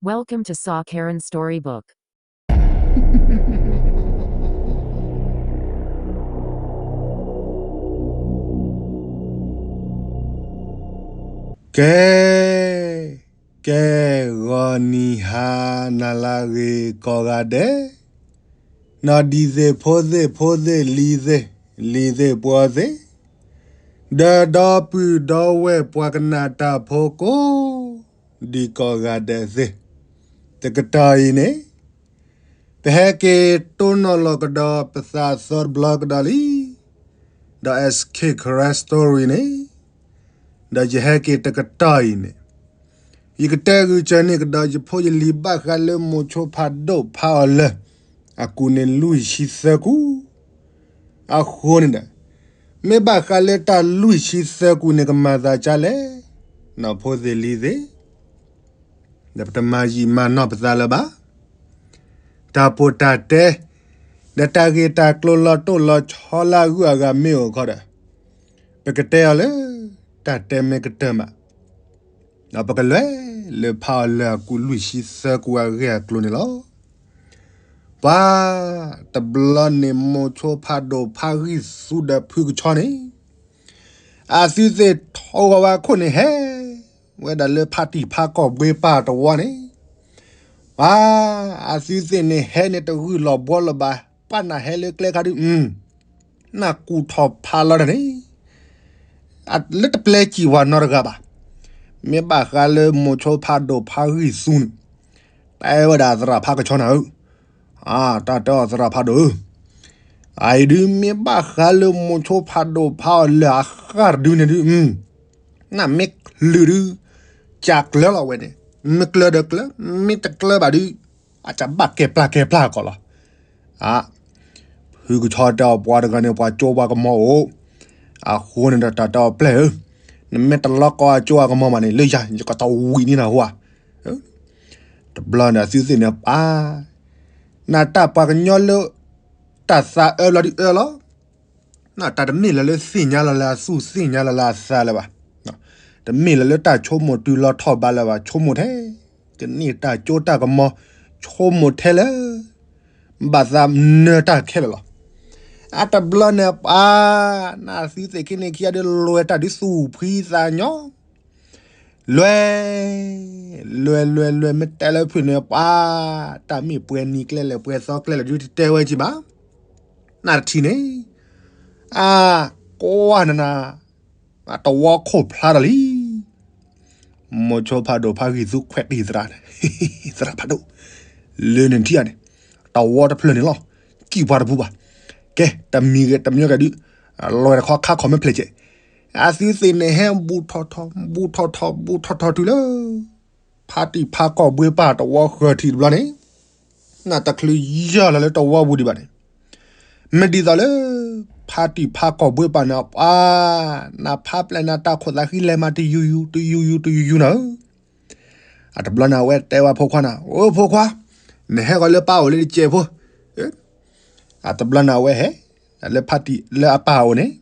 Welcome to Saw Karen Storybook. ကဲ, ကဲ, ဂီၤနံၤဟါနၤလၢအဂ့ၤကိးဂၤဒဲး, နီၢ်ဒံသ့ၣ်ဖိသ့ၣ်ဖိသ့ၣ်လံၤသ့ၣ်, လံၤသ့ၣ်ပှီၤသ့ၣ်, ဒီးဒီပုၢ်ဒီဝဲၢ်ပှၤကနၣ်တၢ်ဖိကိး ဒံးကိးဂၤဒဲးသ့ၣ်, တကတီၢ်အံၤန့ၣ် ပဟဲက့ၤတိၢ်နီၣ်လီၤကဒီးပသးသီတဘျီကဒီးလံ, ဒီး S K Karen Story န့ၣ်, ဒီးယဟဲက့ၤတကတီၢ်အံၤန့ၣ်, ယကတဲဂုာ်စၢၤန့ၢ်ကဒီးယဖိယလံၤဘၣ်ဃးလၢမိၤဆိဖးဒိၣ်ဖးအီၤလၢာ် အကူၣ်န့ၣ်လွံၢ်ဆံသၢကူၣ်, အဃိန့ၣ်ဒီး မ့ၢ်ဘၣ်ဃးလၢတၢ်လွံၢ်ဆံသၢကူၣ်န့ၣ် ကမၤသးဒ်လဲၣ်, နီၢ်ဖိသ့ၣ်လံၤသ့ၣ်, ဒီးပတမၤယံာ်မၤနီၢ်ပသးလၢၤဘၣ်. တၢ်ပီးတၢ်တဲ, ဒီးတၢ်ဂ့ၢ်တၢ်ကျိၤလီၤတိၢ်လီၤဆီလၢအဂုၤအဂၤမ့ၢ်အိၣ်ခီဒီး, ပကတဲအီၤလၢတၢ်တဲမ့ၢ်ကတၢၢ်မး, ဒီးပကလဲၤလၢဖးအီၤလၢာ်အကူၣ်လွံၢ်ဆံသၢကူၣ်အဂ့ၢ်အကျိၤန့ၣ်လီၤ. ပှၤတဘျီန့ၣ်မိၤဆိဖးဒိၣ်ဖးဂံၢ်သူဒီးဖုကဆီန့ၣ်, အသုသ့ၣ်ထီၣ်ဂီၤဝဲခိၣ်န့ၣ်ဟဲ ဝဲဒၣ်လၢဖါတံၢ်ဖးကီၢ်ဘှ့ပၢ်တဝီန့ၣ်, ပှၤအသုသ့ၣ်န့ၣ်ဟဲန့ၣ်တဂုာ်လီၤဘှီလၢၤဘၣ်, ပှၤနၢ်ဟဲလၢကျဲခါဒုး, နၢ်ကူၣ်ထီၣ်ဖးလီၤတၢ်န့ၣ်, လၢတပျဲစံးဝဲနီတဂၤဘၣ်. မ့ၢ်ဘၣ်ဃးလၢမိၤဆိဖးဒိၣ်ဖးဂံၢ်သူန့ၣ်, တဲဝဲဒၣ်သရၣ်ဖးကဆီနၤဧၢ, တၢ်တဲအီၤသရၣ်ဖးဒိၣ်ဧၢ, အအံၤဒုးမ့ၢ်ဘၣ်ဃးလၢမိၤဆိဖးဒိၣ်ဖးအီၤလၢာ်အဃၢ်တဒုန့ၣ်ဒုး, နမ့ၢ်လုာ်ဒုး, ကၢ်ကျၢၤလီၤဝဲန့ၣ်, မ့ၢ်ကျၢၤဒီးကျၢၤ, မ့ၢ်တကျၢၤဘၣ်ဒုး, အတၢ်ဘၣ်ကဲပျၢ်ကဲပျၢ်ကီးလီၤ. ဖုကဆီတဲအီၤပှၤတဂၤန့ၣ် ပှၤကၠိပှၤကမီၤအိၣ်, အဃိန့ၣ်ဒီးတၢ်တဲအီၤပျဲၢ်ဧၢ, နမ့ၢ်တလီၤကီအကၠိအကမီၤဘၣ်န့ၣ် လၢယၤ ယကတီၤဝံၤန့ၢ်နၤဟူဧါ. တဘျီန့ၣ်အသုသ့ၣ်န့ၣ်ပာ်, နတၢ်ပှၤကညီလၢ တၢ်သးအၢဘျီဒုးအၢလီၤ. တၢ်တမ့ၢ်လၢၤလၢသ့ၣ်ညါလီၤလၢအသူၣ်သ့ၣ်ညါလီၤလၢအသးလၢၤဘၣ်. တမ့ၢ်လၢၤလၢတၢ်ဆိကမိၣ်တုၤလီၤထီၣ်ဘးလၢၤဘၣ်, ဆိကမိၣ်ထဲ, ကန့ၢ်တၢ်ကၠိတၢ်ကမီၤ, ဆိကမိၣ်ထဲလၢ ဘၣ်သးနၢၤတၢ်ခဲလၢာ်လီၤ. အတဘျီန့ၣ်ပာ်, နသုသ့ၣ်ခံန့ၣ်ခံဂၤဒုးလွဲၢ်တၢ်ဒုးသူၣ်ဖှံသးညီ လွဲၢ်, လွဲၢ်လွဲၢ်လွဲၢ် မ့ၢ်တဲလၢဖုၣ်န့ၣ်ပှၤ, တၢ်မ့ၢ်ပှဲၤနံၤကျဲလဲၣ် ပှဲၤသီကျဲလဲၣ်ဒုးတတဲဝဲက့ၤဘၣ်. နတထံၣ်န့ၣ်, အ, ကွၢ်နနၤ, တဝီခိၣ်ဖျါဒီးလံ. မိၤဆိဖးဒိၣ်ဖးဂံၢ်သူခွဲးတံၢ်သရၣ်, သရၣ်ဖးဒိၣ်, လၢနထံၣ်ဧါန့ၣ်, တဝီတဖျၢၣ်န့ၣ်လီၤ, ကံၢ်ပှၤတပူၤဘၣ်. ကဲ, တမံၤဂ့ၤတမံၤဂ့ၤဒုး, လွဲၢ်တခီခါခီၣ်မ့ၢ်ဖျဲးကဲး, အသုသ့ၣ်န့ၣ်ဟဲဘူးထီၣ်ထီၣ်, ဘူးထီၣ်ထီၣ်, ဘူးထီၣ်ထီၣ်တုၤလၢ ဖါတံၢ်ဖါကီၢ်ဘှ့ပၢ်တဝီဃၢၤထံးတဘျီန့ၣ်, နတချုးယၢ်လီၤလၢတဝီပူၤဒံးဘၣ်န့ၣ်, မ့ၢ်ဒ်သိးလၢ ဖါတံၢ်ဖါကီၢ်ဘှ့ပၢ်န့ၣ်ပှၤ, နဖါပျဲၢ်နတၢ်ခိၣ်သးဃံလဲၤမးတယူၤယူၤ တယူၤယူၤ တယူၤယူၤနၤဧၢ. အတဘျီန့ၣ်အဝဲတဲဝဲဖိခွါန့ၣ်, အိၣ်ဖိခွါ, နဟဲဂီၤလၢပၢ်အိၣ်လၢတစဲးဖိ. အတဘျီန့ၣ်အဝဲဟဲ, လၢဖါတံၢ်လၢအပၢ်အအိၣ်န့ၣ်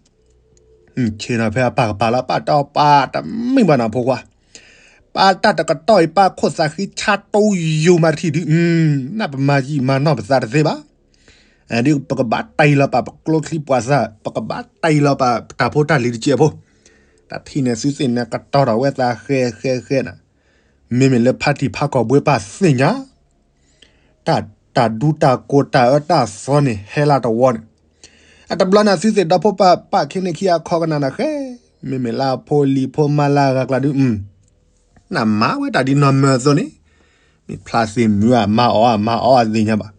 ဆ့ၣ်နီၤဖဲအပၢ်ကပၤလၢပၢ်တၢ်ပၢ်တမံၤဘၣ်နၤဖိခွါ, ပၢ်တၢ်တကတီၢ်အံၤ ပၢ်ခိၣ်သးဃံဆါတိယူၤမးတထံၣ်ဒုး, နပမၤယံာ်မၤနီၢ်ပသးတသ့ဘၣ်. ဒ်ပကဘၣ်တ့ၢ်လီၤပာ်ပကျိချံပှၤသၣ်, ပကဘၣ်တ့ၢ်လီၤပာ်ပတၢ်ဖိတၢ်လံၤတစဲးဖိ, တၢ်ထံၣ်န့ၣ်သုသ့ၣ်န့ၣ်ကတီၤထီၣ်ဝဲသးဃဲဃဲဃဲနၤ, မ့မ့ၢ်လၢဖါတံၢ်ဖါကီၢ်ဘှ့ပၢ်သ့ၣ်ညါ တၢ်ဒူတၢ်ကိၢ်တၢ်အၢတၢ်သီန့ၣ် ဟဲလၢတဝီန့ၣ်, အတဘျီန့ၣ်သုသ့ၣ်ဒီဖိပၢ်ပၢ်ခံန့ၣ်ခံအခီကနၣ်နၤဃဲ, မ့မ့ၢ်လၢအဖိလံၤဖိမါလၢအဂၤကျါဒုး, နမၤဝဲတၢ်ဒ်နီၢ်မၢအသိးန့ၣ်, မ့ၢ်ဖျါသ့ၣ်မုၢ်အမါအီၣ်အမါအီၣ်အသ့ၣ်ညါဘၣ်.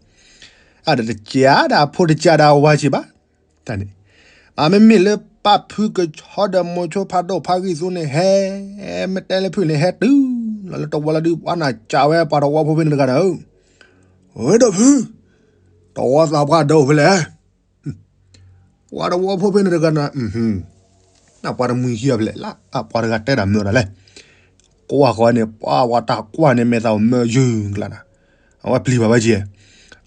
အတကးဒၣ်အဖိတကးဒၣ်အဝၤစ့ၢ်ဘၣ်, တၢ်န့ၣ်, မ့မ့ၢ်လၢပၢ်ဖုကဆီဒီးမိၤဆိဖးဒိၣ်ဖးဂံၢ်သူန့ၣ်ဟဲ, မ့ၢ်တဲလၢဖုၣ်န့ၣ်ဟဲတုၤလီၤလၢတဝီလီၤဒုး ပှၤနၤစံးဝဲပှၤတဝီဖိဖဲန့ၣ်တဂၤန့ၣ်, ဝဲဒီးဖု, တဝီသးပှၢ်ဒၢးအိၣ်ဖဲလဲၣ်, ပှၤတဝီဖိဖဲန့ၣ်တဂၤန့ၣ်, နပှၤတမှံၤဟံၣ်အီၤဖဲလဲၣ်လၢ်, အပှၤတဂၤတဲဒၣ်မၢဒီးလဲၣ်, ကွၢ်ဃီန့ၣ် ပှၤဝဲတၢ်ကွၢ်န့ၣ် မဲာ်သးအိၣ်မၢယုၢ်ကျါနၤ, အဝဲပျံၤဘၣ်ဝဲက့ၤ,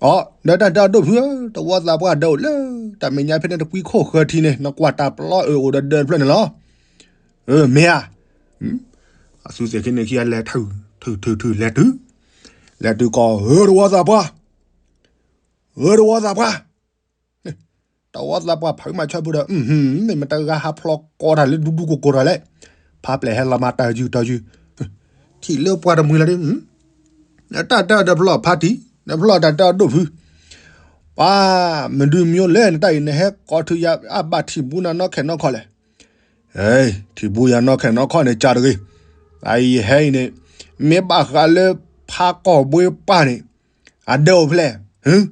အိ ဒီးတၢ်တဲအဒိၣ်ဖုဧၢ, တဝီသးပှၢ်ဒၢးအိၣ်လၢ တၢ်မဲာ်ညါဖဲန့ၣ်တကွံခိၣ်ဃၢၤထံးန့ၣ် နကွၢ်တၢ်ပျီအၢၣ်အိၣ်ဒီးဒၢးတဖျၢၣ်န့ၣ်လီၤ. မ့ၢ်ဧါ, အသုသ့ၣ်ခံန့ၣ်ခံဂၤလဲၤထုး, ထုးထုးထုးလဲၤတုၤ, လဲၤတုၤကီၢ် ဧၢ တဝီသးပှၢ်, ဧၢ တဝီသးပှၢ်, တဝီသးပှၢ်ဖုးမၤဆၢဖုဒီး မ့ၢ်မတဂၤဟးဖျိးကိးတၢ်လၢဒူဒူကိးကိးတၢ်လဲၣ်, ဖးပျဲၢ်ဟဲလီၤမၤတၢ်ယုၢ်တၢ်ယုၢ်, ထံၣ်လၢပှၤတမှံၤလၢဒ် တၢ်တၢ်ဒီးဖျီၣ်ဖါတံၢ်, ဒီးဖျီၣ်တၢ်တၢ်ဒိၣ်ဖု, ပှၤမနုၤမ့ၢ်လဲၣ် နတၢ်အံၤ နဟဲကိးထုးယၤအဘၣ်ထံၣ်ဘူးနၤနီၢ်ခဲနီၢ်ခီလဲၣ်. ထံၣ်ဘူးယၤနီၢ်ခဲနီၢ်ခီန့ၣ် ကၢ်တဂ့ၤ, အအံၤဟဲအံၤန့ၣ် မ့ၢ်ဘၣ်ဃးလၢဖးကီၢ်ဘှ့ပၢ်န့ၣ် အဒၢးအိၣ်ဖဲလဲၣ်,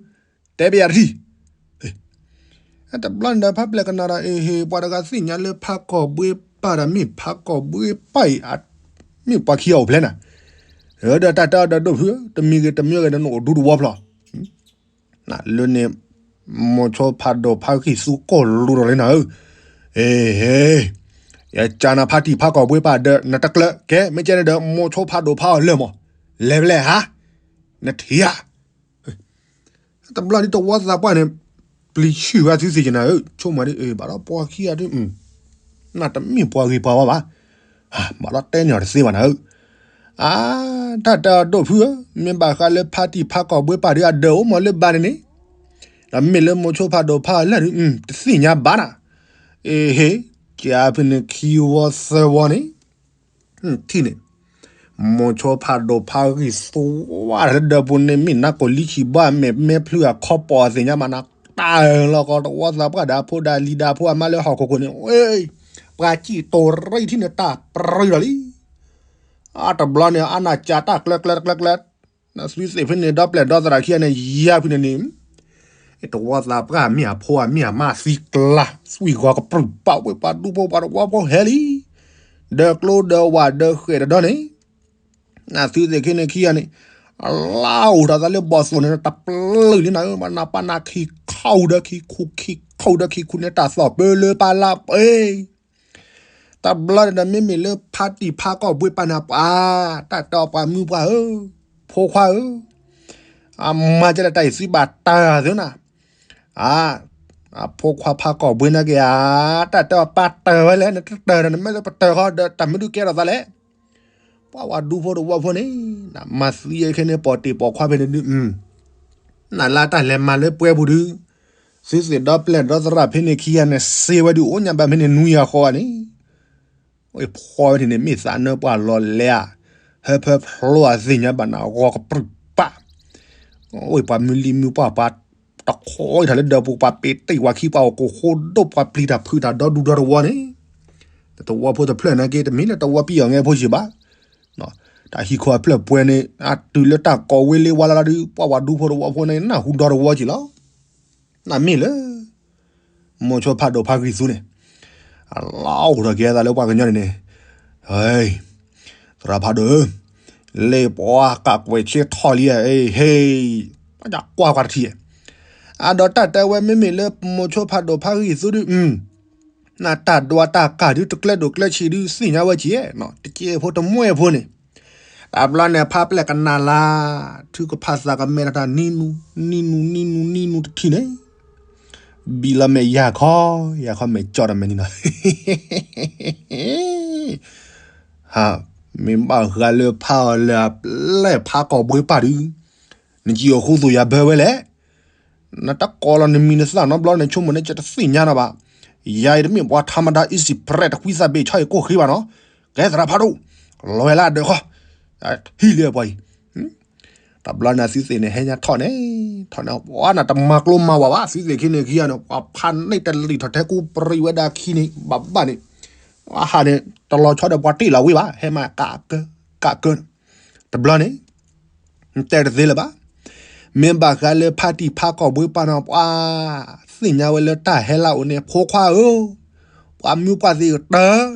တဲဘၣ်ယၤတထံၣ် တဘျီန့ၣ်ဒီး ဖးပျဲၢ်ကနၣ်ဒီး အ့ဟ့ ပှၤတဂၤသ့ၣ်ညါလၢဖးကီၢ်ဘှ့ပၢ်ဒီး မ့ၢ်ဖးကီၢ်ဘှ့ပၢ်အံၤ မ့ၢ်ပှၤခံဂၤအိၣ်ဖဲလဲၣ်နၤ, ဒီးတၢ်တၢ်ဒီးဒိၣ်ဖု တမံၤဂ့ၤတမံၤဂ့ၤဒီး နအိၣ်ဒူတဝီဖျီၣ်, လၢန့ၣ် မိၤဆိဖးဒိၣ်ဖးဂံၢ်သူကိၢ်လူၤဒီးလံနၤဧၢ, အ့ဟ့ ယကၢ်နၤဖးတံၢ်ဖးကီၢ်ဘှ့ပၢ်ဒီး နတကျၢၤကဲ မ့ၢ်ကဲန့ၣ်ဒီး မိၤဆိဖးဒိၣ်ဖးအီၤလၢာ်မး, လဲၤဖဲလဲၣ်ဧါ, နထံၣ်ဧါ တဘျီဒ်တဝီသးပှၢ်န့ၣ် ပျံၤဆံၣ်ဝဲသုသ့ၣ်ကနၤဧၢ, ဆိကမိၣ်ဒ်အံၤ ဘၣ်ဒီးပှၤခံဂၤဒ်, နတမ့ၢ်ပှၤဂ့ၤပှၤဝါဘၣ်, ဘၣ်ဒီးတဲန့ၢ်အီၤတသ့ဘၣ်နၤဧၢ, အါ, တၢ်တၢ်ဒိၣ်ဖုဧၢ, မ့ၢ်ဘၣ်ဃးလၢဖါတံၢ်ဖါကီၢ်ဘှ့ပၢ်ဒ်အဒၢးအိၣ်မးလၢဘၣ်န့ၣ်န့ၣ်, ဒီးမ့ၢ်လၢမိၤဆိဖးဒိၣ်ဖးအီၤလၢာ်ဒ် တသ့ၣ်ညါဘၣ်နၤ, အ့ဟ့, ကၢ်ဖဲန့ၣ်ခံဝီသၢဝီန့ၣ် ထံၣ်န့ၣ်, မိၤဆိဖးဒိၣ်ဖးဂံၢ်သူဝဲလၢဒၢးပူၤန့ၣ် မ့ၢ်နါကိၢ်လံခံဘီအမဲာ် မဲာ်ဖျုအခီပီၢ်အသ့ၣ်ညါဘၣ်နၤ, တၢ်လီၤကီးတဝီသးပှၢ်ဒီးအဖိဒီးလံၤဒီးအဖိအမါလၢဟီၣ်ခိၣ်ခိၣ်န့ၣ်, ပှၤစံၣ်တိၤရံၣ်ထံၣ်န့ၣ် တၢ်ပြံလီၤလံ, အတဘျီန့ၣ် အနၢ်ကၢ်တၢ်ကျၢကျၢတကျၢကျၢ, နသုသ့ၣ်ဖဲန့ၣ် ဒီပျဲၢ်ဒီသရၣ်ခံဂၤန့ၣ် ယၤဖဲန့ၣ်န့ၣ် တဝီသးပှၢ်မ့ၢ်အဖိအမ့ၢ်အမါသံကျါ သွံၣ်ဂီၤကပြုၢ်ပာ်ဝဲပှၤဒူဖိပှၤတဝီဖိဟဲလံ, ဒီးကျိဒီးဝၣ်ဒီးဃဲးတဒီန့ၣ်, နသုသ့ၣ်ခဲန့ၣ်ခံဂၤန့ၣ်, အလါအိၣ်ဒီးသးလၢဘီၣ်သိၣ်န့ၣ် တပျုၢ်လံနၤဧၢ, ပနၢ်ပနၢ်ခံခီၣ်ဒီးခံခူ ခံခီၣ်ဒီးခံခူန့ၣ် တၢ်သီၣ်ပၢလၢပၢ်လၢပှဲၤ တဘျီန့ၣ်ဒီး မ့မ့ၢ်လၢဖါတံၢ်ဖါကီၢ်ဘှ့ပၢ်န့ၣ် ပှၤ တၢ်တဲအီၤပှၤမုၢ်ပှၢ်ဧၢ, ဖိခွါဧၢ, အမၤကဲလၢတၢ်အံၤသံဘၣ်တၢ်သ့နၤ, အါ, အဖိခွါဖါကီၢ်ဘှ့နာ်က့ၤဧါ, တၢ်တဲအီၤပၢ်တၢ်ဝဲလဲၣ်, နတတၢ်ဒီး နမ့ၢ်လၢပတၢ်ဃီဒီး တၢ်မ့ၢ်ဒုးကဲထီၣ်သးလဲၣ်, ပှၤဝဲဒူဖိတဝီဖိန့ၣ်, နမၤသံယဲခဲန့ၣ် ပိာ်တ့ၢ်ပိာ်ခွါဖဲန့ၣ်ဒုး, နလၢတၢ်လဲၤမၤလၢပှဲၤပူၤဒုး, သုသ့ၣ်ဒီပျဲၢ်ဒီသရၣ်ဖဲန့ၣ်ခံဂၤန့ၣ် စ့ဝဲဒုးအိၣ်ညါဘၣ်ဖဲန့ၣ် နွံဂၤဃိးဂၤန့ၣ်, အိၣ်ဖီဝဲဒၣ်န့ၣ် မ့ၢ်သးနၢပှၢ်လီၤလဲၤဧါ, ဟၢဖၢဖျိအသ့ၣ်ညါဘၣ်နၤ ဂီၤကပြုၢ်ပာ်, အိၣ်ပှၤမုၢ်လံမုၢ်ပှၢ်ပှၤ, တခီအံၤထီၣ်လၢဒၢးပူၤ ပှၤပ့ၤတ့ၢ်ပှၤခံပှၤအိၣ်ကိၢ်ဃိဒိၣ် ပှၤပျံၤတၢ်ဖုးတၢ်ဒီဒူဒီတဝီန့ၣ်, တဝီဖိတဖျၢၣ်နာ်က့ တမ့ၢ်လၢတဝီပံၣ်အီၤငဲဖိစ့ၢ်ဘၣ် တၢ်ဟံၣ်ခိၣ်အဖျၢၣ်ပှဲၤန့ၣ် အတုၤလၢတၢ်ကိးဝ့လ့ဝါလၢ်လၢ်ဒုး ပှၤဝဲဒူဖိတဝီဖိန့ၣ် နၢ်ဟူဒီတဝီက့ၤလီၤ. နမ့ၢ်လၢ မိၤဆိဖးဒိၣ်ဖးဂံၢ်သူန့ၣ် အလီၢ်အိၣ်ထီၣ်က့ၤသးလၢပှၤကညီန့ၣ်န့ၣ်, သရၣ်ဖးဒိၣ်ဧၢ, လ့ၣ်ပှၤကးကွဲးဆ့ထီၣ်လံဧါ, ဟ့, ပှၤကွၢ်ကွၢ်တထံၣ်ဧါ, အဒီးတၢ်တဲဝဲမ့မ့ၢ်လၢမိၤဆိဖးဒိၣ်ဖးဂံၢ်သူဒုး နတၢ်ဒွးတၢ်ကၢ်ဒုး တကျဲဒိၣ်ကျဲဆံးဒုး သ့ၣ်ညါဝဲက့ၤ, တကဲဖိတမှဲဖိန့ၣ်, တဘျီန့ၣ် ဖးပျဲၢ်ကနၣ်လၢ်, ထုကဖၣ်သးကမဲထီၣ်တၢ်နံၤနူၤ, နံၤနူၤ, နံၤနူၤ, နံၤနူၤတထံၣ်န့ၣ်, ဘံၣ်လီၤမဲာ်ယၢ်ခီ, ယၢ်ခီမဲာ်ကၠီၣ်ဒီးမဲာ်နံၤနီၤ, မ့ၢ်ဘၣ်ဃးလၢဖးအီၤလၢအပျဲၢ်ဖးကီၢ်ဘှ့ပၢ်ဒုး, နကံၣ်အီၤဃူသိၣ်ယၤဘၢဝဲလဲၣ် နတကိးလီၤနမံၤနသၣ်နီတဘျီန့ၣ် ဆိကမိၣ်န့ၣ် ယတသ့ၣ်ညါနီၤဘၣ်. ယၤအံၤတမ့ၢ်ပှၤထးမတၤ easy press တကွံသးဘ့ၣ်ဆီအံၤကိၢ်ဃ့ဘၣ်နီၤ. ကဲသရၣ်ဖးဒိၣ်, လီၤဝဲလၢအဒၢးဃီ, ဟံးလၢပှၤအံၤ, တဘျီန့ၣ်သုသ့ၣ်န့ၣ် ဟဲညါထီၣ်န့ၣ်, ထီၣ်န့ၣ် ပှၤနတမၤကျိမၤဝးဘၣ် သုသ့ၣ်ခံန့ၣ်ခံဂၤန့ၣ် ပှၤဖးန့ၢ်တလံာ်ထီၣ်ထဲကူပရံးဝဲဒၣ်ခံန့ၣ် ဘၣ်ဘၣ်န့ၣ်, အဟးန့ၣ် တလီၤဆီဒီးပှၤတ့ၢ်လီၤဝံၤဘၣ် ဟဲမၤကးကၢ, ကးကၢ, တဘျီန့ၣ် နတဲတသ့လၢၤဘၣ်. မ့ၢ်ဘၣ်ဃးလၢဖါတံၢ်ဖးကီၢ်ဘှ့ပၢ်နီၤ ပှၤ သ့ၣ်ညါဝဲလၢတၢ်ဟဲလၢအအိၣ်န့ၣ် ဖိခွါဧၢ, ပှၤမုၢ်ပှၢ်သ့ၣ်ကတၢၢ်,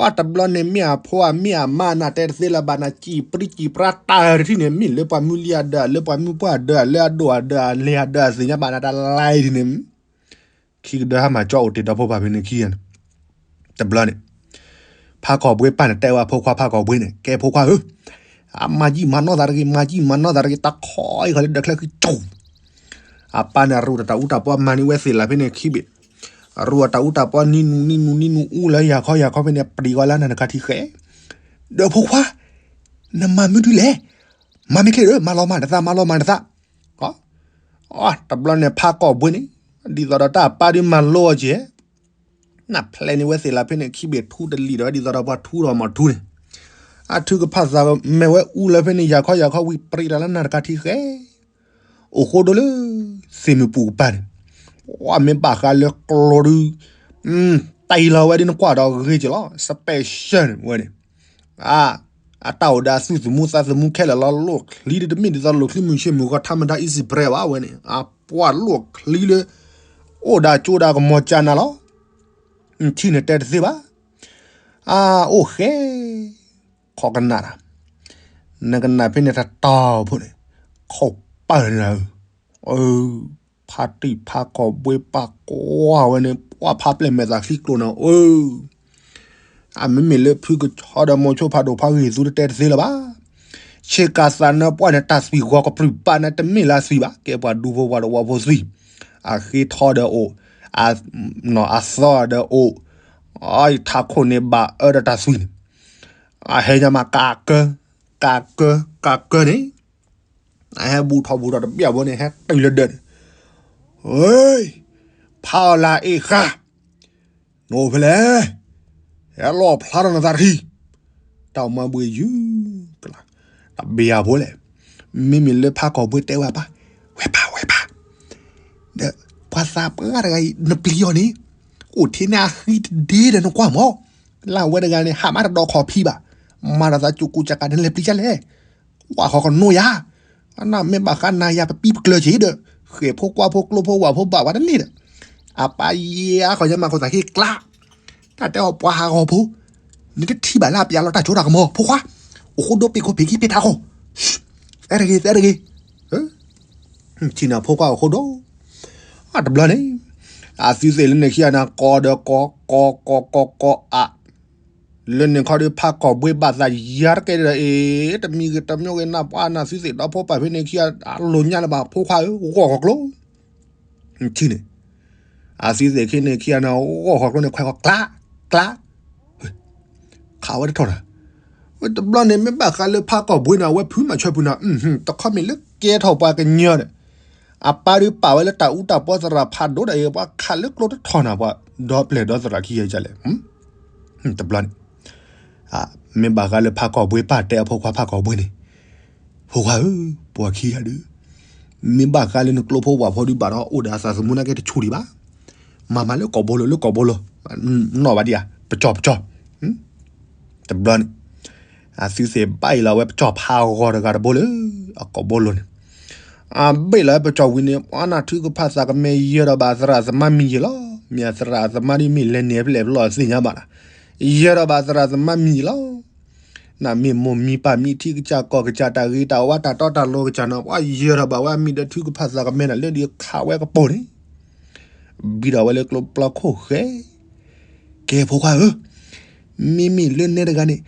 အတဘျီန့ၣ် မ့ၢ်အဖိအမ့ၢ်အမါနတဲတသ့လၢၤဘၣ် နစံၣ်ပြံစံၣ်ပြါတၢ်တထံၣ်န့ၣ် မ့ၢ်လၢပှၤမုၢ်လံအဒၢး လၢပှၤမုၢ်ပှၢ်အဒၢး လၢအဒိၣ်အဒၢး အလဲၤအဒၢး အသ့ၣ်ညါဘၣ်နၤတၢ်လၢအံၤထံၣ်န့ၣ် ခံကဒၢဟါမၢ်ကၠီအိၣ်တ့ၢ်ဒီဖိပၢ်ဖဲန့ၣ်ခံဂၤန့ၣ်, တဘျီန့ၣ် ဖးကီၢ်ဘှ့ပၢ်န့ၣ် တဲဝဲဖိခွါဖးကီၢ်ဘှ့န့ၣ် ကဲဖိခွါဧၢ, အမၤယံာ်မၤနီၢ်သးတဂ့ၤ မၤယံာ်မၤနီၢ်သးတဂ့ၤ တၢ်ခီအံၤဃီလၢဒၢးချၢဃံကၠူ, အပၢ်န့ၣ် အရူၢ်တၢ်အူတၢ်ပီမၤန့ၢ်ဝဲသ့ၣ်လၢဖဲန့ၣ်ခံဘ့ၣ်, အရူၢ်အတၢ်အူတၢ်ပီနံၤနူၤနံၤနူၤနံၤနူၤအူလၢယၤခီယၤခီဖဲန့ၣ် ပျံၤဃီလၢနၤနခါထံဃဲ, ဒီးဖိခွါ နမၤမနုၤဒ်လဲၣ်, မၤမ့ၢ်ချ့ဒီး မၤလီၤမၤနသး မၤလီၤမၤနသး. တဘျီန့ၣ်ဖးကီၢ်ဘှ့န့ၣ် ဒ်သိးဒီးတၢ်အပၢ်ဒုးမၤလိအီၤကဲ နဖျဲးန့ၢ်ဝဲသ့ၣ်လၢဖဲန့ၣ် ခံဘ့ၣ်ထူတလံာ်ဒီးဝဲဒ်သိးဒီးပှၤထူဒီးမၤထူန့ၣ် အထုကဖၣ်သးမဲာ်ဝဲအူလၢဖဲန့ၣ် ယၤခီယၤခီဝံၤ ပြံးတၢ်လၢနၢ်တကါထံဃဲ အိၣ်ဃိဒိလၢ သ့ၣ်မုၢ်ပူၤကပၤန့ၣ် ပှၤမ့ၢ်ဘၣ်ဃးလၢကျိဒု တၢ်အံၤလီၤဝဲဒ်နကွၢ်ဒီးဂ့ၤက့ၤလီၤ special န့ၣ်ဝဲန့ၣ် အတၢ်အိၣ်ဒီးအသူၣ်သမူသးသမူခဲလၢာ်လီၤ လိၣ်ချံဒ်တမ့ၢ်ဒ်သိးလိၣ်ချံမုၢ်ဆ့ၣ်မုၢ်ဂီၤ ထါမဒါ easy bread ဘၣ်ဝဲန့ၣ် အပှၤလိၣ်ချံလၢ အိၣ်ဒီးကၠိဒီးကမီၤကၠးနၤလီၤ ထံၣ်န့ၣ်တဲတသ့ဘၣ် အအိၣ်ဃဲ ခီကနၣ်တၢ် နကနၣ်ဖဲန့ၣ်တတီၤဖိန့ၣ် ခိၣ်ပၢၢ်န့ၣ်ဧၢ ဖါတံၢ်ဖါကီၢ်ဘှ့ပာ်ကွၢ်ဝဲန့ၣ် ပှၤဖါပျဲၢ်မဲာ်သၣ်ချံကျိၤန့ၣ်ဧၢ အမ့မ့ၢ်လၢဖုကဆီဒီးမိၤဆိဖးဒိၣ်ဖးဂ့ၢ်သူတတဲတသ့လၢၤဘၣ်. ဆ့ကၤသးနၢပှၢ်န့ၣ် တၢ်သွံၣ်ဂီၤကပြုၢ်ပာ်နၤတမ့ၢ်လၢအသွံၣ်ဘၣ် ကဲပှၤဒူဖိပှၤတဝီဖိသွံၣ်, အဃ့ထီဒီးအိၣ်, အသီဒီးအိၣ်, အထးခိၣ်န့ၣ်ဘၣ်အၢဒီးတၢ်သွံၣ်န့ၣ်, အဟဲညါမးကးကၢ, ကးကၢ, ကးကၢန့ၣ် အဟဲဘူးထီၣ်ဘူးထီၣ်တဘျီဘိန့ၣ် ဟဲတုၤလၢဒၢးန့ၣ်, ဟ့, ဖးအီၣ်လၢအ့ၣ်ဃာ်, နအိၣ်ဖဲလဲၣ်, ဟဲလီၣ်ဖျါထီၣ်နသးတထံၣ်, တၢ်အိၣ်မၤဘှံးယုၢ်ကလါ, တဘ့ၣ်ယၤဖိလဲၣ်, မ့မ့ၢ်လၢဖးကီၢ်ဘှ့တဲဝဲပၢ်, ဝဲပၢ်ဝဲပၢ်, ဒီးပှၤသးပှၢ်တဂၤအံၤ နပျံၤအီၤန့ၣ်, အိၣ်ထဲန့ၣ်အဃံတဒ့ဒီးနကွၢ်မး, လၢအဝဲတဂၤန့ၣ် ဟးမးတဒီးခီၣ်ဖံးဘၣ်, မၤဒီးသးကၠိကိၣ်ကၠးကးန့ၣ် လဲၤပျံၤကၢလဲၣ် ဝၣ်ဃီကနိယၤ, အနၢ်မ့ၢ်ဘၣ်ဃးနၤယၤပပံပကျၢၤက့ၤဒီး, ဃဲၢ်ဖိကွၢ်ဖိကျိဖိဝၣ်ဖိဘၣ်ဝဲတန့ၢ်ဒီး, အပၢ်ယဲအါခီယမၤခိၣ်သးခံကျး, တၢ်တဲအီၤပှၤဟးဂီၤဖိ, နတထံၣ်ဘၣ်လၢအပျးလီၤတၢ်ကၠိတၢ်ကမီၤ ဖိခွါ, အိၣ်ဃိဒိပ့ၤခိၣ်ဖံးခံဖံးတၢ်ဃီ, သဲတဂ့ၤ သဲတဂ့ၤ ထံၣ်နၤဖိခွါအိၣ်ဃိဒိ, အတဘျီန့ၣ်, အသုသ့ၣ်လၢန့ၣ်ခံဂၤန့ၣ် ကိးဒီးကိး, ကိးကိးကိးကိးအါ, လၢန့ၣ်ခီဒီးဖးကီၢ်ဘှ့ဘၣ်သးယၤတကဲဒီး အ့ၣ် တမံၤဂ့ၤတမံၤဂ့ၤ နၢ်ပှၤနသုသ့ၣ်ဒီဖိပၢ်ဖဲန့ၣ်ခံဂၤ အလိၤညါလၢၤဘၣ် ဖိခွါဧၢ ဂီၢ်ဃီၤကျိ ထံၣ်န့ၣ်, အသုသ့ၣ်ခဲန့ၣ်ခံဂၤန့ၣ် ဂီၢ်ဃီၤကျိန့ၣ် ခွဲးဃီၤကျး, ကျး ခးဝဲတထီၣ်နၤ, ဝဲတဘျီန့ၣ် မ့ၢ်ဘၣ်ဃးလၢဖးကီၢ်ဘှ့န့ၣ် အဝဲဖုမၤဆၢဖုနၤ, တခီမ့ၢ်လၢကဲထီၣ်ပှၤကညီဒီး, အပၢ်ဒုးပာ်ဝဲလၢတၢ်အူတၢ်ပီသရၣ်ဖးဒိၣ်ဒီး ပှၤခးလၢကျိတထီၣ်နၤ ပှၤဒီပျဲၢ်ဒီသရၣ်ခံဂၤလဲၣ်, တဘျီန့ၣ် မ့ၢ်ဘၣ်ဃးလၢဖးကီၢ်ဘှ့ပၢ်တဲအဖိခွါဖးကီၢ်ဘှ့န့ၣ်, ဖိခွါဧၢ, ပှၤခံဂၤဒီး, မ့ၢ်ဘၣ်ဃးလၢနကျိဖိဝၣ်ဖိဒုးဘၣ်ဒီး အိၣ်ဒီးအသးသမူနာ်က့တဆူၣ်ဒံးဘၣ်, မၤမၤလၢကီၢ်ဘိလိၤ လၢကီၢ်ဘိလိၤ, နီၣ်ဘၣ်ဒံးဧါ, ပကၠီၣ်ပကၠီၣ်, တဘျီန့ၣ်, အသုသ့ၣ်ဘၣ်အံၤလီၤဝဲပကၠီၣ်ဖးဂီၤတဂၤတဘိလၢ အကီၢ်ဘိလိၤန့ၣ်, အဘ့ၣ်လီၤဝဲပကၠီၣ်ဝံၤန့ၣ် ပှၤနၢ်ထုကဖၣ်သးကမဲာ်ယၢၤဒီးဘၣ်သရၣ်သမါမံၤယံာ်လီၤ, မ့ၢ်အသရၣ်သမါဒ်မ့ၢ်လဲၤန့ၢ်ဖဲလဲၣ်ဖဲလဲၣ်သ့ၣ်ညါဘၣ်လီၤ, ယၢၤဒီးဘၣ်သရၣ်သမါမံၤလီၤ. နမ့ၢ်မိၢ်မံၤပၢ်မံၤထံကစၢ်ကီၢ်ကစၢ်တၢ်ဂ့ၤတၢ်ဝါတၢ်တီတၢ်လိၤကစၢ်န့ၣ် ပှၤယၢၤဒီးဘၣ်ဝဲအမံၤဒီးထုကဖၣ်သးကမဲာ်န့ၣ် လၢဒ်ခးဝဲကပိာ်န့ၣ်, ဘံဒီးဝဲလၢကျိပျီခိၣ်ဃဲ, ကဲဖိခွါဧၢ, မ့မ့ၢ်လၢနဲတဂၤန့ၣ်,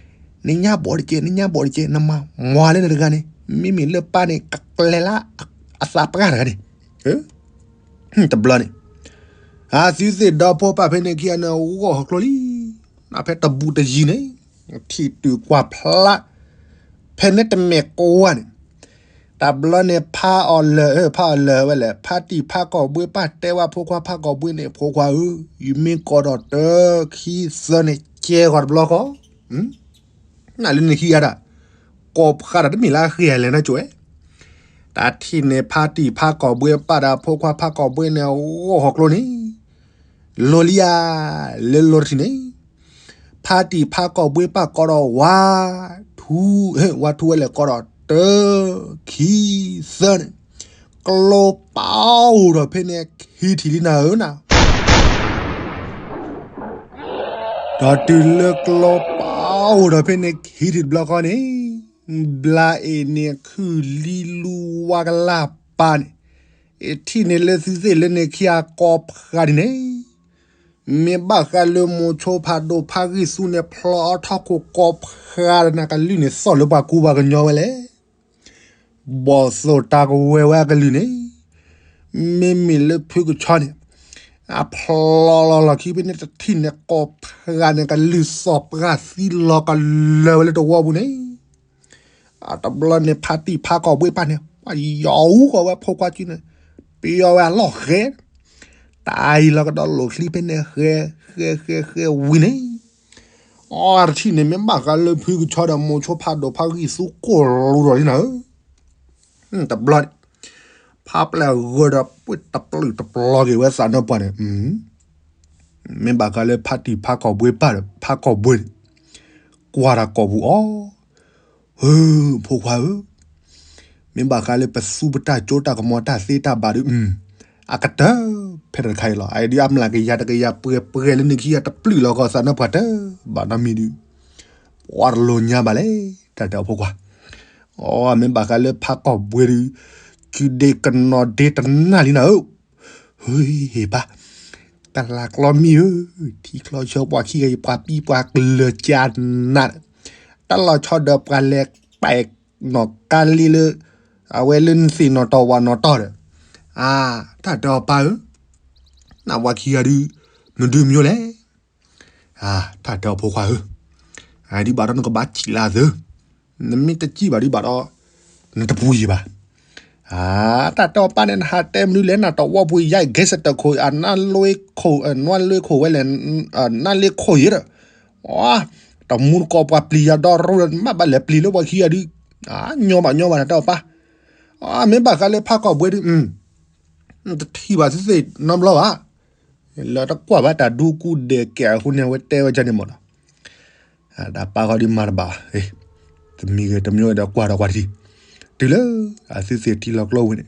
နညါဘီၣ်တကဲး နညါဘီၣ်တကဲး နမၤမွၤလၢနတဂၤန့ၣ်, မ့မ့ၢ်လၢပၢ်န့ၣ် ကကျဲၤလၢအသးပှၢ်တဂၤန့ၣ်, တဘျီန့ၣ်, အသုသ့ၣ်ဒီဖိပၢ်ဖဲန့ၣ်ခံဂၤန့ၣ် ဂီၢ်ဟီၣ်ကျိလံ, နဖဲတဘူးတယံၤန့ၣ်, ထံၣ်တုၤကွၢ်ဖျါ, ဖဲန့ၣ်တမဲာ်ကွၢ်န့ၣ်, တဘျီန့ၣ်ဖးအီၣ်လၢာ် ဖးအီၣ်လၢာ်ဝဲလဲၣ် ဖါတံၢ်ဖးကီၢ်ဘှ့ပၢ်တဲဝဲဖိခွါဖးကီၢ်ဘှ့န့ၣ် ဖိခွါဧၢ, ယမ့ၢ်ကိးဒီးတၢ ခံ သၢန့ၣ် ကဲဂီၤတဘျီဃီ, နလၢန့ၣ်ခံဂၤဒၣ်, ကိးဖးဒၣ်တမ့ၢ်လၢအဃ့ၢ်လဲၣ်န့ၣ်ကၠိဝဲ, တၢ်ထံၣ်န့ၣ်ဖါတံၢ်ဖးကီၢ်ဘှ့ပၢ်ဒီးဖိခွါဖးကီၢ်ဘှ့န့ၣ် ဂီၢ်ဟီၣ်ကျိန့ၣ် လိၤလံဧါ, လၢလိၤတထံၣ်န့ၣ်, ဖါတံၢ်ဖးကီၢ်ဘှ့ပၢ်ကိးဒီးဝါ, ထူ, ဝါထူဝဲလဲၣ်ကိးဒီးတၢ, ခံ, သၢန့ၣ်, ကျိပာ်အိၣ်ဒီးဖဲန့ၣ်ခံထံၣ်လံနၤဧၢနၤ ဒီးတုၤလၢကျိပာ်အိၣ်ဒီးဖဲန့ၣ်ခံထံၣ်တဘျီဃီန့ၣ်, ဘျါအ့ၣ်န့ၣ်ခုၣ်လံလူဝါကလၢ်ပာ်န့ၣ်, အထံၣ်န့ၣ်လၢသုသ့ၣ်လၢန့ၣ်ခံဂၤကိးဖးဒ်န့ၣ်, မ့ၢ်ဘၣ်ဃးလၢမိၤဆိဖးဒိၣ်ဖးဂံၢ်သူန့ၣ် ဖျီအီထီခိၣ်ကိးဖးဒ်န့ၣ် ကလုၢ်န့ၣ်သီၣ်လၢပှၤကူပှၤကညီဝဲလဲၣ် ဘီၣ်သိၣ်တၢ်ကဝဲၤဝဲအကလုၢ်န့ၣ်, မ့မ့ၢ်လၢဖုကဆီန့ၣ်, အဖျီလီၤလီၢ်ခံဖဲန့ၣ်တထံၣ်န့ၣ်ကိးဖးဒ်န့ၣ် ကလုၢ်သီၣ်ပှၢ်သံလီၤကလၢာ်ဝဲလၢတဝီပူၤန့ၣ်, တဘျီန့ၣ် ဖါတံၢ်ဖါကီၢ်ဘှ့ပၢ်န့ၣ် ပှၤယီၤအူဃီၤဝဲဖိခွါစုန့ၣ်, ပယီၤဝဲအလီၢ်ဃဲ, တၢ်အံၤလီၤကဒီးလိာ်ချံဖဲန့ၣ် ဃဲ ဃဲ ဃဲ ဃဲဝံၤန့ၣ်, အတထံၣ်န့ၣ် မ့ၢ်ဘၣ်ဃးလၢဖုကဆီဒီးမိၤဆိဖးဒိၣ်ဖးဂံၢ်သူကိၢ်လူၤဒီးလံနၤဧၢ, တဘျီန့ၣ် ဖါပျဲၢ်ဂၢၢ်ဒီးပှ့ၢ်တပျုာ်တပျီၤက့ၤဝဲသးနီၢ်ပှၢ်န့ၣ်, မ့ၢ်ဘၣ်ဃးလၢဖါတံၢ်ဖါကီၢ်ဘှ့ပၢ်ဒီးဖါကီၢ်ဘှ့န့ၣ်, ကွၢ်တၢ်ကိာ်ပူၤအီၤ, ဟၢ ဖိခွါဧၢ, မ့ၢ်ဘၣ်ဃးလၢပသူပတၢ်ကၠိတၢ်ကမီၤတၢ်သ့တၢ်ဘၣ်ဒီး, အကတၢၢ်ဖဲတခါအံၤလီၤ. အအံၤဒုးအမျးကယၤတကယၤပှဲၤပှဲၤလၢနခံဂၤ တပျုာ်လီၤကီၢ်သးနီၢ်ပှၢ်တၢ်ဘၣ်နီတမံၤဒုး, ပှၤတလိၣ်ညါဘၣ်လဲၣ် တၢ်တဲအီၤဖိခွါ. အီ မ့ၢ်ဘၣ်ဃးလၢဖးကီၢ်ဘှ့ဒုး, ကုဒ့ကနီၤဒ့တနၢ်လံနၤဧၢ, ဟ့ၣ်ပၢ်, တလးကျီမံၤဧၢ, ထံချီဆၢပှၤခံဂၤအံၤ ပှၤပံပှၤကျၢၤကၢနး, တၢ်လီၤဆီဒီးပှၤလဲၤပဲာ်နီၣ်ကါလံလၢ, အဝဲလၢနသ့ၣ်နီၣ်တီၢ်ဝၣ်နီၣ်တီၢ်ဒီး, အါ, တၢ်တဲအီၤပၢ်ဧၢ, နဝၤခံဂၤဒုး, မဒုမညိလဲၣ် တၢ်တဲအီၤဖိခွါဧၢ, ဒ်ဘၣ်ဒီးနကဘၣ်စံၣ်လၢသၢ, နမ့ၢ်တစံၣ်ဘၣ်ဒ်ဘၣ်ဒီး, နတပူၤယံၤဘၣ်. တၢ်တဲအီၤပၢ်န့ၣ် နဟးတဲမနုၤလဲၣ် နတဝီပူၤယါအံၤ ဂဲၤစတၢၢ်ခိၣ် အနါလွ့ခိၣ် နါလွ့ခိၣ်ဝဲလဲၣ်, နါလ့ခိၣ်ယဲဒီး, တမူတကိးပှၤပျံၤယၤဒီရိဒီး နဘၣ်လဲၤပျံၤလၢပှၤခံဂၤဒုး, ညီဘၣ်ညီဘၣ် တၢ်တဲအီၤပၢ်, မ့ၢ်ဘၣ်ဃးလၢဖးကီၢ်ဘှ့ဒုး, တထံၣ်ဘၣ်သ့ၣ်သ့ၣ်နီတဘျီဘၣ်. လၢတကွၢ်ဘၣ်တၢ်ဒူကူဒဲးကဲအဃိန့ၣ် အဝဲတဲဝဲဒ်န့ၣ်မ့ၢ်နီၤ, တၢ်ပၢ်ဃီဒုးမၤတဘၣ်ဘၣ်, တမံၤဂ့ၤတမံၤဂ့ၤဒီးကွၢ်ဒီးကွၢ်တထံၣ်, တုၤလၢအသုသ့ၣ်ထံလီၤကျိဝံၤန့ၣ်,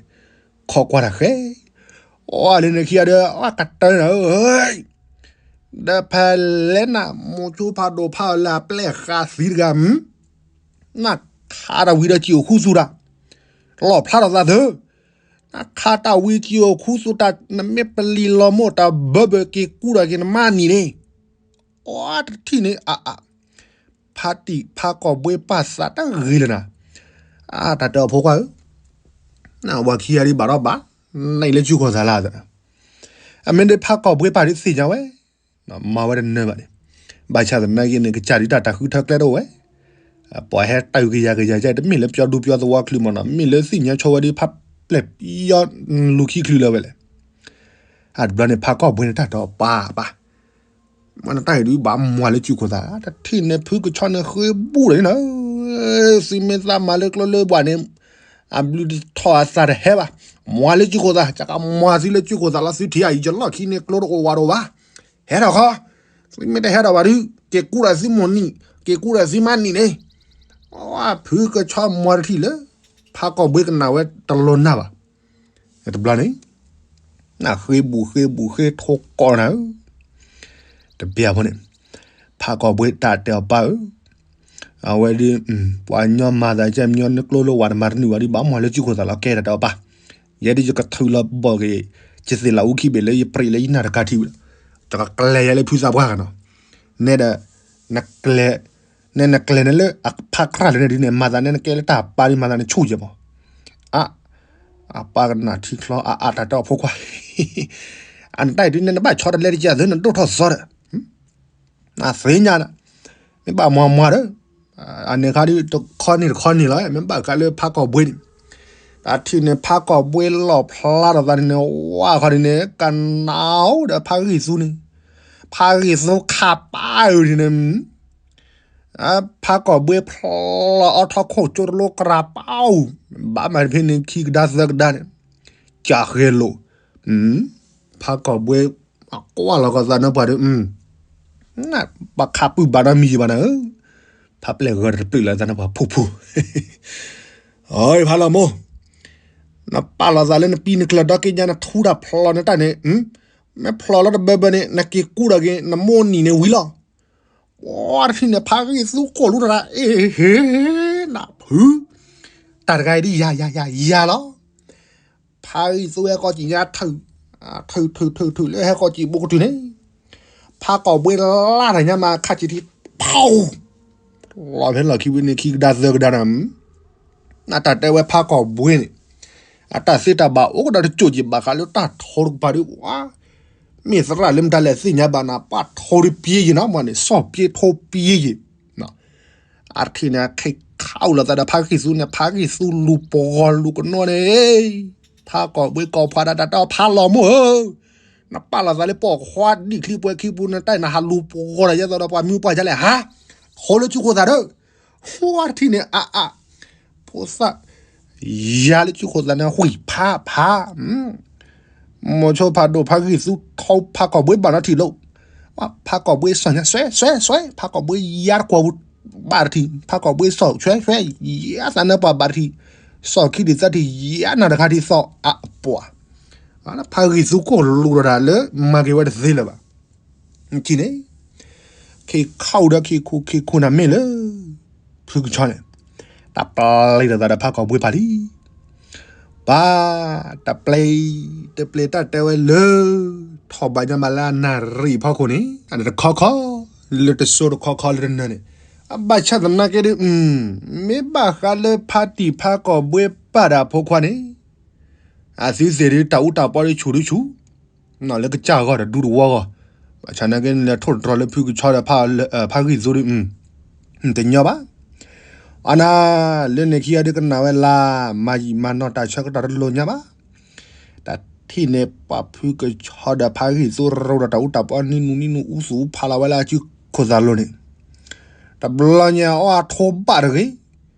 ခီကွၢ်တၢ်ဃဲ, အီလၢနခံဂၤဒီး အကတၢၢ်နၤဧၢ, ဒီးဖဲလဲၣ်နၤ မိၤဆိဖးဒိၣ်ဖးလၢအပျဲၢ်ဃာ်သံတဂၤ, နခးတၢ်ဝံၤဒီးစံၣ်အိၣ်ခူသူၣ်တၢ်, လီၣ်ဖျါထီၣ်သးသၢ, နခးတၢ်ဝံၤစံၣ်အိၣ်ခူသူၣ်တၢ် နမ့ၢ်ပလံၤလီၤမိၢ်တၢ်ဘၢဘၢက့ၤကူဒီးက့ၤနမါနံၤန့ၣ်, အီတထံၣ်န့ၣ် အါအါ, ဖါတံၢ်ဖးကီၢ်ဘှ့ပၢ်သးတဂ့ၤလၢၤနၤ, အါ တၢ်တဲအီၤဖိခွါဧၢ, နဝၤခံဂၤဒုးဘၣ်ဒီးဘၣ်, နအံၤလၢကၠူၢ်ခိၣ်သးလၢသး, အမ့ၢ်ဒ်ဖးကီၢ်ဘှ့ပၢ်ဒုးသ့ၣ်ညါဝဲ, မၤဝဲတနၢၤဘၣ်န့ၣ်, ဘၣ်ဆၣ်သနာ်က့န့ၣ် ကစၢ်ဒုးတၢ်တၢ်ဃုထၢကျဲတအိၣ်ဝဲ, ပှၤဟဲတၢ်ကယၤကယၤကဲ တမ့ၢ်လၢပျီဒူပျီသဝီချုးမ့ၢ်နီၤ မ့ၢ်လၢသ့ၣ်ညါဆိဝဲဒ်ဖးပျဲၢ်ပယီၤလူၤခံချုးလၢၤဝဲလဲၣ်, အတဘျီန့ၣ် ဖးကီၢ်ဘှ့န့ၣ် တၢ်တဲအီၤပၢ်ပၢ် မ့ၢ်နတၢ်အံၤဒုးဘၣ်မွၤလၢကၠူၢ်ခိၣ်သး တထံၣ်န့ၣ်ဖုကဆီန့ၣ်ဃ့ဘူးဒီးန့ၣ်, သုမ့ၢ်သးမၤလၢကျိလၢပှၤန့ၣ်, အဘျုးတထီၣ်အသးတဟဲဘၣ်, မွၤလၢကၠူၢ်ခိၣ်သး ကကမွၤသုလၢကၠူၢ်ခိၣ်သးလီၤ သုထံၣ်အံၤယလီၢ်ခံန့ၣ်ကျိတအိၣ်ဝးတအိၣ်ဘၣ်, ဟဲထီၣ်ခီ, သုမ့ၢ်တဟဲထီၣ်ဘၣ်ဒုး က့ၤကူဒီးသုမိၢ်နံၤ, က့ၤကူဒီးသုမါနံၤန့ၣ်, ဖုကဆီမွၤတထံၣ်လၢ, ဖးကီၢ်ဘှ့ကနၣ်ဝဲတလိၤနၢ်ဘၣ် တဘျီန့ၣ်, နဃ့ဘူးဃ့ဘူးဃ့ထိကိးနၤဧၢ, တပျၢ်ဖိန့ၣ်, ဖးကီၢ်ဘှ့တၢ်တဲအီၤပၢ်ဧၢ, အဝဲဒ်, ပှၤညီမၤသးကဲမညီနကျိလၢဝၤတမၤတနုာ်ဘၣ်ဒ်ဘၣ်မွၤလၢကၠူၢ်ခိၣ်သးလီၤ ကဲတၢ်တဲအီၤပၢ်, ယဲဒ်ယကထုးလီၤဘီၣ်က့ၤ, ယသ့ၣ်လၢအူခံဘ့ၣ်လၢယပြံးလၢယနၢ်တကးထံၣ်ဝဲ, ယကကျဲၤယၤလၢဖုသးပှၢ်ဂၤနီၤ, နဲဒၣ်, နကျဲၤ, နဲနကျဲၤန့ၣ်လၢအဖးကြၢ်လၢန့ၣ်ဒ်န့ၣ် မၤသးနဲနကဲလၢတၢ်ပၢ်ဒ်မၤသးန့ၣ်ဆူၣ်ယဲၢ်မး အါ, အပၢ်ကနၣ်ထံချီအါအါတၢ်တဲအီၤဖိခွါ, အနတၢ်အံၤဒုးနဲနဘၣ်ဆီတလဲတက့ၢ်အသုနဒိၣ်ထီၣ်သီဒီး, နသ့ၣ်ညါနၤ, မ့ၢ်ဘၣ်မွၤမွၤဒီး, အန့ၣ်ခါဒုးတခီန့ၣ်တခီန့ၣ်လီၤ မ့ၢ်ဘၣ်ဃးလၢဖးကီၢ်ဘှ့န့ၣ်, တၢ်ထံၣ်န့ၣ်ဖးကီၢ်ဘှ့လီၣ်ဖျါထီၣ်သးန့ၣ် ဝါခီဒ်န့ၣ် ကနၣ်အိၣ်ဒီးဖးဂံၢ်သူန့ၣ်, ဖးဂံၢ်သူခးပၢ်ဧၢဒ်န့ၣ် ဖးကီၢ်ဘှ့ဖျီအီထီခိၣ်ကၠိတလိကရၤပၢ်ဧိၤ, ဘၣ်မၤတဖဲန့ၣ်ခံကဒါသၢကဒါန့ၣ်, ကၢ်ဃဲလိာ်, ဖးကီၢ်ဘှ့, အကွၢ်လီၤကီၢ်သးနၢ်ပှၤဒီး, ပှၤခးပုၢ်ဘၣ်ဒီးမံၤယံၤဘၣ်နၤဧၢ, ဖးပျဲၢ်ဂၢၢ်တပျုာ်လၢသးနၢ်ပှၤဖူဖူ, အဖးလီၤမိၢ်, နပာ်လီၤသးလၢနပံနကျၢၤဒီက့ညါနထူတၢ်ဖျီနတၢ်န့ၣ်, မ့ၢ်ဖျီလီၤတဘၢဘၢန့ၣ် နက့ၤကူဒီးက့ၤ နမိၢ်နံၤန့ၣ်ဝံၤလီၤ ပှၤတထံၣ်န့ၣ် ဖးဂံၢ်သူကိၢ်လူတရၣ် အ့ဟ့, နဖု, တၢ်တဂၤအံၤဒ်ယၤယၤယၤယၤလီၤ, ဖးဂံၢ်သူဟဲကီၢ်စံၣ်ညါထုး, ထုးထုးထုးထုးလၢဟဲကီၢ်စံၣ်ဘိကတုၤန့ၣ်, ဖးကီၢ်ဘှ့လၢ်တၢ်ညါမးခါဆံးထံ ဖီ, လီၤဖဲလီၢ်ခံဝံၤန့ၣ်ခံကဒါသၢကဒါန့ၣ် နတၢ်တဲဝဲဖးကီၢ်ဘှ့န့ၣ်, အတၢ်သ့တၢ်ဘၣ်အိၣ်ကဒီးတစိၢ်က့ၤဘၣ်ဃးလၢတၢ်ထိတကပၤဒ်ဝဲ, မ့ၢ်သရၣ်လၢမတၤလဲၣ်သ့ၣ်ညါဘၣ်နၤ ပှၤထိတပျ့ယံၤနီၤ မ့ၢ်န့ၣ် စီၣ်ပျ့ထိပျ့ယံၤ, အထံၣ်န့ၣ် ခ့ခးအိၣ်လိာ်သးဒီးဖါဂံၢ်သူန့ၣ် ဖါဂံၢ်သူလူၤပဂီၤလူၤကနိးန့ၣ်, ဖါကီၢ်ဘှ့ကီၢ်ဖးဒၣ်တၢ်တဲအီၤ ဖါလီၤမိၢ်ဧၢ, နပာ်လီၤသးလၢပိာ်ခွါဒံၣ်ချံပှဲၤခံပူၤ နတၢ်အံၤနဟးလူၤပဂီၤဒီးယဲသိးဒီးပှၤမံပှၢ်ယါလဲၣ်ဟါ, ဟိလၢဆူခိၣ်သးဒီး, ဝါတထံၣ်န့ၣ် အါအါ, ဖိသၣ် ယါလၢဆူခိၣ်သးန့ၣ် ဝံၣ်ဖးဖး မိၤဆိဖးဒိၣ်ဖါဂံၢ်သူထီဖါကီၢ်ဘှ့ဘၣ်နီထံၣ်လိာ်, ဖါကီၢ်ဘှ့စီၤညါစွဲစွဲစွဲ ဖါကီၢ်ဘှ့ယါတကွီၢ်ပူၤ ဘၣ်တထံၣ် ဖါကီၢ်ဘှ့စီၤစွဲစွဲ ယါသးနၢပှၤဘၣ်တထံၣ်, စီၤခံထံၣ်သၢထံၣ် ယါနၤတခါထံၣ်သီအပှၤ, ဖါဂံၢ်သူကိၢ်လူၤဒီးတၢ်လၢ မၤက့ၤဝဲတသ့လၢၤဘၣ်. ထံၣ်န့ၣ် ခ့ခးအိၣ်ဒီးခ့ခူခ့ခူနၤမ့ၢ်လၢ ဖုကဆီန့ၣ် တၢ်ပျံၤလိာ်သးဒီးဖါကီၢ်ဘှ့ပၢ်လံ. ပၢ် တပျံၤ တပျံၤတၢ်တဲဝဲလၢ ထီၣ်ဘၣ်ညါမးလၢအနၣ်ရံၣ်ဖီခိၣ်န့ၣ် အတခီခီ လၢတစိၤတခီခီလၢတနၢၤန့ၣ်, အဘၣ်ဆၣ်သနာ်က့ဒီး မ့ၢ်ဘၣ်ဃးလၢဖါတံၢ်ဖါကီၢ်ဘှ့ပၢ်ဒီးအဖိခွါန့ၣ် အသုသ့ၣ်ဒုးတၢ်အူတၢ်ပီဒုးဆူၣ်ဒုးဆူၣ် နီၢ်လၢကစၢ်ဂီၢ်တဒူတဝီဂီၢ်, ဘၣ်ဆၣ်နာ်က့လဲၤထိၣ်တတြီၤလၢဖုကဆီဒီး ဖါဂံၢ်သူဒီး တညီဘၣ်. အနၤ လၢန့ၣ်ခံဂၤဒုးကနၣ်ဝဲလၢ မၤယံာ်မၤနီၢ်တၢ်ဆၢကတီၢ်တလိၤညါဘၣ်. တၢ်ထံၣ်န့ၣ် ပှၤဖုကဆီဒီးဖါဂံၢ်သူရိၤဒီးတၢ်အူတၢ်ပီနံၤနူနံၤနူအူသူအူဖးလီၤဝဲလၢအစုခိၣ်သးလိၤန့ၣ်, တဘျီညါအီၤအထိဘၣ်တဂ့ၤ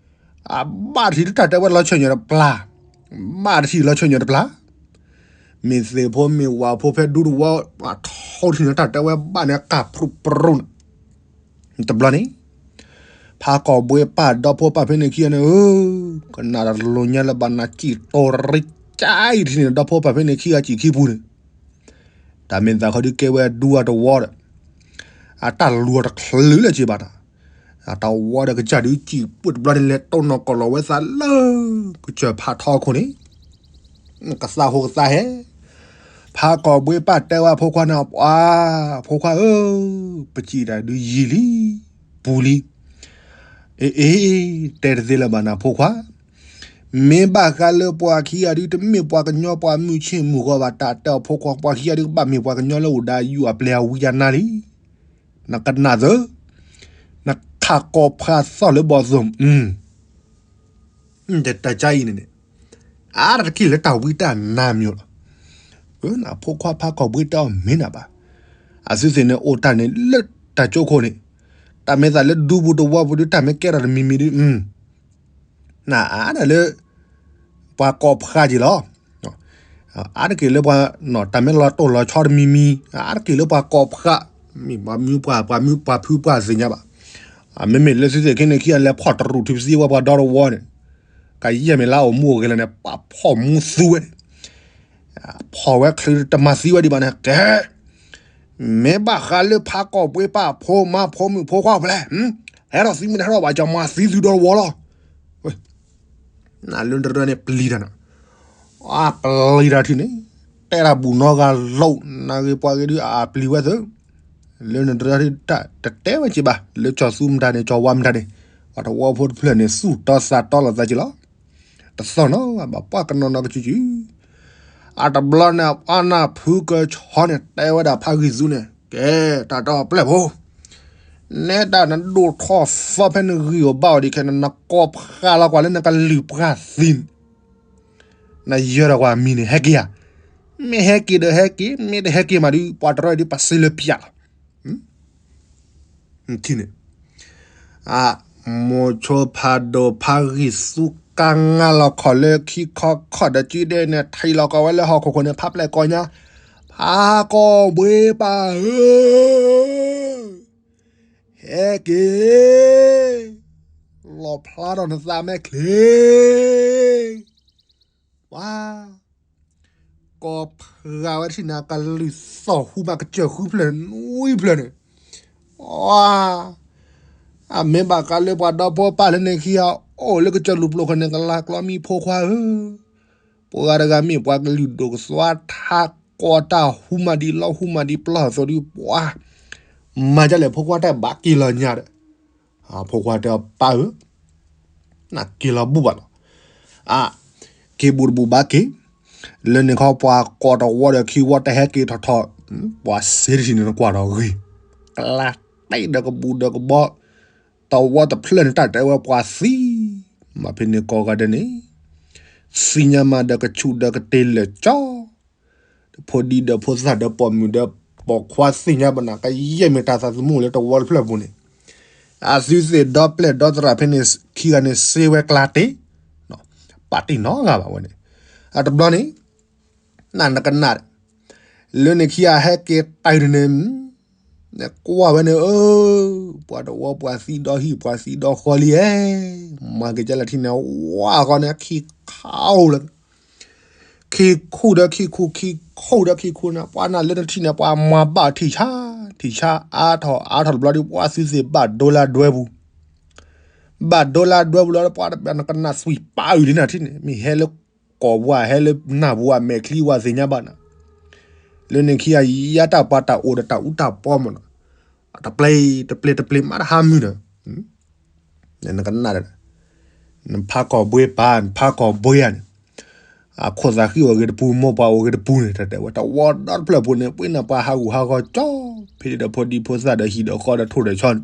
အဘၣ်တထံၣ်လၢတၢ်တဲဝဲလီၤဆၢၣ်ညီၣ်တပျၢ်, ဘၣ်တထံၣ်လီၤဆၢၣ်ညီၣ်တပျၢ်, မ့ၢ်သ့ၣ်ဖိမ့ၢ်ဝၣ်ဖိဖဲဒူတဝီ အထိၣ်ထံၣ်န့ၣ်တၢ်တဲဝဲဘၣ်န့ၣ် ကၢ်ဖြူပရူၣ်န့ၣ်, တဘျီန့ၣ် ဖါကီၢ်ဘှ့ပၢ်ဒီဖိပၢ်ဖဲန့ၣ်ခံဂၤန့ၣ်ဧၢ, ကနၣ်တလိၤညါလၢဘၣ်နၤစံၣ်တိၤရံၣ်ကၠါအံၤတထံၣ်န့ၣ် ဒီဖိပၢ်ဖဲန့ၣ်ခံဂၤစံၣ်ခံပူၤန့ၣ်, တၢ်မ့ၢ်သးခီဒုးကဲဝဲဒူအတဝီဒီး အတၢ်လူၤအီၤတချုးလၢၤက့ၤဘၣ်နၤ, အတဝီဒီးကစၢ်ဒုးစံၣ်ပှ့ၤတဘျီန့ၣ် လဲၤတိၢ်နီၣ်ကီၢ်လီၤဝဲသးလၢ ကစၢၢ်ဖးထီခိၣ်န့ၣ်, ကသးဟူကသးဟဲ, ဖါကီၢ်ဘှ့ပၢ်တဲဝဲအဖိခွါန့ၣ် ပှၤ, ဖိခွါဧၢ, ပစံၣ်တၢ်ဒုးယံာ်လံ, ပူၤလံ, အ့ အ့ တဲတသ့လၢၤဘၣ်နၤဖိခွါ, မ့ၢ်ဘၣ်ဃးလၢပှၤခံဂၤဒုးတမ့ၢ်ပှၤကညီပှၤမုၢ်ဆ့ၣ်မုၢ်ဂီၤဘၣ် တၢ်တဲအီၤဖိခွါ ပှၤခံဂၤဒုးကဘၣ်မ့ၢ်ပှၤကညီလၢအိၣ်ဒီးယုၢ်အပျဲၢ်အဝံအနါလံ, နကနၣ်သၢ နခးကီၢ်ဖးသီၣ်လၢဘီၣ်သိၣ်, တၢ်ကါအံၤန့ၣ်န့ၣ်, အါတက့ၢ်လၢတၢ်ဝံတၢ်နါမ့ၢ်လီၤ, ဖိခွါဖးကီၢ်ဘှ့တဲအီၤမ့ၢ်နၤဘၣ်, အသုသ့ၣ်န့ၣ်အိၣ်တၢ်န့ၣ်လၢတၢ်ကၠိခိၣ်န့ၣ်, တၢ်မ့ၢ်သးလၢဒူပူၤတဝီပူၤဒုး တၢ်မ့ၢ်ကဲထီၣ်တမံၤမံၤဒုး နအါဒၣ်လၢ ပှၤကိးဖးက့ၤလီၤ. အါတက့ၢ်လၢပှၤ တၢ်မ့ၢ်လီၤတိၢ်လီၤဆီတမံၤမံၤ, အါတက့ၢ်လၢပှၤကိးဖး, မ့ၢ်ပှၤမုၢ်ပှၢ် ပှၤမုၢ်ပှၢ်ဖုပှၢ်သ့ၣ်ညါဘၣ်. မ့မ့ၢ်လၢသုသ့ၣ်ခံန့ၣ်ခံဂၤလဲၤဖီၣ်တရူးထူပသံဝဲပှၤဒီတဝီန့ၣ်, ကယဲၢ်မ့ၢ်လၢအအိၣ်မူအိၣ်ဂဲၤလၢၤန့ၣ် ပာ်ဖီၣ်မူသူဝဲန့ၣ် ဖီၣ်ဝဲချုးတမၤသံဝဲဒံးဘၣ်န့ၣ် ကဲ, မ့ၢ်ဘၣ်ဃးလၢဖးကီၢ်ပှ့ၤပာ်ဖိမါဖိမုၣ်ဖိခွါဖဲလဲၣ်, ဟဲထီၣ်သံမ့ၢ်တဟဲထီၣ်ဘၣ် ကမၤသံသုဒီတဝီလီၤ. နလၢတရၢန့ၣ်ပျံၤတၢ်န့ၣ်, အပျံၤတၢ်ထံၣ်န့ၣ်, တဲတၢ်ဘူၣ်နီဂၤလိာ် နဂ့ၤပှၤဂ့ၤဒုးအပျံၤဝဲသၢ, လၢနတရၢတၢ်တတဲဝဲက့ၤဘၣ် လၢကၠီၤသူမတၤန့ၣ် ကၠီၤဝါမတၤန့ၣ်, ပှၤတဝီဖိတဖျၢၣ်န့ၣ် သူၣ်တီသးတီလိာ်သးက့ၤလီၤ. တသီၣ်နီၤဘၣ်ပှၤကနီၤနီၤကစုာ်စုာ်, အတဘျီန့ၣ် အနၢ်ဖုကဆီန့ၣ် တဲဝဲဒၣ်ဖးဂံၢ်သူန့ၣ် ကဲ, တၢ်တီပျဲၢ်ဖိ, နဲဒၣ်နဒိၣ်ထီၣ်သီဖဲနဂံၢ်အိၣ်ဘါအိၣ်ဒံးခဲန့ၣ် နကိးဖးလီၤကွၢ်လၢနကလုၢ်ပှၢ်သံန့ၣ်, နယၢၤထီၣ်ကွၢ်မံၤန့ၣ် ဟဲက့ၤဧါ. မ့ၢ်ဟဲက့ၤဒီးဟဲက့ၤ, မ့ၢ်တဟဲက့ၤမးဒုး ပှၤတရၢဒုးပာ်စ့လၢပျၢ်လီၤ. ထံၣ်န့ၣ်, အ, မိၤဆိဖးဒိၣ်ဖးဂံၢ်သူကါငါလီၤခီၣ်လၢခံခီခီၣ်ဒီးစုဒဲန့ၣ် ထံၣ်လီၤကီးဝဲလၢဟီၣ်ခိၣ်ခိၣ်န့ၣ် ဖးပျဲၢ်ကီညါ, ဖးကီၢ်ဘှ့ပၢ်ဧၢ, ဟဲက့ၤ, လီၤဖျါထီၣ်နသးမဲာ်ချ့ ပှၤ, ကိးဖးဝဲတထံၣ်န့ၣ် ကလုၢ်သီၣ်ဟူမးကစၢၢ်ဃုဖျၢၣ်နွံဖျၢၣ်န့ၣ်, အ, အမ့ၢ်ဘၣ်ဃးလၢပှၤဒီဖိပၢ်လၢန့ၣ်ခံဂၤ အိၣ်လၢကစၢၢ်လူၢ်ပျိာ်ခိၣ်န့ၣ် ကလၤကျီမံၤဖိခွါဧၢ, ပှၤဂၤတဂၤမ့ၢ်ပှၤကလုၢ်ဒိၣ်ကသွါထး ကိးတၢ်ဟူမးဒံးလီၤဟူမးဒံးပျီၢ်အသိးဒုး ပှၤ, မၤဒ်လဲၣ်ဖိခွါတၢ်ဘၣ်က့ၤလီၤညါဒီး ဖိခွါတဲအီၤ ပၢ်ဧၢ, နက့ၤလီၤဘူၣ်ဘၣ်လီၤ. အ, က့ၤဘူၣ်တဘူၣ်ဘၣ်က့ၤ, လၢန့ၣ်ခီပှၤကိးတဝီဒီးခံဝီတဟဲက့ၤထီၣ်ထီၣ်, ပှၤစ့တထံၣ်န့ၣ်နကွၢ်ထီၣ်ဂ့ၤ, ကလါတဲဒီးကဘူၣ်ဒီးကဘီ တဝီတဖျၢၣ်န့ၣ် တၢ်တဲဝဲပှၤသံ, မ့ၢ်ဖဲန့ၣ်ကိးဂၤဒဲးန့ၣ် သ့ၣ်ညါမးဒီးကဆူၣ်ဒီးကတ့ၢ်လၢာ်ကၠီ, ဒီးဖိဒံဒီးဖိသၣ်ဒီးပိာ်မုၣ်ဒီးပိာ်ခွါသ့ၣ်ညါဘၣ်နၤ ကယဲၢ်မ့ၢ်တၢ်သးသမူလၢတဝီတဖျၢၣ်ပူၤန့ၣ်, အသုသ့ၣ်ဒီပျဲၢ်ဒီသရၣ်ဖဲန့ၣ်ခံဂၤန့ၣ် စ့ဝဲကျါတ့ၢ်, ပာ်တ့ၢ်နီတဂၤဘၣ်ဝဲန့ၣ်, အတဘျီန့ၣ် နနကနၣ် လၢန့ၣ်ခံဂၤဟဲက့ၤတၢ်ဒုးန့ၣ် ကွၢ်ဝဲန့ၣ် အၢ ပှၤတဝီပှၤသံဒီဟံၣ်ပှၤသံဒီဃီလံဧၢ, မၤက့ၤကလၢထံန့ၣ် ဝါဃီန့ၣ် ခံခူၣ်လၢ ခံခူၣ်ဒီးခံခူၣ် ခံခူၣ်ဒီးခံခူၣ်န့ၣ် ပှၤနၤလၢနထံၣ်န့ၣ် ပှၤမၤဘၣ်ထံၣ်ဆါ ထံၣ်ဆါအါထီၣ်အါထီၣ်တဘျီဒီး ပှၤသုသ့ၣ်ဘၣ်ဒိလၢဒွဲပူၤ ဘၣ်ဒိလၢဒွဲပူၤလီၤ ပှၤတဘၣ်နကနၣ်သွံၣ်ပာ်အုၣ်လံနၤထံၣ်န့ၣ် မ့ၢ်ဟဲလၢ ကိာ်ပူၤ ဟဲလၢနၢ်ပူၤ အမဲာ်ချံဝဲသ့ၣ်ညါဘၣ်နၤ, လၢန့ၣ်ခံဂၤယါတၢ်ပှၤတၢ်အိၣ်ဒီးတၢ်အူတၢ်ပီမးနီၤ, တပျ့ၤ တပျ့ၤ တပျ့ၤမးတဟါမုၢ်ဒီး နကနၣ်ဒီး နဖးကီၢ်ဘှ့ပၢ် နဖးကီၢ်ဘှ့ဧါန့ၣ်, အခိၣ်သးဃံအိၣ်ဂ့ၤတပူၤ မိၢ်ပှၢ်အိၣ်ဂ့ၤတပူၤန့ၣ် တၢ်တဲဝဲ တဝီဒီတဖျၢၣ်ပူၤန့ၣ် ပှၤနၢ်ပှၤဟးဂူာ်ဟးဂီၤကၠီ ဖဲဒီးဖိဒံဖိသၣ်ဒီးဟံၣ်ဒီးဃီဒီးထိၣ်ဒီးဆီန့ၣ်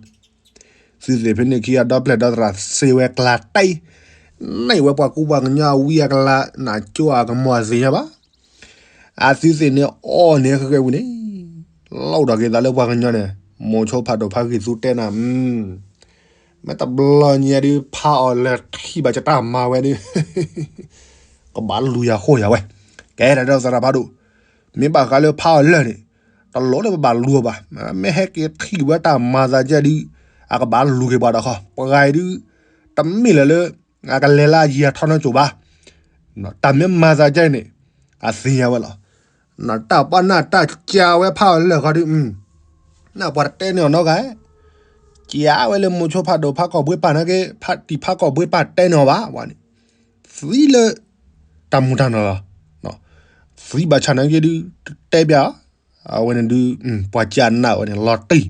သုသ့ၣ်ဖဲန့ၣ်ခံဂၤဒီပျဲၢ်ဒီသရၣ်စ့ဝဲကျါတ့ၢ်, န့ၢ်ဝဲပှၤကူပှၤကညီအဝံအကျါ နကၠိအကမီၤအသ့ၣ်ညါဘၣ်, အသုသ့ၣ်န့ၣ်အီၣ်န့ၣ်ဃဲဃဲဝံၤန့ၣ်, လီၢ်ဒီးက့ၤသးလၢပှၤကညီန့ၣ်, မိၤဆိဖးဒိၣ်ဖးဂံၢ်သူတဲနၤ, မ့ၢ်တဘျီညါဒုး ဖးအီၤလၢာ်ထံၣ်ဘၣ်ကတၢ်မၤဝဲဒုး ကဘၣ်လူၤယၤဃိယၤဝဲ, ကဲတၢ်ဒီသရၣ်ဖးဒိၣ်, မ့ၢ်ဘၣ်ဃးလၢဖးအီၤလၢာ်န့ၣ်, တလိၣ်လၢပဘၣ်လူၤအီၤဘၣ်, မ့ၢ်ဟဲက့ၤထံၣ်ဝဲတၢ်မၤသးကဲဒုး, အကဘၣ်လူၤက့ၤပှၤဒီးဃီ, ပှၤဂၤအံၤဒုး, တမ့ၢ်လၢၤလၢ, အကလဲၤလၢအယံၤအထီနကၠိၤဘၣ်, တၢ်မ့ၢ်မၤသးကဲန့ၣ်, အသ့ၣ်ညါဝဲလီၤ, တၢ်ပှၤနၢ်တၢ်ကးဝဲဖးအီၤလၢာ်ဃီဒုး, နၢ်ပှၤတတဲန့ၢ်အီၤနီတဂၤ, ကးဝဲလၢမိၤဆိဖးဒိၣ်ဖးကီၢ်ဘှ့ပၢ်နာ်က့, ဖးတံၢ်ဖးကီၢ်ဘှ့ပၢ်တဲန့ၢ်အီၤဘၣ်, ဝဲန့ၣ် သံလၢ တၢ်မူတၢ်နီၢ်လီၤ. သံဘၣ်ဆၣ်နာ်က့ဒုး တတဲပျး, အဝဲန့ၣ်ဒုး ပှၤကၢ်နၢ်ဝဲန့ၣ်လီၤတံၢ်,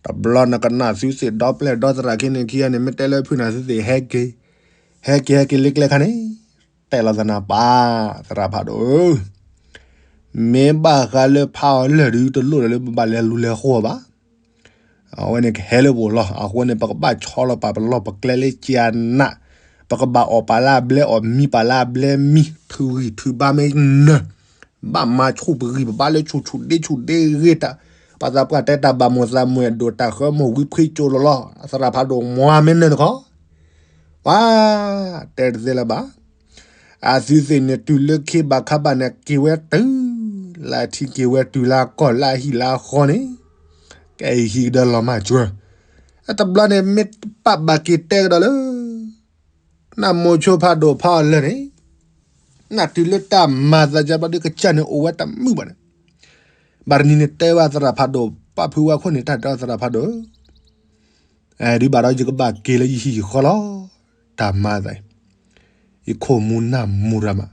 တဘျီနကနၣ်သုသ့ၣ်ဒီပျဲၢ်ဒီသရၣ်ခံန့ၣ်ခံဂၤန့ၣ် မ့ၢ်တဲလၢဖုနၤသုသ့ၣ်ဟဲက့ၤ, ဟဲက့ၤဟဲက့ၤလၢကျဲခါန့ၣ်, တဲလီၤသနၤပၢ်, သရၣ်ဖးဒိၣ်ဧၢ, မ့ၢ်ဘၣ်ဃးလၢဖးအီၤလၢာ်ဒုး တလိၣ်လၢၤလၢပဘၣ်လဲၤလူၤလဲၤဃိဘၣ် အဝဲန့ၣ်ကဟဲလၢပအိၣ်လီၤ. အဃိန့ၣ် ပကဘၣ်ဆီလီၤပာ်ပလီၢ်ပကျဲလၢကၢ်နး, ပကဘၣ်အီၣ်ပာ်လၢအဘျဲအီၣ်မံပာ်လၢအဘျဲမံ, ထုးဂံၢ်ထုးဘါမ့ၢ်နၢၤ, ဘၣ်မၤဆူၣ်ပဂံၢ်ပဘါလၢဆူၣ်ဆူၣ်ဒ့ဆူၣ်ဒ့ဂ့ၤတၢ်, ပှၤသးပှၢ်တဲတၢ်ဘၣ်မိၢ်သးမုၢ်အဲၣ်ဒိးတၢ်ဃၢမိၢ်ဝံဖှ့ကၠိလီၤလီၤ, သရၣ်ဖးဒိၣ်မွၤမ့ၢ်နၢၤတခီ ပှၤတဲတသ့လၢၤဘၣ်. အသုသ့ၣ်န့ၣ် တုၤလၢခ့ဘၣ်ခါဘၣ်န့ၣ် က့ၤဝဲတုၤ, လၢအထံက့ၤဝဲတုၤလၢအကီၢ်လၢအဟံၣ်လၢအဃီန့ၣ်, ကဲအံၤဟံၣ်ကဒီးလီၤမၢ်ကွၢ်, အတဘျီန့ၣ် မ့ၢ်ပာ်ဘၣ်က့ၤတဲကဒီးလၢ နမိၤဆိဖးဒိၣ်ဖးအီၤလၢာ်န့ၣ်, နတုၤလၢတၢ်မၤသးကၢဘျီဒုးကစၢ်န့ၣ်အိၣ်ဝဲတမုာ်ဘၣ်န့ၣ်, ဘၣ်တနံၤန့ၣ်တဲဝဲသရၣ်ဖးဒိၣ် ပာ်ဖုဝဲခိၣ်န့ၣ် တၢ်တဲအီၤသရၣ်ဖးဒိၣ်ဧၢ ဒုးဘၣ်ဒီးယကဘၣ်က့ၤလၢယဟံၣ်ယဃီလီၤ, တၢ်မၤသးအံၤ, ယခိၣ်မူနၢ်မူရၤမး,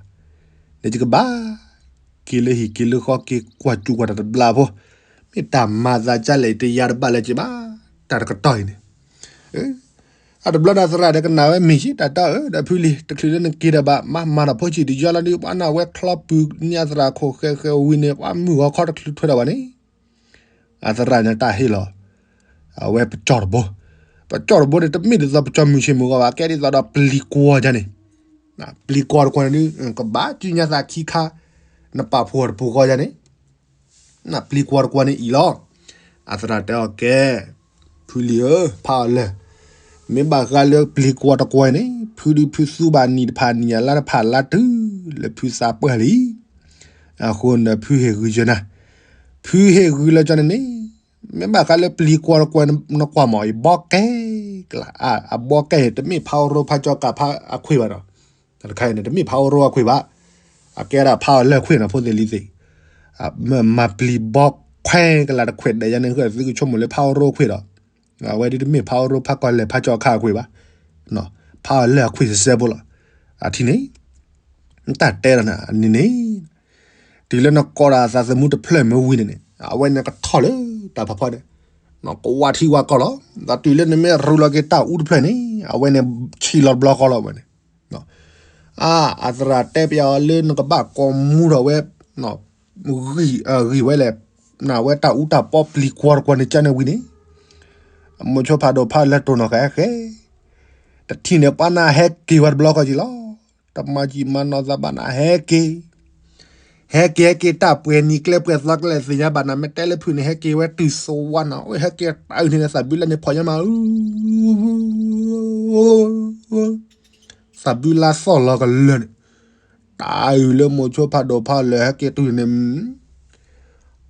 န့ၣ်ယကဘၣ်က့ၤလၢဟံၣ်က့ၤလၢဃီက့ၤကွၢ်စူၣ်ကွၢ်တၢ်တဘျီဖိ, မ့ၢ်တၢ်မၤသးကၢလဲၣ်တယါတဘၣ်လၢၤက့ၤဘၣ်, တၢ်တကတီၢ်အံၤန့ၣ် အတဘျီဒီးသရၣ်ဒီးကနၣ်ဝဲမ့ၢ်ယံၤတၢ်တီဧၢ, ဒီးဖုလံၤ တချုးလၢနက့ၤဒီးဘၣ် မၤမၤတၢ်ဖိဆံးတယီလီၤဒုး ပှၤနၢ်ဝဲချီပူၤန့ၣ်အသရၣ်ခိၣ်ဃဲဃဲဝံၤန့ၣ် ပှၤမုၢ်ဂီၤခီတချုးထွဲဒီးဘၣ်န့ၣ် အသရၣ်န့ၣ်တၢ်ဟ့ၣ်လီၤ အဝဲပကၠီၣ်တဘိ, ပကၠီၣ်တဘိန့ၣ် တမ့ၢ်ဒ်သိးပကၠီၣ်မုၢ်ဆ့ၣ်မုၢ်ဂီၤဘၣ်, ကဲဒ်သိးဒီးပျံၤကွီၤဒ်န့ၣ်, ပျံၤကွီၤတကွီၤန့ၣ်ဒုး ကဘၣ်စုညါသးခံခါ, နပာ်ဖှိၣ်တပူၤဃီဒ်န့ၣ် နပျံၤကွီၤတကွီၤန့ၣ်အံၤလီၤ. အသရၣ်တဲအီၤကဲ, ဖုလံၤဧၢ, ဖးအီၤလၢာ်, မ့ၢ်ဘၣ်ဃးလၢပျံၤကွီၤတကွီၤန့ၣ် ဖုဒုးဖုသူဘၣ်နံၣ်တဖၣ်နံၣ်အလါတဖၣ်လါတုၤလၢဖုသးပှၢ်လံ. အဃိန့ၣ်ဖုဟ့ၣ်ဂံၢ်ယနၤ, ဖုဟ့ၣ်ဂံၢ်လၢကၠီန့ၣ်န့ၣ်, မ့ၢ်ဘၣ်ဃးလၢပျံၤကွီၤတကွီၤနကွၢ်မးအံၤ ဘီကဲကျါ, အဘီကဲအံၤ တမ့ၢ်ဖးအိၣ်ရိဖးကၠီကးဖးအခွံၣ်ဘၣ်ဒီး တခါအံၤန့ၣ် တမ့ၢ်ဖးအိၣ်ရိအခွံၣ်ဘၣ်, အကဲဒၣ်ဖးအီၤလၢာ်ခွံၣ်နီၤ ဖိသ့ၣ်လံၤသ့ၣ်, မ့ၢ်မၤပျံၤဘီခွဲကလးတခွဲးဒဲးယါန့ၣ် သုကဆိကမိၣ်လၢဖးအိၣ်ရိခွံၣ်ဒီး, အဝဲဒၣ်တမ့ၢ်ဖးအိၣ်ရိဖးကီၢ်လဲၣ်ဖးကၠီခါအခွံၣ်ဘၣ်, ဖးအီၤလၢာ်အခွံၣ်စဲစဲဖိလီၤ. အထံၣ်န့ၣ်, တၢ်တဲဒီးနၤန့ၣ်န့ၣ်, တုၤလၢနကိးဒီးအသးသမူတဖျၢၣ်မ့ၢ်ဝံၤန့ၣ်န့ၣ် အဝဲန့ၣ်ကထီၣ်လၢတၢ်ဖးဖီန့ၣ်, ကဝးထံဝးကီၢ်လီၤ. ဒီးတုၤလၢနမ့ၢ်ရူလီၤက့ၤတၢ်အူတဖျၢၣ်န့ၣ် အဝဲန့ၣ်ဆံးလီၤတဘျီဃီလီၤဝဲန့ၣ် အါ, အသရၣ်တဲပျးအီၤလၢနကဘၣ်ကိးမူထီၣ်ဝဲ, ဂံၢ်, ဂံၢ်ဝဲလဲၣ်, နဝဲတၢ်အူတၢ်ပီပျံၤကွီၤတကွီၤန့ၣ်ကၢန့ၣ်ဝံၤန့ၣ်, မိၤဆိဖးဒိၣ်ဖးလၢတိၢ်နီၣ်ဃဲဃဲ, တထံၣ်န့ၣ်ပှၤနၢ်ဟဲက့ၤဝဲတဘျီဃီက့ၤလီၤ. တမၤကံၣ်မၤနီၢ်သးဘၣ်နၢ်ဟဲက့ၤ, ဟဲက့ၤဟဲက့ၤ တၢ်ပှဲၤနံၤကျဲပှဲၤသီကျဲသ့ၣ်ညါဘၣ်နၢ် မ့ၢ်တဲလၢဖုၣ်န့ၣ် ဟဲက့ၤဝဲတုၤစဝါနီၤ ဟဲက့ၤတၢ်အုၣ်န့ၣ် သးဘုလၢန့ၣ်ဖီၣ်ညါမး သးဘုလါသီၣ်လီၤကလၢာ်န့ၣ်, တၢ်အုၣ်လၢမိၤဆိဖးဒိၣ်ဖးလၢာ်ဟဲက့ၤတုၤန့ၣ်,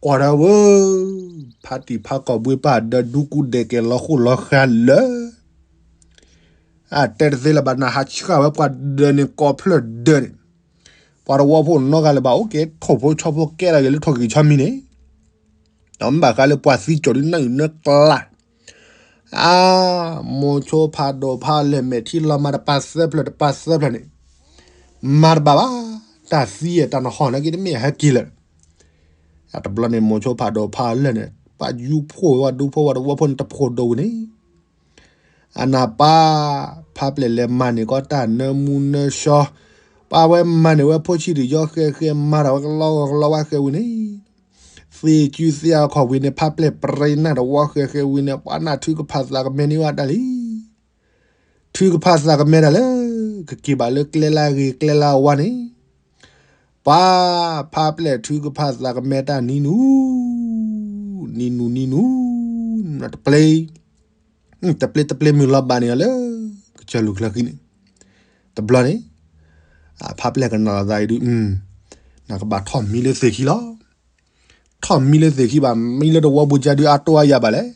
ကွၢ်ဒၣ်ဝဲ, ဖးတံၢ်ဖးကီၢ်ဘှ့ပၢ်ဒၢဒူကူဒဲးကဲၤလီၤဃိၣ်လီၤဃာ်လၢာ်, အတဲတသ့လၢၤဘၣ်နၢ် ဟးဆှၣ်ဝဲပှၤဒၢးန့ၣ် ကိးဖျၢၣ်ဒၢးန့ၣ်, ပှၤတဝီဖိနီတဂၤလၢၤဘၣ် အိၣ်က့ၤထိၣ်ဖိဆီဖိကဲထီၣ်က့ၤလၢထိၣ်ဂံၢ်ဆီမံၤန့ၣ်, ဒီးမ့ၢ်ဘၣ်ဃးလၢပှၤသံကၠိၣ်ဒုးနၢအုၣ်နၢကျါ အါ, မိၤဆိဖးဒိၣ်ဖးလၢာ်မဲာ်ထံလီၤမၤတပာ်သၢဖျၢၣ်တပာ်သၢဖျၢၣ်န့ၣ်, မၤတဘၣ်ဘၣ်, တၢ်သံဧၢ တၢ်နဟီၣ်န့ၣ်က့ၤတမ့ၢ်ဟဲက့ၤလၢာ်, တဘျီန့ၣ် မိၤဆိဖးဒိၣ်ဖးလၢာ်န့ၣ် ပှၤယူဖိဝဲဒူဖိဝဲတဝီဖိန့ၣ် တဖိးဒိၣ်ဝဲန့ၣ်, အနၢ်ပၢ်, ဖးပျဲၢ်လဲၤမၤန့ၢ်ကီးတၢ်နၢမူနၢဆှီ, ပှၤဝဲမၤန့ၢ်ဝဲဖိဆံးတယီဃဲဃဲ မၤထီၣ်ဝဲကလီကလီဝဲဃဲဝံၤန့ၣ်, သ့ၣ်ကူသ့ၣ်အခီၣ်ဝံၤန့ၣ် ဖးပျဲၢ်ပြံနၢ်တဝီဃဲဃဲဝံၤန့ၣ် ပှၤနၢ်ထုကဖၣ်သးကမဲန့ၢ်ဝဲဒၣ်လံ ထုကဖၣ်သးကမဲဒၣ်လၢ ကက့ၤဘၣ်လၢကျဲလၢအဂ့ၤကျဲလၢအဝါန့ၣ်, ပှၤဖးပျဲၢ်ထုကဖၣ်သးကမဲတၢ်နံၤနူၤ, နံၤနူၤနံၤနူၤ, တပျ့ၤ, တပျ့ၤတပျ့ၤမုၢ်လီၤဘၣ်န့ၣ်လီၤလၢ ကစၢၢ်လူၢ်ချၢဃံန့ၣ်, တဘျီန့ၣ်, ဖးပျဲၢ်ကနၣ်လီၤသးအံၤဒုး, နကဘၣ်ထီၣ်မံလၢသ့ၣ်ခံလီၤ ထီၣ်မံလၢသ့ၣ်ခံဘၣ် မံလၢတဝီပူၤကါဒုးအတိၢ်အါယၤဘၣ်လဲၣ်.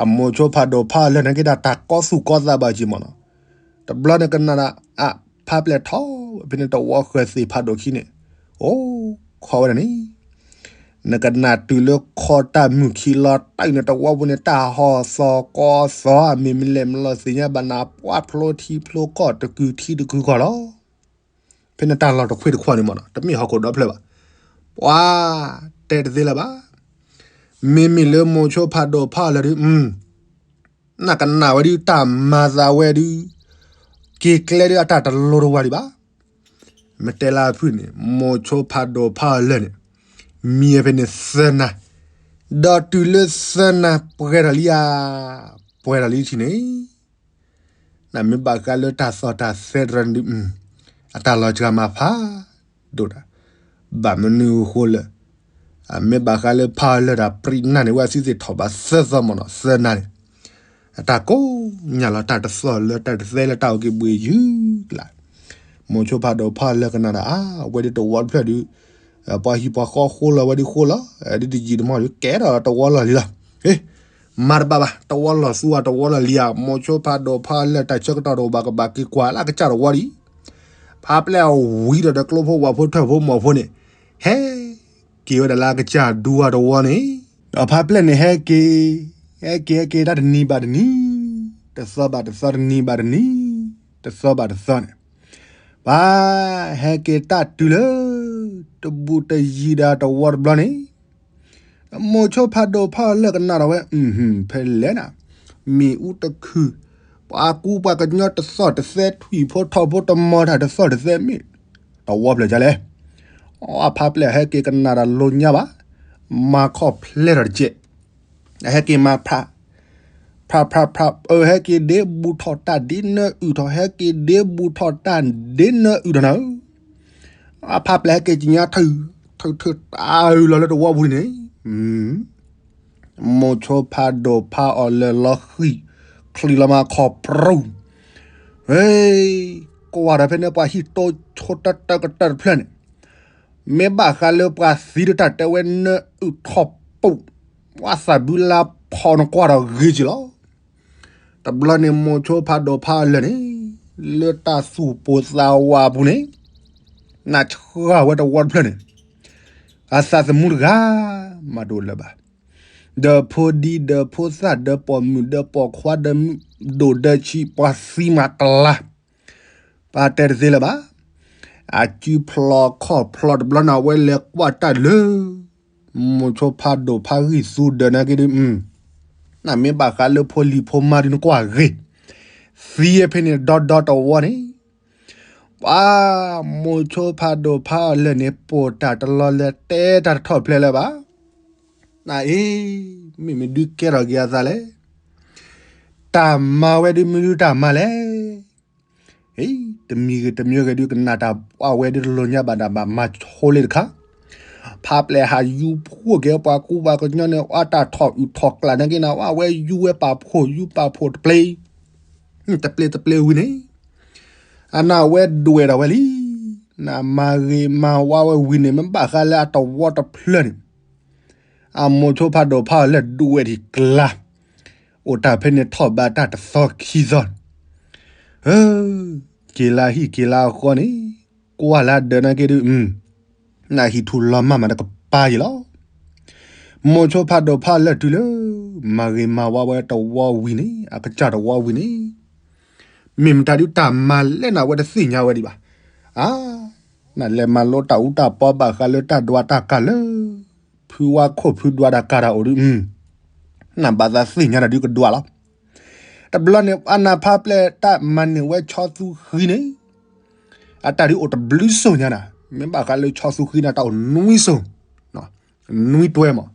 အမိၤဆိဖးဒိၣ်ဖးအီၤလၢာ်န့ၣ်က့ၤဒၣ်တၢ်ကီသူၣ်ကီသးဘၣ်က့ၤမ့ၢ်နီၤ, တဘျီန့ၣ်ကနၣ်ဒၣ် အါ, ဖးပျဲၢ်ထီၣ်ဝဲဖဲန့ၣ်တဝီဃၢၤသ့ၣ်ဖးဒိၣ်ခံန့ၣ်, အိၣ်ခိးဝဲဒၣ်န့ၣ်, နကနၣ်တုၤလၢခီတၢ်မုၢ်ခံလီၤတၢ်အုၣ်န့ၣ်တဝီပူၤန့ၣ် တၢ်ဟီၣ်သီကီသီ မ့ၢ်မ့ၢ်လဲၣ်မ့ၢ်လီၤသ့ၣ်ညါဘၣ်နၤ ပှၤဖျိထံဖျိကီၢ်တကုာ်ထံတကုာ်ကီၢ်လီၤ. ဖဲန့ၣ်တၢ်လီၢ်တခွ့ၣ်တခွါန့ၣ်မ့ၢ်နီၤ တမ့ၢ်ဟီၣ်ခိၣ်ဒီဖျၢၣ်ဘၣ်. ပှၤတဲတသ့လၢၤဘၣ်. မ့မ့ၢ်လၢမိၤဆိဖးဒိၣ်ဖးအီၤလၢာ်ဒုး, နကနၣ်ဝဲဒုး တၢ်မၤသးဝဲဒုး, က့ၤကျဲဒုးအတၢ်တလိၤတဝါဒံးဘၣ်. မ့ၢ်တဲလၢအဖုၣ်န့ၣ် မိၤဆိဖးဒိၣ်ဖးအီၤလၢာ်န့ၣ်, မံဖဲန့ၣ်သၢနၤ, ဒီးတုၤလၢသၢနၤပှဲၤထီၣ်လံဧါ, ပှဲၤထီၣ်လံထံၣ်န့ၣ် နမ့ၢ်ဘၣ်ဃးလၢတၢ်သီၣ်တၢ်သဲတရၢန့ၣ်ဒုး, အတၢ်လီၤစှၤမၤဖးဒိၣ်တၢ်, ဘၣ်မနုၤအဃိလၢ, အမ့ၢ်ဘၣ်ဃးလၢဖးအီၤလၢာ်တၢ်ပြံးနၢ်န့ၣ် ဝဲအစုသ့ၣ်ထီၣ်ဘးသၢသီမ့ၢ်နီၤ သၢနၤန့ၣ်, အတၢ်ကိးညၣ်လီၤတၢ်တသီၣ်လၢတၢ်တသဲလၢတၢ်အိၣ်က့ၤဘှံးယုၢ်ကျါ မိၤဆိဖးဒိၣ်ဖးအီၤလၢာ်ကနၣ်ဒၣ် အါ, အဝဲဒုးတဝီတဖျၢၣ်ဒုး, ပှၤဟံၣ်ပှၤဃီဃိလီၤဝဲဒုးဃိလီၤ, ဒ်တယံာ်တမီၢ်ဒုးကဲထီၣ်တဝီလီၢ်လံလီၤ. မၤတဘၣ်ဘၣ် တဝီလီၢ်သူအတဝီလီၢ်လံဧါ, မိၤဆိဖးဒိၣ်ဖးအီၤလၢာ်တၢ်ဆၢကတီၢ်တအိၣ်ဘၣ် ကဘၣ်က့ၤကွၢ်လၢအကစၢ်တဝီဒံး. ဖးပျဲၢ်အဝံၤဒီးတကျိဖိဝၣ်ဖိထၢၣ်ဖိမီၢ်ဖိန့ၣ်, ဟဲက့ၤဝဲဒၣ်လၢအကစၢ်ဒူအတဝီန့ၣ်, ဒီးဖးပျဲၢ်န့ၣ်ဟဲက့ၤ, ဟဲက့ၤဟဲက့ၤတၢ်တနံၤဘၣ်တနံၤ, တသီဘၣ်တသီ တနံၤဘၣ်တနံၤ, တသီဘၣ်တသီန့ၣ်, ပှၤဟဲက့ၤတၢ်တုၤလၢ တဘူးတယံၤဒီးတဝီတဘျီန့ၣ်, မိၤဆိဖးဒိၣ်ဖးအီၤလၢာ်ကနၣ်ဒီးဝဲ, ဖဲလဲၣ်နၤ, မ့ၣ်အူတခုၣ်, ပှၤကူပှၤကညီတသီၣ်တသဲ ထွံၣ်ဖိထိးဖိတမီၤတၢ်တသီၣ်တသဲမ့ၢ်, တဝီဖျၢၣ်ကလဲၣ်. အဖးပျဲၢ်ဟဲက့ၤကနၣ်ဒီးလိညါဘၣ်, မၤခီၣ်ဖျဲးထီၣ်တကဲး, ဟဲက့ၤမၤဖး ဖးဖးဖး အၢ ဟဲက့ၤဒ့ဘူးထီၣ်တၢ်ဒ့နၢအုၣ်ထီၣ် ဟဲက့ၤဒ့ဘူးထီၣ်တၢ်ဒ့နၢအုၣ်ထီၣ်နၤဧၢ, အဖးပျဲၢ်ဟဲက့ၤကညါထုး, ထုးထုးတၢ်အုၣ်လီၤလၢတဝီပူၤန့ၣ်, မိၤဆိဖးဒိၣ်ဖးအီၤလၢာ်လီၤဃံၣ်, ချံးလီၤမၤခီၣ်ပြူၤ, ဟဲ, ကွၢ်ဒီးဖဲန့ၣ်ပှၤဟံၣ်တိဆိတၢတၢကတၢၢ်တဖျၢၣ်န့ၣ်, မ့ၢ်ဘၣ်ဃးလၢပှၤသံတတၢ်တဲဝဲနၢအုၣ်ထီၣ်ပူၤ, ပှၤသးဘုလါဖီၣ်နကွၢ်ဒီးဂ့ၤက့ၤလီၤ. တဘျီန့ၣ်မိၤဆိဖးဒိၣ်ဖးအီၤလၢာ်န့ၣ်, လၢတၢ်သူၣ်ပိၢ်သးဝးအပူၤန့ၣ်, နၢ်ဆှၢဝဲတဝီတဖျၢၣ်န့ၣ်, အသးသမူတဂၤ, မၤတအိၣ်လၢၤဘၣ်. ဒီးဖိဒံဒီးဖိသၣ်ဒီးပိာ်မုၣ်ဒီးပိာ်ခွါဒီးဒိၣ်ဒီးဆံး ပှၤသံမၤကလၤ ပှၤတဲတသ့လၢၤဘၣ်. အစုဖျိခီၣ်ဖျိတဘျီန့ၣ် အဝဲလဲၤကွၢ်တၢ်လၢ မိၤဆိဖးဒိၣ်ဖးဂံၢ်သူဒၢးနာ်က့ဒုး, နမ့ၢ်ဘၣ်ဃးလၢဖိလံၤဖိမါဒုးနကွၢ်ဂ့ၤ, သံဖဲန့ၣ်ဒီဒီတဝီန့ၣ်, ပှၤမိၤဆိဖးဒိၣ်ဖးအီၤလၢာ်န့ၣ် ပိာ်တၢ်တလီၤလၢၤ တဲတၢ်တထီၣ်ဖျဲးလၢၤဘၣ်. နအ့, မ့မ့ၢ်ဒုးကဲထီၣ်က့ၤအသးလဲၣ်. တၢ်မၤဝဲဒုးမနုၤတၢ်မၤလဲၣ်. တမံၤဂ့ၤတမံၤဂ့ၤဒုး ကနၣ်တၢ်ပှၢ်ဝဲဒုးတလိၣ်ညါဘၣ်တၢ်ဘၣ်မၤဆိလ့ၣ်တခါ, ဖးပျဲၢ်ဟးယူၤဖှိၣ်က့ၤပှၤကူပှၤကညီန့ၣ် အတၢ်ထီၣ်အုၣ်ထီၣ်ကျၢ်နာ်က့နၤ အဝဲယူၤဝဲပာ်ဖှိၣ်ယူၤပာ်ဖှိၣ်တပျ့ၤ, တပျ့ၤတပျ့ၤဝံၤန့ၣ် အနၢ်ဝဲဒွဲၣ်ထီၣ်ဝဲလံ. နမၤဂ့ၤမၤဝါဝဲဝံၤန့ၣ် မ့ၢ်ဘၣ်ဃးလၢအတဝီတဖျၢၣ်န့ၣ် အမိၤဆိဖးဒိၣ်ဖးလၢာ်ဒွဲၣ်ထီၣ်ကျါ, အိၣ်တၢ်ဖဲန့ၣ်ထီၣ်ဘးတၢ်တသီခံသီန့ၣ်, က့ၤလၢဟံၣ်က့ၤလၢဃီန့ၣ်, ကွၢ်လၢဒၢးနာ်က့ဒုး, နဟံၣ်ထူၣ်လီၤမၢ်မးတကပၤယံၤလီၤ. မိၤဆိဖးဒိၣ်ဖးလၢာ်တုၤလၢ မၤဂ့ၤမၤဝါဝဲတဝီဝံၤန့ၣ် အကစၢ်တဝီဝံၤန့ၣ်, မ့ၢ်မတၤဒုးတၢ်မၤလဲၣ်နၤ အဝဲတသ့ၣ်ညါဝဲဒံးဘၣ်. အါ, နလဲၤမၤလိတၢ်အူတၢ်ပီဘၣ်ဃးလၢတၢ်ဒွးတၢ်ကၤလၢ ဖုဝါခိၣ်ဖုဒွးတၢ်ကၤတၢ်အိၣ်ဒုး, နဘၣ်သးသ့ၣ်ညါတၢ်ဒုးကဒွးလီၤ. တဘျီန့ၣ် အနၢ်ဖးပျဲၢ်တၢ်မၤန့ၢ်ဝဲဆီသူဃံန့ၣ်, အတၢ်ဒုးအိၣ်တဘျုးစိၤညါနၤ, မ့ၢ်ဘၣ်ဃးလၢဆီသူဃံန့ၣ် တၢ်အိၣ်နွံစိၤ, နွံတွဲမး.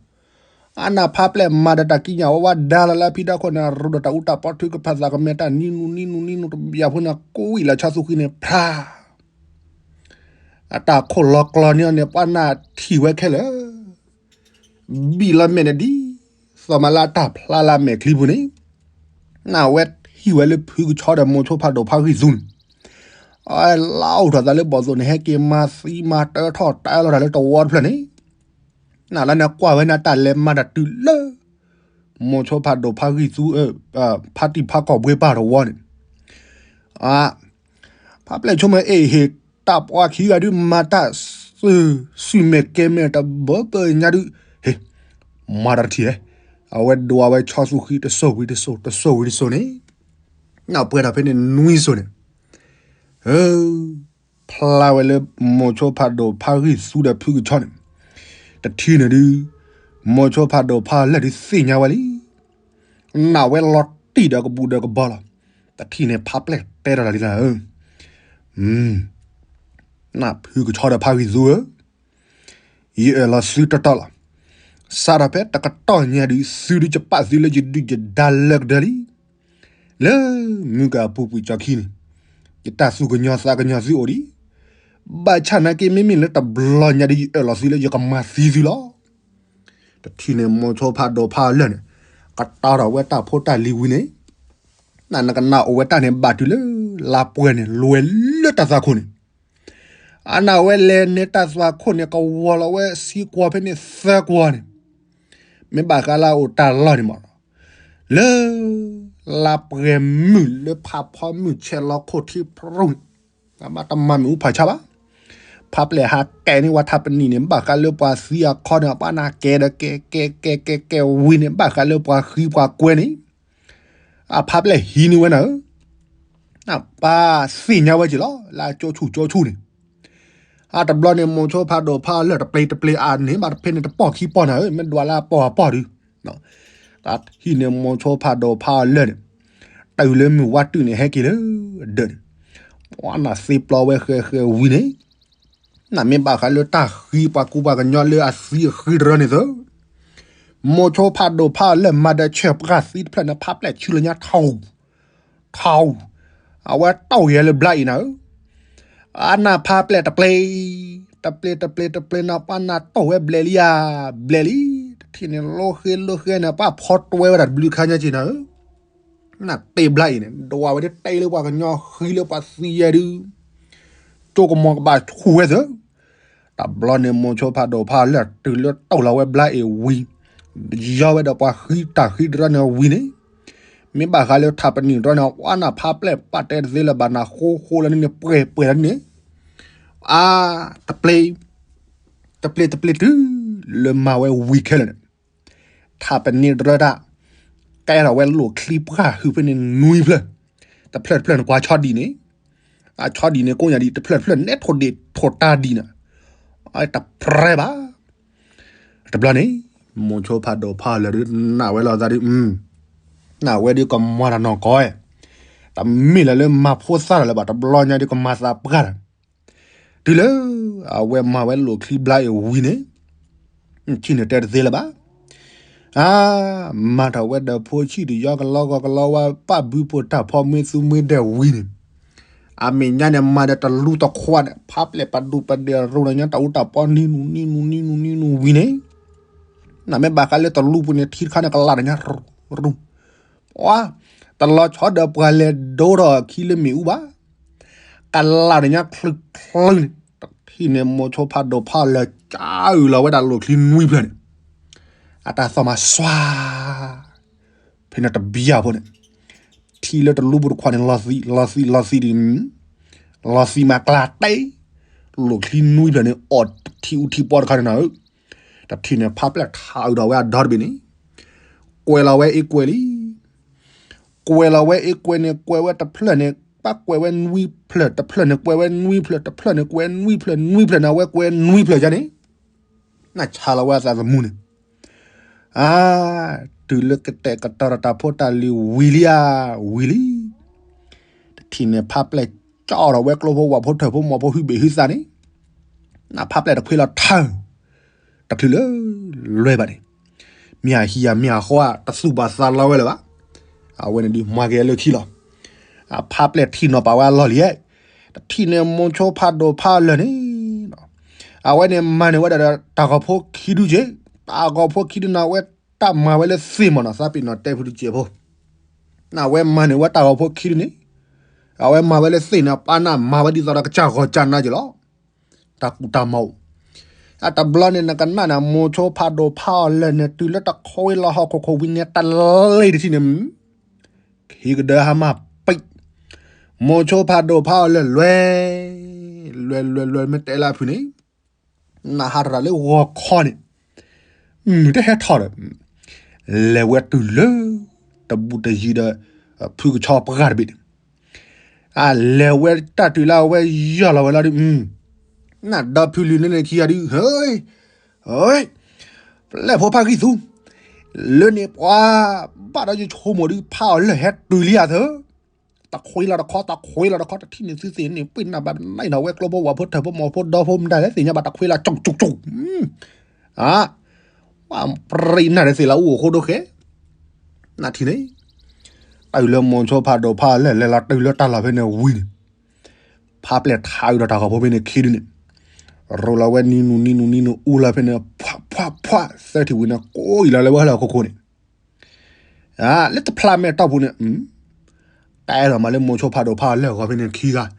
အနၢ်ဖးပျဲၢ်မၤဒီးတၢ်ကံးညာ်ဝဲဝါဒါလီၤလၢအဖံတၢ်ခိၣ်န့ၣ် ရူးဒီးတၢ်အူတၢ်ပီထုကဖၣ်သးကမဲာ်တၢ်နံနူနံနူနံနူတဘျီဖိန့ၣ် ကိးဝံၤလၢဆီသူဃံန့ၣ် ဖျါ အတၢ်ခိၣ်လီၤကျီၤန့ၢ်အီၤန့ၣ် ပှၤနၢ်ထံၣ်ဝဲခဲလၢာ်, ဘံၣ်လီၤမဲာ်န့ၣ်ဒ်သိးမးလၢအတၢ်ဖျါလၢအမဲာ်ချံပူၤန့ၣ်, နၢ်ဝဲထံၣ်ဝဲလၢဖုကဆီဒီးမိၤဆိဖးဒိၣ်ဖးဂံၢ်သူန့ၣ်, အလၢအိၣ်ထီၣ်သးလၢဘီၣ်သိၣ်န့ၣ် ဟဲက့ၤမၤသံမၤတၢထီၣ်တၢလီၤတၢ်လၢတဝီတဖျၢၣ်န့ၣ်, နၢ်လၢန့ၣ်ကွၢ်ဝဲန့ၣ် တၢ်လဲၤမၤတၢ်တုၤလၢ မိၤဆိဖးဒိၣ်ဖးဂံၢ်သူ ဖးတံၢ်ဖးကီၢ်ဘှ့ပၢ်တဝီန့ၣ်, အ ဖးပျဲၢ်ဆိကမိၣ်အ့ၣ်ဟ့ၣ် တၢ်ပှၤခံဂၤဒုးမၤတၢ် စုမဲာ်ကဲမဲာ်တဘၢဘၢညါဒုး, ဟ့ၣ်, မၤတၢ်တထံၣ်ဧဲ, အဝဲဒွးဝဲဆီသူဃံတစိၤဝံၤတစိၤ တစိၤဝံၤတစိၤန့ၣ်, နၢ်ပှဲၤထီၣ်ဖဲန့ၣ်နွံစိၤန့ၣ်, ဖျါဝဲလၢမိၤဆိဖးဒိၣ်ဖးဂံၢ်သူဒီးဖုကဆီန့ၣ်, တထံၣ်န့ၣ်ဒုး, မိၤဆိဖးဒိၣ်ဖးလၢာ်ဒုးသ့ၣ်ညါဝဲလံ. နၢ်ဝဲလီၤတံၢ်ဒီးကဘူၣ်ဒီးကဘီလီၤ. တထံၣ်န့ၣ်ဖးပျဲၢ်တဲထီၣ်တၢ်လံနၤဧၢ, နၢ်ဖုကဆီဒီးဖးဂံၢ်သူဧၢ, ယအၢၣ်လီၤသုတီတီလီၤ. စးထီၣ်ဖဲတကတီၢ်ညါဒုး သုဒုးယပာ်သုလၢယဒုၣ်ယဒါလၢကဒၢလံ. လၢမုၢ်ကၢအပူၤကွံာ်ကၠီခံန့ၣ်, ယတၢ်သူၣ်ကညီၤသးကညီၤသုအိၣ်ဒံး, ဘၣ်ဆၣ်နာ်က့မ့မ့ၢ်လၢတဘျီညါဒုး ယအၢၣ်လီၤသုလၢယကမၤသံသုလီၤ. တထံၣ်န့ၣ်မိၤဆိဖးဒိၣ်ဖးလၢာ်န့ၣ်, ကတီၤထီၣ်ဝဲတၢ်ဖိတၢ်လံၤဝံၤန့ၣ်, နနကနၣ်အိၣ်ဝဲတၢ်န့ၣ်ဘၣ်တုၤလၢ လါပှဲၤန့ၣ်လွဲၤလၢတၢ်သွၣ်ခိၣ်န့ၣ်, အနၢ်ဝဲလဲၤန့ၢ်တၢ်သွၣ်ခိၣ်န့ၣ် ကဝီၤလီၤဝဲဆံကွီၤဖဲန့ၣ်သၢကွီၤန့ၣ်, မ့ၢ်ဘၣ်ဃးလၢအအိၣ်တၢ်လီၢ်န့ၣ်မး, လၢ လါပှဲၤမုၢ်လၢဖးဖီမုၢ်ဆဲးလီၤခိၣ်ထံဖရူၣ်န့ၣ်, အဘၣ်တမၤမ့ၣ်အူဖးဆါဘၣ်. ဖးပျဲၢ်ဟးကဲန့ၢ်ဝဲထးပနံၣ်န့ၣ် ဘၣ်ဃးလၢပှၤသံအခီန့ၣ် အပှၤနၢ်ကဲဒီးကဲကဲကဲကဲကဲဝံၤန့ၣ် ဘၣ်ဃးလၢပှၤဃံပှၤကွဲန့ၣ်, အဖးပျဲၢ်ဟံးန့ၢ်ဝဲနၤဧၢ, ပၢ်သ့ၣ်ညါဝဲက့ၤလီၤ လၢအကၠိဆူၣ်ကၠိဆူၣ်န့ၣ်, အတဘျီန့ၣ်မိၤဆိဖးဒိၣ်ဖးလၢာ်တပျ့ၤတပျ့ၤအါန့ၢ်ဘၣ်တဖဲန့ၣ်တပီၢ်ခံပီၢ်နၤဧၢ မ့ၢ်ဒွးလၢအပီၢ်အပီၢ်ဒုး, တၢ်ဟံၣ်န့ၣ်မိၤဆိဖးဒိၣ်ဖးလၢာ်န့ၣ်, တုၤလၢမုၢ်ဝါတုာ်န့ၣ်ဟဲက့ၤလၢဒၢးန့ၣ်, ပှၤနၢ်သ့ပျီဝဲဃဲဃဲဝံၤန့ၣ်, နမ့ၢ်ဘၣ်ဃးလၢတၢ်ဃံပှၤကူပှၤကညီလၢအသံအဃံတရၢန့ၣ်သၢ, မိၤဆိဖးဒိၣ်ဖးလၢာ်မၤဒီးဆဲးပှၢ်သံတဖျၢၣ်န့ၣ် ဖးပျဲၢ်ဆူလၢညါထီၣ်, ထီၣ်, အဝဲတီၢ်ဂဲၤလၢဘျါအံၤနၤဧၢ, အနၢ်ဖးပျဲၢ်တပျ့ၤ, တပျ့ၤတပျ့ၤတပျ့ၤနၤ ပှၤနၢ်တီၢ်ဝဲဘျဲၣ်လံဧါ, ဘျဲၣ်လံ, တထံၣ်န့ၣ်လိဃ့လိဃ့န့ၣ် ပှၤဖီတဝဲဝဲဒၣ်တဘျုးခါညါက့ၤနၤဧၢ, နၢ်တ့ၢ်ဘျါအံၤန့ၣ် ဒွးဝဲဒၣ်တဲလၢပှၤကညီဃံလၢပှၤသံယဲဒုး, ကၠိကမီၤကဘၣ်ဆူၣ်ဝဲသၢ, တဘျီန့ၣ်မိၤဆိဖးဒိၣ်ဖးလၢာ်တုၤလၢတီၢ်လီၤဝဲဘျါအံၤဝံၤ, ယီဝဲဒီးပှၤဃံတၢ်ဃံတရၢန့ၣ်ဝံၤန့ၣ်, မ့ၢ်ဘၣ်ဃးလၢထးပနံၣ်တရၢန့ၣ် ပှၤနၢ်ဖးပျဲၢ်ပာ်တဲတသ့လၢၤဘၣ်နၤ ဃိဃိလၢန့ၣ် ပှဲၤပှဲၤလၢန့ၣ်, အါ, တပျ့ၤ, တပျ့ၤတပျ့ၤတုၤလၢမၤဝဲဝံၤခဲလၢာ်န့ၣ်, ထးပနံၣ်တရၢတၢ်, ကဲထီၣ်ဝဲလိာ်ချံပှၢ်ဟုဖဲန့ၣ်နွံဖျၢၣ်, တဖျၢၣ်တဖျၢၣ်န့ၣ်ကွၢ်ဆီဒံၣ်န့ၣ်, အဆီဒံၣ်န့ၣ်ကိးညါဒံး တဖျၢၣ်တဖျၢၣ်နဲထိၣ်ဒ့ၣ်ထိၣ်တၢ်ဒံၣ်နၤ, တပြဲဘၣ် တဘျီန့ၣ်, မိၤဆိဖးဒိၣ်ဖးလၢာ်ဒုးနၢ်ဝဲလိာ်သးဒုး, နၢ်ဝဲဒုးကမၤတၢ်နီၢ်ကီၢ်, တမ့ၢ်လၢၤလၢမၤဖိသၣ်လၢၤဘၣ် တဘျီညါဒုးကမၤသးပှၢ်တၢ်, တုၤလၢ, အဝဲမၤဝဲလိာ်ချံဘျါအံၤဝံၤန့ၣ်, ထံၣ်န့ၣ်တဲတသ့လၢၤဘၣ်, အါ, မၤထီၣ်ဝဲဒီးဖိဆံးတယီကလီဂီၤကလီဝါ ပၣ်ဘုဖိတၢ်ဖီမ့ၢ်သူမ့ၢ်ဒဲးဝံၤန့ၣ်, အမဲာ်ညါန့ၣ်မၤဒီးတလူတခွါန့ၣ် ဖးပျဲၢ်ပဒူပဒဲးရိၤဒီးညါ တၢ်အူတၢ်ပီနံၤနူၤနံၤနူၤနံၤနူၤနံၤနူၤဝံၤန့ၣ်, နမ့ၢ်ဘၣ်ဃးလၢတလူပူၤန့ၣ် ထံတခါန့ၣ်ကလးဒီးညါရူၤ, ပှၤ, တလီၤဆီဒီးပှၤလဲၤဒိထီၣ်ခံလၢမ့ၣ်အူဘၣ်, ကလးဒီးညါချုးချုးန့ၣ် တထံၣ်န့ၣ်မိၤဆိဖးဒိၣ်ဖးအီၤလၢာ် ကၢအုၣ်လီၤဝဲဒၣ်လိာ်ချံနွံဖျၢၣ်န့ၣ်, အတၢ်သီၣ်မးစွါ, ဖဲန့ၣ်တဘျီဖိန့ၣ်, ထံလၢတလူပူၤတခွါန့ၣ် လီၤသံးလီၤသံးလီၤသံးဒ်, လီၤသံးမးကျါတဲ, လိာ်ချံနွံဖျၢၣ်န့ၣ် အီၣ်ထံအူထံပီတခါန့ၣ်နၤဧၢ, တထံၣ်န့ၣ်ဖးပျဲၢ်ထးအုးဒီးဝဲအဒီတဘ့ၣ်န့ၣ်, ကွဲးလီၤဝဲအ့ကွဲးလံ ကွဲးလီၤဝဲအ့ကွဲးန့ၣ် ကွဲးဝဲတဖျၢၣ်န့ၣ် ပၣ်ကွဲးဝဲနွံဖျၢၣ် တဖျၢၣ်န့ၣ်ကွဲးဝဲနွံဖျၢၣ် တဖျၢၣ်န့ၣ်ကွဲးနွံဖျၢၣ် နွံဖျၢၣ်န့ၣ် အဝဲကွဲးနွံဖျၢၣ်ယါန့ၣ်, နဆါလီၤဝဲအသးသမူန့ၣ်, အါ, တုၤလၢကတဲာ်ကတီၤဒီးတၢ်ဖိတၢ်လံၤဝံၤလံဧါ, ဝံၤလံ, တထံၣ်န့ၣ်ဖးပျဲၢ်ကၠီထီၣ်ဝဲကျိဖိဝၣ်ဖိထၢၣ်ဖိမီၤဖိဟုဘ့ၣ်ဟုသးန့ၣ်, နဖးပျဲၢ်တခွ့လီၤထၢၣ် တချုးလၢလွဲၢ်ဘၣ်န့ၣ်, မ့ၢ်အဟံၣ်အမ့ၢ်အဃီတသူၣ်ဘၣ်သးလီဝဲလၢၤဘၣ်, အဝဲန့ၣ်ဒ်မၤက့ၤလၢခံလီၤ, အဖးပျဲၢ်ထံၣ်နီၤပာ်ဝဲအလီၢ်လံ, တထံၣ်န့ၣ်မိၤဆိဖးဒိၣ်ဖးအီၤလၢာ်န့ၣ်, အဝဲန့ၣ်မၤန့ၢ်ဝဲဒၣ်ဒီးတၢ်ဂီၤဖိခံဒုက့ၤ, တၢ်ဂီၤဖိခံဒုန့ၣ်အဝဲတၢ်မၤဝဲလၢသ့ၣ်မးနီၤ သးပ့ၤနီၣ်တဲဖုတစဲးဖိ, အဝဲမၤန့ၢ်ဝဲတၢ်ဂီၤဖိခံဒုန့ၣ်, အဝဲမၤဝဲလၢသ့ၣ်န့ၣ် ပၢ်နၢ်မၤဝဲဒ်သိးဒီးကစၢ်ဂီၤကၢ်နါက့ၤလီၤ တၢ်ကူၣ်တၢ်မီၢ်အိၣ်, အတဘျီန့ၣ် နကနၣ်န့ၣ် မိၤဆိဖးဒိၣ်ဖးအီၤလၢာ်န့ၣ် တုၤလၢတခွ့လီၤဟီၣ်ခိၣ်ခိၣ်ဝံၤန့ၣ် တလ့တထံၣ်န့ၣ်, ခံကဒၢဟါမၢ်ပံး, မိၤဆိဖးဒိၣ်ဖးအီၤလၢာ်လွဲၢ်, လွဲၢ်လွဲၢ်လွဲၢ်မ့ၢ်တဲလၢအဖုန့ၣ်, နဟးထီၣ်တၢ်လၢဂီၤခီန့ၣ်, မုၢ်တဟဲထီၣ်ဒီး, လဲၤဝဲတုၤလၢ, တဘူးတယံၤဒီး, ဖုကဆီပှၢ်တဘ့ၣ်န့ၣ် အလဲၤဝဲတၢ်တုၤလၢအဝဲယီၢ်လီၤဝဲလီၤဒုး, နဒီဖုလံၤန့ၣ်ခံဂၤဒုး, ဟ့, ပျဲၢ်ဖိဖးဂံၢ်သူ, လၢန့ၣ်ပှၤ, ဘၣ်ဒီးယဆိကမိၣ်ဒုး ဖးအီၤလၢာ်ဟဲတုၤလံဧါသၢ, တခွ့လီၤတခီ တခွ့လီၤတခီ တထံၣ်န့ၣ်သုသ့ၣ်န့ၣ် ပ့ၢ်နၢ်ဘၣ်နံၣ်နီၤဝဲကျိဖိဝၣ်ဖိထၢၣ်ဖိမီၤဖိဒီဖိမတၤလဲၣ်သ့ၣ်ညါဘၣ် တခွ့လီၤ ကၠူၣ်ကၠူၣ်ကၠူၣ် အါ, ပရံးနၢ်ဒၣ်သ့ၣ်လၢအအိၣ်အဃိဒိၣ်ဃဲ, နထံၣ်န့ၣ်, တုၤလၢမိၤဆိဖးဒိၣ်ဖးအီၤလၢာ်လဲၤလီၤတုၤလၢတၢ်လီၢ်ဖဲန့ၣ်ဝံၤန့ၣ်, ဖးပျဲၢ်ထးအုးဒီးတၢ်ဂီၤဖိဖဲန့ၣ်ခံဒုန့ၣ်, ရိၤလီၤဝဲနံၤနုၤနံၤနုၤနံၤနုၤအူလီၤဖဲန့ၣ် ဖှးဖှးဖှး သၢထံၣ်ဝံၤန့ၣ် ကိးအံၤလီၤလၢဝဲဟီၣ်ခိၣ်ခိၣ်န့ၣ် လၢတဖျးမဲာ်တီၢ်ပူၤန့ၣ်, တဲဒီးမးလၢမိၤဆိဖးဒိၣ်ဖးအီၤလၢာ်ဂီၤဖဲန့ၣ်ခံဂၤ,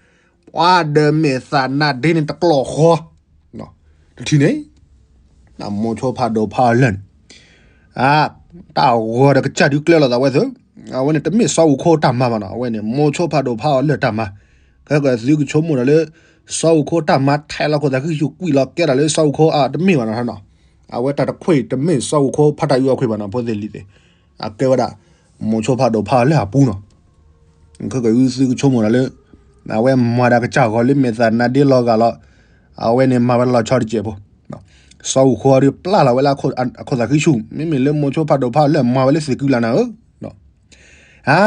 ပှၤဒီးမဲာ်သးနါဒ့န့ၣ်တကျိာ်ဃီ, တထံၣ်န့ၣ်, မိၤဆိဖးဒိၣ်ဖးအီၤလၢာ်န့ၣ်, တၢ်ဂီၤဒီးကစၢ်ဒုးကျဲလိာ်သးဝဲသ့ၣ်, အဝဲန့ၣ်တမ့ၢ်စီၤအူခိတၢ်မၤဘၣ်နီၤ အဝဲန့ၣ် မိၤဆိဖးဒိၣ်ဖးအီၤလၢာ်တၢ်မၤ, ခဲကသုကဆိကမိၣ်ဒီးလၢ စီၤအူခိတၢ်မၤထဲလီၤခိၣ်သးဃံဆူၣ်ကွံာ်လီၤကဲတၢ်လၢစီၤအူခိအတမ့ၢ်ဘၣ်နီၤနီၤ, အဝဲတၢ်တခွဲးတမ့ၢ်စီၤအူခိဖးတၢ်အုးအီၣ်ခွဲးဘၣ်နီၤ ဖိသ့ၣ်လံၤသ့ၣ်, အကဲဝဲဒၣ်, မိၤဆိဖးဒိၣ်ဖးအီၤလၢာ်အပူၤနီၤ, ခဲကသုကဆိကမိၣ်ဒီးလၢ, အဝဲမၤဒီးကစၢ်ဂီၤလၢမဲာ်သးနါဒ့လီၤဂာ်လီၤ, အဝဲန့ၣ်မၤဝဲလီၤဆီတစဲးဖိ စီၤအူခိဒုးပျၢ်လီၤဝဲလၢအခိၣ်သးဃံဆူၣ် မ့မ့ၢ်လၢမိၤဆိဖးဒိၣ်ဖးအီၤလၢာ်မၤဝဲလၢသ့ၣ်ကုလၢ်နၤဧၢ, အါ,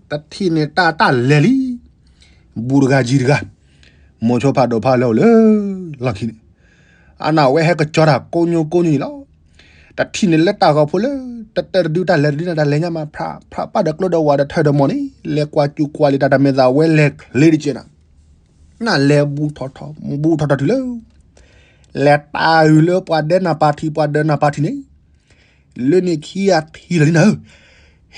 တထံၣ်န့ၣ်တၢ်တၢ်လဲၤလံ, ဘူးတဂၤယံၤတဂၤ, မိၤဆိဖးဒိၣ်ဖးအီၤလၢာ်အိၣ်လၢ, လီၢ်ခံန့ၣ်, အနၢ်ဝဲဟဲကစီၤတၢ်ကိးညိကိးညိအံၤလီၤ, တထံၣ်န့ၣ်လၢတၢ်ဂီၤဖိလၢ, တတၢၢ်တဒုတၢ်လဲၤတဒုန့ၣ်တၢ်လဲၤညါမး ဖးဖးဘၣ်ဒီးကျိဒီးဝၣ်ဒီးထၢဒီးမီၢ်န့ၣ် လဲၤကွၢ်စူၣ်ကွၢ်လံတၢ်တၢ်မဲာ်သးဝဲလဲၤချ့တကဲးနၤ နလဲၤဘူးထီၣ်ထီၣ် ဘူးထီၣ်ထီၣ်တုၤလၢ, လဲၤတၢ်အုးလၢပှၤဒဲနၢ်ပၢ်ထံး ပှၤဒဲနၢ်ပၢ်ထံးန့ၣ်, လၢန့ၣ်ခံဂၤထံၣ်လီၤလံနၤဧ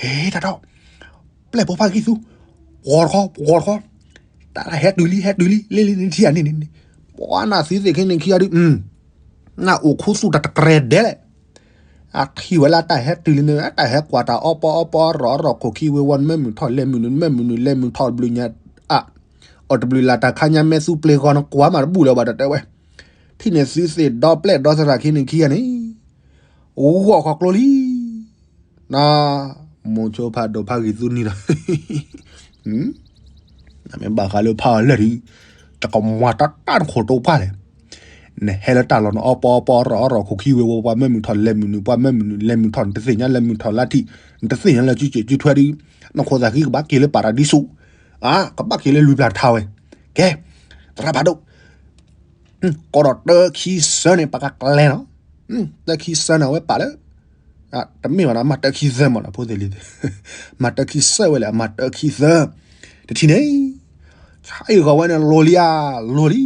ၢ, ဟဲတၢ်ဒီး, ပျဲၢ်ဖိဖးဂံၢ်သူ, ပှီၤတခီ ပှီၤတခီ, တၢ်ဟဲတုၤလံ ဟဲတုၤလံ လ့လံန့ၣ်ထံၣ်ဧါန့ၣ်န့ၣ်, ပှၤနၢ်သံသ့ၣ်ခဲန့ၣ်ခံဂၤဒုး, နအိၣ်ခူသူၣ်တၢ်တကြဲဒဲးလဲၣ် အထံၣ်ဝဲလၢတၢ်ဟဲတုၤလံန့ၣ် တၢ်ဟဲကွၢ်တၢ်အီပီအီပီအရီၣ်အရီၣ်ခိၣ်ခံဝ့ၤဝီၤ မ့ၢ်မုၢ်ထီၣ်လဲၤမုၢ်နုာ် မ့ၢ်မုၢ်နုာ်လဲၤမုၢ်ထီၣ်တဘျုးညါ, အ, အီၣ်တဘျုးလၢ်တၢ်ခါညါ မ့ၢ်သူပျ့ၤဂီၤနကွၢ်မးတဘူၣ်လၢၤဘၣ်ဒီးတဲဝဲ, ထံၣ်န့ၣ်သုသ့ၣ်ဒီပျဲၢ်ဒီသရၣ်ခံန့ၣ်ခံဂၤန့ၣ်, ဂီၢ်ခီကျိလံ န, မိၤဆိဖးဒိၣ်ဖးဂံၢ်သူန့ၣ်ဒီး, နမ့ၢ်ဘၣ်ဃးလၢဖးအီၤလၢာ်ဒီး, တကမၤတၢ်တၢ်တခိၣ်တိဖၣ်လဲၣ်, နဟဲလၢတၢ်လီၢ်နအီပီအီပီအရီၣ်အရီၣ်ခိၣ်ခံဝ့ၤဝီၤ ပှၤမ့ၢ်မုၢ်ထီၣ်လဲၤမုၢ်နုာ် ပှၤမ့ၢ်မုၢ်နုာ်လဲၤမုၢ်ထီၣ် နတသ့ၣ်ညါလဲၤမုၢ်ထီၣ်လါထံၣ်, နတသ့ၣ်ညါလၢစုစ့ၣ်စုထွဲဒီး, နခိၣ်သးဃံကဘၣ်က့ၤလၢပာ်ရဒံစူး, အါ, ကဘၣ်က့ၤလၢလွံၢ်ပျၢ်ထါဝဲ, ကဲ, သရၣ်ဖးဒိၣ် ကိးဒီးတၢခံဆၢန့ၣ် ပကကျဲနီၤ, တၢခံဆၢန့ၣ် အဝဲပာ်လၢ, တမ့ၢ်ဘၣ်နီၤ မၤတၢ်ခံသၢမးနီၤ ဖိသ့ၣ်လံၤသ့ၣ်, မၤတၢ်ခံသၢဝဲလဲၣ် အမၤတၢ်ခံသၢ, တထံၣ်န့ၣ် ဆါအံၤဂီၤဝဲန့ၣ် လိၤလံဧါ လိၤလံ,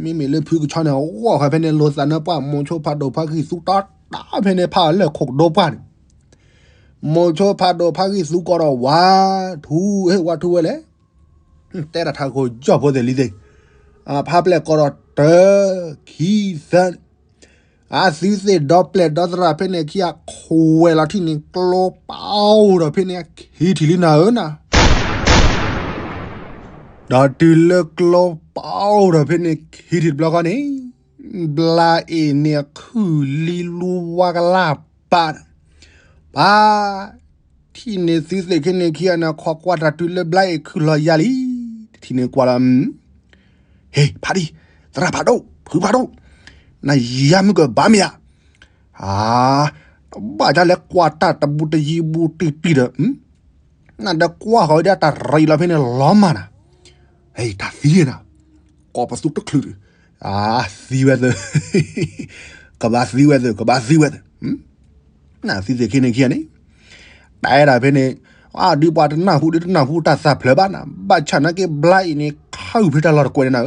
မ့မ့ၢ်လၢဖုကဆီန့ၣ် အဂီၢ်ဃီဖဲန့ၣ် လိာ်သးနၢပှၢ် မိၤဆိဖးဒိၣ်ဖးဂံၢ်သူတီတီဖဲန့ၣ် ဖးအီၤလၢခိၣ်ကဒိပှၢ်န့ၣ်, မိၤဆိဖးဒိၣ်ဖးဂံၢ်သူကီးဒီးဝါ ထူ ဟ့ၣ်ဝါထူဝဲလဲၣ်, တဲတၢ်ထးခိၣ်ယီၢ်ဖိသ့ၣ်လံၤသ့ၣ်, ဖးပျဲၢ်ကီးဒီးတၢ ခံ သၢ အသုသ့ၣ်ဒီပျဲၢ်ဒီသရၣ်ဖဲန့ၣ်ခံဂၤ ခွဲးလီၤထံၣ်န့ၣ် ကျိပာ်အိၣ်ဒီးဖဲန့ၣ် ခံထံၣ်လံနၤဧၢနၤ, ဒီးတုၤလၢကျိပာ်အိၣ်ဒီးဖဲန့ၣ် ခံထံၣ်တဘျီဃီန့ၣ် ဘျါအ့ၣ်န့ၣ်ခုၣ်လံလူဝါကလၢ်ပာ် ပၢ် ထံၣ်န့ၢ်သုသ့ၣ်ခဲန့ၣ်ခံဂၤန့ၣ် ခိးကွၢ်တၢ်တုၤလၢဘျါအ့ၣ်ခုၣ်လီၤယါလံ, တထံၣ်န့ၣ်ကွၢ်လီၤ ဟ့ ဖးဒံ သရၣ်ဖးဒိၣ် ဖုဖးဒိၣ်, နယါမုၢ်ကဘၣ်မ့ၢ်ဧါ, အါ တဘၣ်ဒ်လဲၣ်ကွၢ်တၢ်တဘူးတယံၤဘူးတံၢ်တံၢ်ဒီး နဒီးကွၢ်ဃီၤဝဲဒၣ်တၢ်ရံးလီၤဖဲန့ၣ်လီၤမၢ်နၤ, ဟ့ တၢ်သံနၤ, ကိးပသူတချုးဒီး, အါ သံဝဲသၢ ကဘၣ်သံဝဲသၢ ကဘၣ်သံဝဲသၢ နသုသ့ၣ်ခဲန့ၣ်ခံဂၤန့ၣ်, တဲဒၣ်ဖဲန့ၣ်, အဒုးပှၤတနၢ်ဟူ ဒုးတနၢ်ဟူတၢ်သးဖျၢၣ်ဘၣ်နၤ, ဘၣ်ဆၣ်နာ်က့ဘျါအ့ၣ်န့ၣ် ခုၣ်ဖဲတၢ်လီၢ်တကွဲးန့ၣ်နၤဧၢ,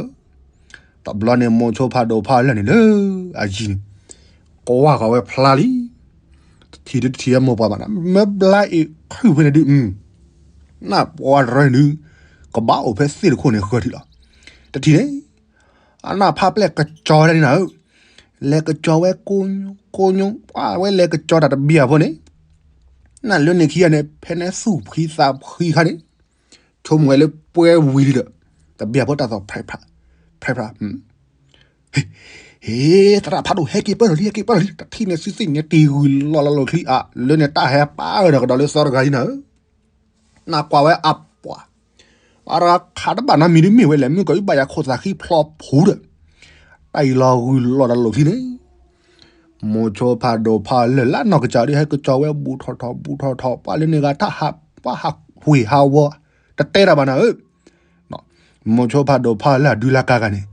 တဘျီန့ၣ် မိၤဆိဖးဒိၣ်ဖးလၢာ်န့ၣ်လၢအယံၤန့ၣ်, ကွၢ်ဃီၤဝဲဖျါလံ, တထံၣ်ဒုတထံၣ်ဝဲမိၢ်ပှၢ်ဘၣ်နၤ, မ့ၢ်ဘျါအ့ၣ်ခုၣ်ဖဲန့ၣ်ဒုး, နပှၤရၢနုၤ, ကဘၣ်အိၣ်ဖဲသ့ၣ်တခိၣ်န့ၣ်ဃၢၤထံးလီၤ, တထံၣ်န့ၣ် အနၢ်ဖးပျဲၢ်ကစီၤဒၣ်န့ၣ်နၤဧၢ, လဲၤကစီၤဝဲကိညိ ကိညိ ပှၤဝဲလဲၤကစီၤတၢ်တဘျီဖိန့ၣ်, နလၢန့ၣ်ခံဂၤန့ၣ် ဖဲန့ၣ်သူၣ်ဖှံသးဖှံခါန့ၣ်, ဆိကမိၣ်ဝဲလၢပှဲၤဝံၤလံဒီး, တဘျီဖိတၢ်သီၣ်ဖျဲးဖျါ, ဖျဲးဖျါ, ဟ့ သရၣ်ဖးဒိၣ် ဟဲက့ၤပၢၢ်လီၤလံ ဟဲက့ၤပၢၢ်လီၤလံ, တထံၣ်န့ၣ်သုသ့ၣ်န့ၣ် တ့ၢ်ဂုၢ်လီၤလီၤလီၢ်ချံအါ, လၢန့ၣ်တၢ်ဟဲပာ်အၢၣ်ဒီးကဒီးလၢသီတဂၤလံနၤဧၢ နကွၢ်ဝဲအပှၤ, အရခးတဘၣ်နီတမံၤဒ်မ့ၢ်ဝဲလဲၣ် မုၢ်ကီၤအံၤဘၣ်ယၤခိၣ်သးဃံဖျိးဖူဒီး, တၢ်အံၤလီၤဂုၢ်လီၤဒီးလီၢ်ချံန့ၣ်, မိၤဆိဖးဒိၣ်ဖးလၢာ်လၢနီၢ်ကစၢ်ဒုး ဟဲကစီၤဝဲဘူးထီၣ်ထီၣ်ဘူးထီၣ်ထီၣ် ပှၤလၢန့ၣ်ဂၤတၢ်ဟး ပှၤဟးဝ့ၢ်ဟးဝီ, တတဲတၢ်ဘၣ်နၤဧၢ, မိၤဆိဖးဒိၣ်ဖးလၢာ်ဒုးလၢကါဂၤန့ၣ်,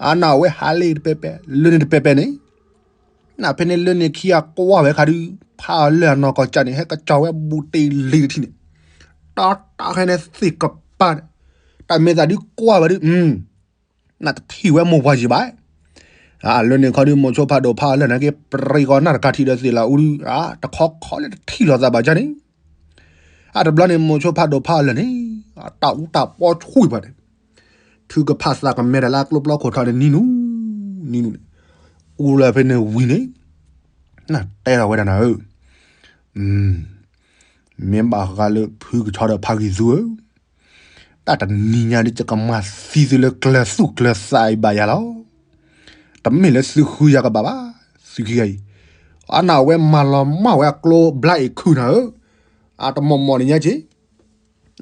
အနၢ်ဝဲဟးလၢတပဲပဲ လၢန့ၣ်တပဲပဲန့ၣ် နဖဲန့ၣ်လၢန့ၣ်ခံဂၤကွၢ်ဝဲခါဒုး ဖးအီၤလၢအနီၢ်ကီၢ်ကၢ်န့ၣ် ဟဲကစီၤဝဲဘူးတ့ၢ်လံတထံၣ်န့ၣ်, တီတီခဲန့ၣ်သ့ၣ်ကပၤဒီး, တၢ်မဲာ်သးဒုးကွၢ်ဝဲဒုး, နတထံၣ်ဝဲမိၢ်ပှၢ်ယံၤဘၣ်, လၢန့ၣ်ခီဒုး မိၤဆိဖးဒိၣ်ဖးလၢာ်နာ်က့ ပြံကီၢ်နၢ်တကးထံၣ်ဒီးသ့ၣ်လၢအူဒုး, တခီခီလၢတထံၣ်လိာ်သးဘၣ်ကၢန့ၣ်, အတဘျီန့ၣ် မိၤဆိဖးဒိၣ်ဖးလၢာ်န့ၣ်, တၢ်အူတၢ်ပီဆူၣ်ပှၤန့ၣ် ထုကဖၣ်သးကမဲဒီးလၢအကျိဘျီခိၣ်ထီၣ်န့ၣ် နံၤနူၤ, နံၤနူၤန့ၣ်, အူလၢဖဲန့ၣ်ဝံၤန့ၣ်, နတဲထီၣ်ဝဲဒၣ်နၤဧၢ, မ့ၢ်ဘၣ်ဃးလၢဖုကဆီဒီးဖးဂံၢ်သူဧၢ, တၢ်တနံၤညါဒ်ယကမၤသံသုလၢကျၢၤသူၣ်ကျၢၤသးအံၤဘၣ်ယၤလီၤ. တမ့ၢ်လၢသုဃုယၤကဘၣ်ဘၣ်, သုခံဂၤအံၤ, အနၢ်ဝဲမၤလီၤမၢ်ဝဲအကျိဘျါအ့ၣ်ခုၣ်နၤဧၢ, အတမီၢ်မီၢ်န့ၣ်ညါက့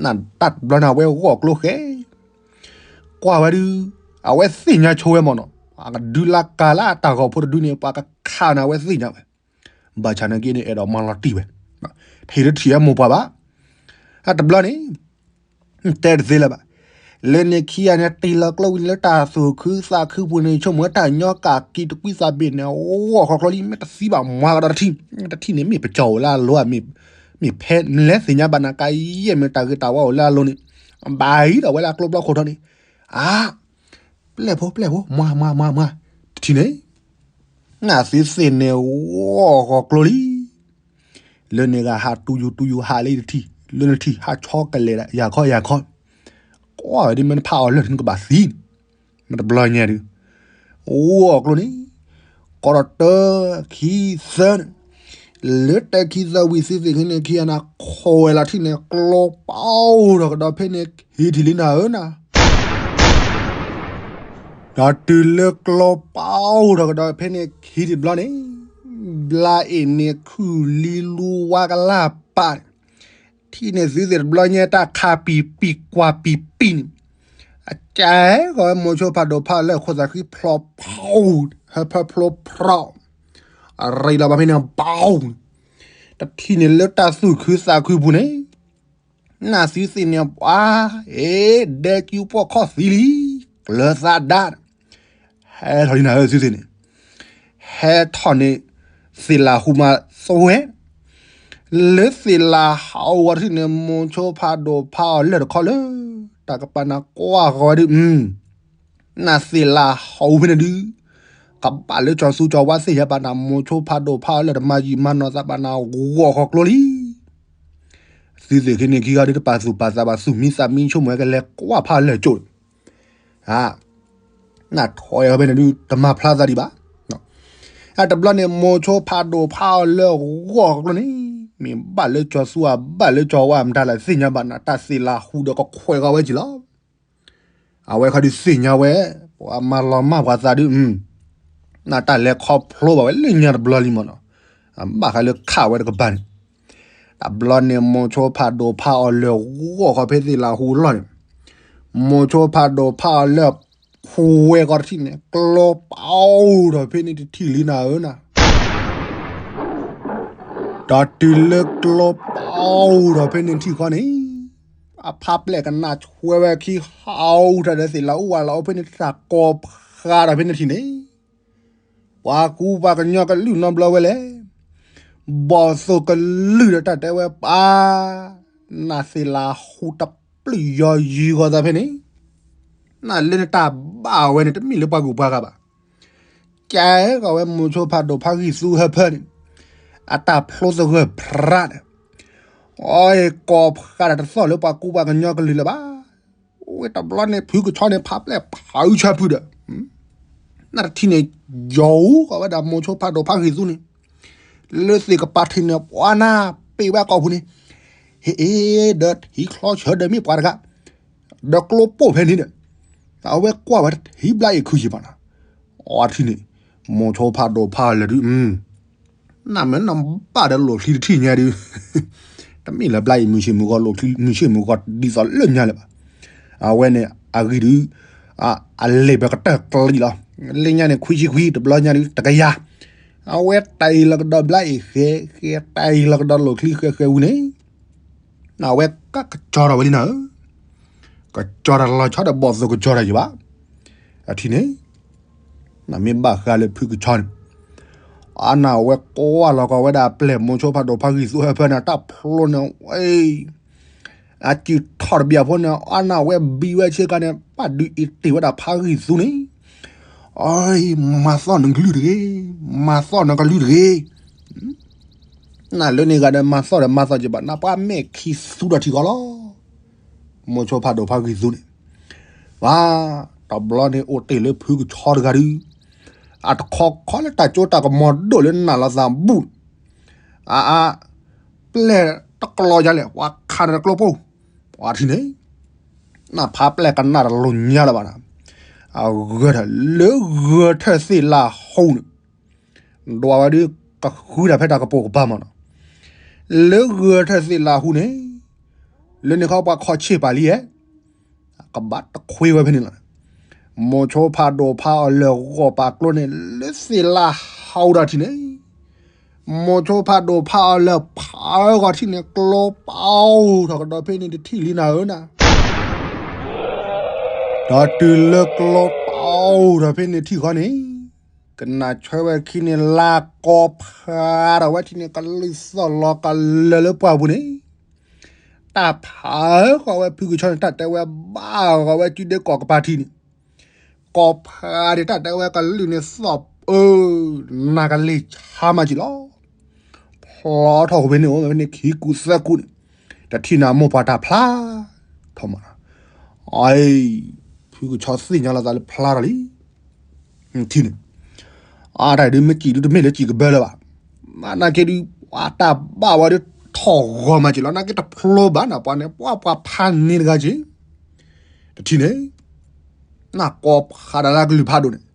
နတၢ်တဘျီန့ၣ် အဝဲဂီၢ်ကျိဃဲ, ကွၢ်ဝဲဒုး, အဝဲသ့ၣ်ညါဆိဝဲမ့ၢ်နီၤ, အကဒုးလၢကၤလၢအတၢ်ဂီၤဖိတဒုန့ၣ် ပှၤကခးန့ၣ် အဝဲသ့ၣ်ညါဝဲ, ဘၣ်ဆၣ်နာ်က့န့ၣ် အဲၣ်ဒိးမၤလီၤတံၢ်ဝဲ, ထံၣ်တထံၣ်ဝဲမိၢ်ပှၢ်ဘၣ်, အတဘျီန့ၣ် တဲတသ့လၢၤဘၣ်, လၢန့ၣ်ခံဂၤန့ၣ် တ့ၢ်လီၤကျိဝံၤလၢတၢ်သူၣ်ခုသးခုပူၤန့ၣ် ဆိကမိၣ်ဝဲတၢ်ညီကၣ်က့ၤတကွံသးဘ့ၣ်န့ၣ် အဂီၢ်ခီကျိလံ မ့ၢ်တသံဘၣ်မၤကဒီးတထံၣ်, တထံၣ်န့ၣ် မ့ၢ်ပကၠီၣ်အိၣ်လၢအလိၤဧါ, မ့ၢ်ဖဲလဲၣ်သ့ၣ်ညါဘၣ်နၤ ကယဲၢ်မ့ၢ်တၢ်ဂ့ၤတၢ်ဝါအိၣ်လၢအလိၤန့ၣ်, ဘၣ်အံၤဒီးဝဲလၢအကျိဘျီခိၣ်ထီၣ်န့ၣ်, အါ ပျဲၢ်ဖိ ပျဲၢ်ဖိ မၤ မၤ မၤ မၤ, တထံၣ်န့ၣ်, နသုသ့ၣ်န့ၣ် ဂီၢ်ဂီၢ်ကျိလံ, လၢန့ၣ်ဂၤဟးတူၢ်ယူၤတူၢ်ယူၤဟးလၢတထံၣ်, လၢနထံၣ်ဟးဆီကလဲာ်ဒၣ် ယၤခီယၤခီ, ကွၢ်ဝဲဒ်မ့ၢ်နဖးအီၤလၢာ်န့ၣ်ကဘၣ်သံ, မ့ၢ်တဘျီညါဒုး, ဂီၢ်ဂီၢ်ကျိန့ၣ်, ကီးဒီးတၢ ခံ သၢန့ၣ်, လၢတၢ ခံ သၢ ဝံၤသုသ့ၣ်န့ၣ်ခံဂၤန့ၣ် ခိးဝဲလီၤထံၣ်န့ၣ် ကျိပာ်အိၣ်ထီၣ်ကဒီးဖဲန့ၣ် ခံထံၣ်လံနၤဧၢနၤ ဒီးတုၤလၢကျိပာ်အိၣ်ထီၣ်ကဒီးဖဲန့ၣ် ခံထံၣ်တဘျီန့ၣ်, ဘျါအ့ၣ်န့ၣ်ခုၣ်လံလူဝါကလၢ်ပာ်န့ၣ်, ထံၣ်န့ၢ်သုသ့ၣ်တဘျီညါ တၢ်ခးပံာ်ပံာ်ကွၢ်ပံာ်ပံာ်န့ၣ်, အကဲဂီၤမိၤဆိဖးဒိၣ်ဖးလၢာ် ခိၣ်သးဃံဖျိးဖျိး, ဟဲဖျိးဖျိးဖျိး, အရံးလီၤဘၣ်ဖဲန့ၣ် ဘီ, တထံၣ်န့ၢ်လၢတၢ်သူၣ်ခုသးခုပူၤန့ၣ် နသုသ့ၣ်န့ၣ်ပှၤ, အ့ ဒဲကၠူပှီၢ်ခီၣ်သံလံ, ကျၢၤသးဒါ, ဟဲထီၣ်လံနၤဧၢသုသ့ၣ်န့ၣ်, ဟဲထီၣ်န့ၣ် သ့ၣ်လၣ်ဟူမးသွဲ, လၢသ့ၣ်လးဟးအူဝဲတထံၣ်န့ၣ် မိၤဆိဖးဒိၣ်ဖးအီၤလၢာ်တခီလၢ တၢ်ကပၤနၤကွၢ်ဃီၤဝဲဒုး နသ့ၣ်လးဟးအူဖဲန့ၣ်ဒုး ကဘၣ်လၢကၠီၤသူကၠီၤဝါသ့ၣ်ညါဘၣ်နၤ မိၤဆိဖးဒိၣ်ဖးအီၤလၢာ်တမၤယံာ်မၤနီၢ်သးဘၣ်နၤ ဂီၢ်ဃီၤကျိလံ သုသ့ၣ်ခံန့ၣ်ခံဂၤဒုးတပာ်သူၣ်ပာ်သးဘၣ် သူၣ်မံသးမံဆိကမိၣ်ဝဲကလဲၤကွၢ်ဖးလၢာ်ကၠိၣ် နထီၣ်အီၤဖဲန့ၣ်ဒုး တမၤဖျါသးဒံးဘၣ်. အတဘျီန့ၣ် မိၤဆိဖးဒိၣ်ဖးအီၤလၢာ်ဂီၢ်ဃီၤကျိန့ၣ် မ့ၢ်ဘၣ်လၢကၠီၤသူအဘၣ်လၢကၠီၤဝါမတၤလဲၣ်သ့ၣ်ညါဘၣ်နၤ တၢ်သ့ၣ်လးဟူဒီးကခွဲးဃီၤဝဲက့ၤလီၤ. အဝဲခီဒုးသ့ၣ်ညါဝဲ ပှၤမၤလီၤမၢ်ပှၤသးဒုး နတၢ်လဲၤခီဖျိဘၣ်ဝဲလၢညါတဘျီလံမ့ၢ်နီၤ, ဘၣ်ဃးလၢခးဝဲတကပၤန့ၣ်, တဘျီန့ၣ် မိၤဆိဖးဒိၣ်ဖးအီၤလၢာ်ဂီၢ်ဃီၤဖဲသ့ၣ်လးဟူအလီၢ်န့ၣ်, မိၤဆိဖးဒိၣ်ဖးအီၤလၢာ်ခွဲးဃီၤတထံၣ်န့ၣ် ကျိပာ်အိၣ်ထီၣ်ဖဲန့ၣ်တထံၣ်လံနၤဧၢနၤ ဒီးတုၤလၢကျိပာ်အိၣ်ထီၣ်ဖဲန့ၣ်ထံၣ်ဃီန့ၣ်, အဖါပျဲၢ်ကနၣ်ဆွဲဝဲခံဟးအိၣ်ထီၣ်ဒီးသ့ၣ်လးအူဝဲလီၤအိၣ်ဖဲန့ၣ်တၢ်ကိးဖးဒီးဖဲန့ၣ်ထံၣ်န့ၣ်, ပှၤကူပှၤကညီကလုာ်နီတဘျီဝဲလဲၣ်, ဘီၣ်သိၣ်ကလုာ်ဒီးတၢ်တဲဝဲပၢ်, နသ့ၣ်လးဟူတပျုာ်ယီၤယံၤဃီၤသးဖဲန့ၣ်, နလၢနတၢ်ဘၣ်ဝဲန့ၣ် တမ့ၢ်လၢပှၤဂုၤပှၤဂၤဘၣ် ကဲကီးဝဲမိၤဆိဖးဒိၣ်ဖးဂံၢ်သူဟၢဖၢန့ၣ်, အတၢ်ဖျိသဂၢၢ်ဖရၣ်န့ၣ်, အီၤကိးဖးဒီးတသီၣ်လၢပှၤကူပှၤကညီကလုာ်လၢၤဘၣ်. ဝဲတဘျီန့ၣ် ဖုကဆီန့ၣ် ဖါပျဲၢ်ဖးအုဆါဖုဒီး, နတထံၣ်န့ၣ် ယီၤအူကီးဝဲဒၣ်မိၤဆိဖးဒိၣ်ဖးဂံၢ်သူန့ၣ်, လၢသ့ၣ်ကပၤထံးန့ၣ် ပှၤနၢ်ပ့ၣ်ဝဲကိာ်ပူၤန့ၣ်, ဟ့ၣ်အ့ၣ်ဒီးထံချီဆၢဒီးမ့ၢ်ပှၤတဂၤ, ဒီးကျိပိၢ်ဖဲန့ၣ်ဒီး, အဝဲကွၢ်ဝဲတထံၣ်ဘျါအံၤခုယံာ်ဘၣ်နီၤ, အီထံၣ်န့ၣ်, မိၤဆိဖးဒိၣ်ဖးလၢာ်ဒုး, နမ့ၢ်နဘၣ်ဒီးလိာ်ချံတထံၣ်ညါဒုး, တမ့ၢ်လၢဘျါအံၤမုၢ်ဆ့ၣ်မုၢ်ဂီၤလိာ်ချံမုၢ်ဆ့ၣ်မုၢ်ဂီၤဒ်သိးလၢညါလၢၤဘၣ်. အဝဲန့ၣ်အဂံၢ်ဒုး, အလ့ၣ်ဘၢကတၢၢ်ကျံလီၤ, လၢညါန့ၣ် ခွံဆံခွံ တဘျီညါဒုး တကယၤ, အဝဲတၢ်အံၤလီၤကဒီးဘျါအံၤဃဲ, ဃဲတၢ်အံၤလီၤကဒီးလိာ်ချံဃဲဃဲဝံၤန့ၣ် နဝဲကကစီၤထီၣ်ဝဲလံနၤဧၢ, ကစီၤတၢ်လီၤဆီဒီးဘီၣ်သိၣ်ကစီၤတၢ်ယံၤဘၣ်, အထံၣ်န့ၣ်, နမ့ၢ်ဘၣ်ဃးလၢဖုကဆီန့ၣ်, အနဝဲကွၢ်လီၤကီးဝဲဒၣ်ပျဲၢ်မိၤဆိဖးဒိၣ်ဖးဂံၢ်သူဟၢဖၢန့ၣ် တၢ်ဖျိန့ၣ်ဝဲ အစုထီၣ်တဘျီဖိန့ၣ် အနဝဲဘံဝဲဆ့ကၤန့ၣ် ပၣ်ဒုးအံးတ့ၢ်ဝဲဒၣ်ဖးဂံၢ်သူန့ၣ်, အ မၤသီၣ်နကလုၢ်တဂ့ၤ, မၤသီၣ်နကလုၢ်တဂ့ၤ နလၢန့ၣ်ဂၤဒီးမၤသီၣ်ဒီးမၤသီၣ်က့ၤဘၣ် နပှၤမဲာ်ခံသူဒီးထံကီၢ်လီၤ. မိၤဆိဖးဒိၣ်ဖးဂံၢ်သူန့ၣ်, ဘၣ်, တဘျီန့ၣ်အိၣ်တ့ၢ်လၢဖုကဆီတဂၤဒုး, အတခီခီလၢတၢ်ကၠိတၢ်ကမီၤဒိၣ်လၢနၢ်လီၤသးဘူး, အအ, ပျဲၢ်တကျီယါလဲၣ် ပှၤခးန့ၣ်တကျိပိၢ်, ပှၤထံၣ်န့ၣ် နဖးပျဲၢ်ကနၣ်တလိၤညါလၢၤဘၣ်နၤ, အဂၢၢ်ထၢၣ်လၢဂၢၢ်ထၢၣ်သ့ၣ်လးဟူန့ၣ်, ဒွးဝဲဒုးကဃုတၢ်ဖဲတၢ်ကပိာ်ကပၤမးနီၤ, လၢဂၢၢ်ထၢၣ်သ့ၣ်လးဟူန့ၣ်, လၢန့ၣ်ခီပှၤခီဆ့ၣ်ပာ်လံဧါ, ကဘၣ်တခွ့ဝဲဖဲန့ၣ်လီၤ. မိၤဆိဖးဒိၣ်ဖးအီၤလၢာ်ဂီၢ်ပာ်ကျိန့ၣ် လၢသ့ၣ်လးဟူဒီးထံၣ်န့ၣ် မိၤဆိဖးဒိၣ်ဖးအီၤလၢာ်ဖးဂီၤထံၣ်န့ၣ် ကျိပာ်အိၣ်ထီၣ်ကဒီးဖဲန့ၣ်တထံၣ်လံနၤဧၢနၤ, ဒီးတုၤလၢကျိပာ်အိၣ်ထီၣ်ဖဲန့ၣ်ထံၣ်ဃီန့ၣ်, ကနၣ်ဆွဲဝဲခံန့ၣ် လၢကိးဖးဒီးဝဲထံၣ်န့ၣ် ကလုၢ်သီၣ်လီၤကလၢာ်လၢပှၢ်ပူၤန့ၣ် တၢ်ဖးဃီၤဝဲဖုကဆီန့ၣ် တၢ်တဲဝဲဘၣ်ဃီၤဝဲစုဒ့ကိးကပၤထံးန့ၣ်, ကိးဖးဒံးတၢ်တဲဝဲကလုၢ်န့ၣ်သီၣ်အၢ, နၤကလ့ၢ်ဆါမးက့ၤလီၤ. ဖျီထီၣ်က့ၤဖဲန့ၣ်အိၣ်ဝဲဖဲန့ၣ်ခံကူသၢကူန့ၣ်, တထံၣ်န့ၣ်အမိၢ်ပှၢ်တၢ်ဖျါထီၣ်မး, အ, ဖုကဆီသ့ၣ်ညါလီၤသးလၢဖျါထီၣ်လံ ထံၣ်န့ၣ်, အတၢ်ဒုးမ့ၢ်စံၣ်ဒုးတမ့ၢ်လၢစံၣ်ကဘၢလၢၤဘၣ်, နာ်က့ဒုး ပှၤတၢ်ဘၣ်ဝဲဒုးထီၣ်ဂီၤမးက့ၤလီၤ နာ်က့တဖျိဘၣ်နၤ ပှၤန့ၣ် ပှၤပှၤဖးန့ၢ်တဂၤက့ၤ, တထံၣ်န့ၣ်, နကိးဖးဒၣ်လၢကလုၢ်ဖးဒိၣ်န့ၣ်,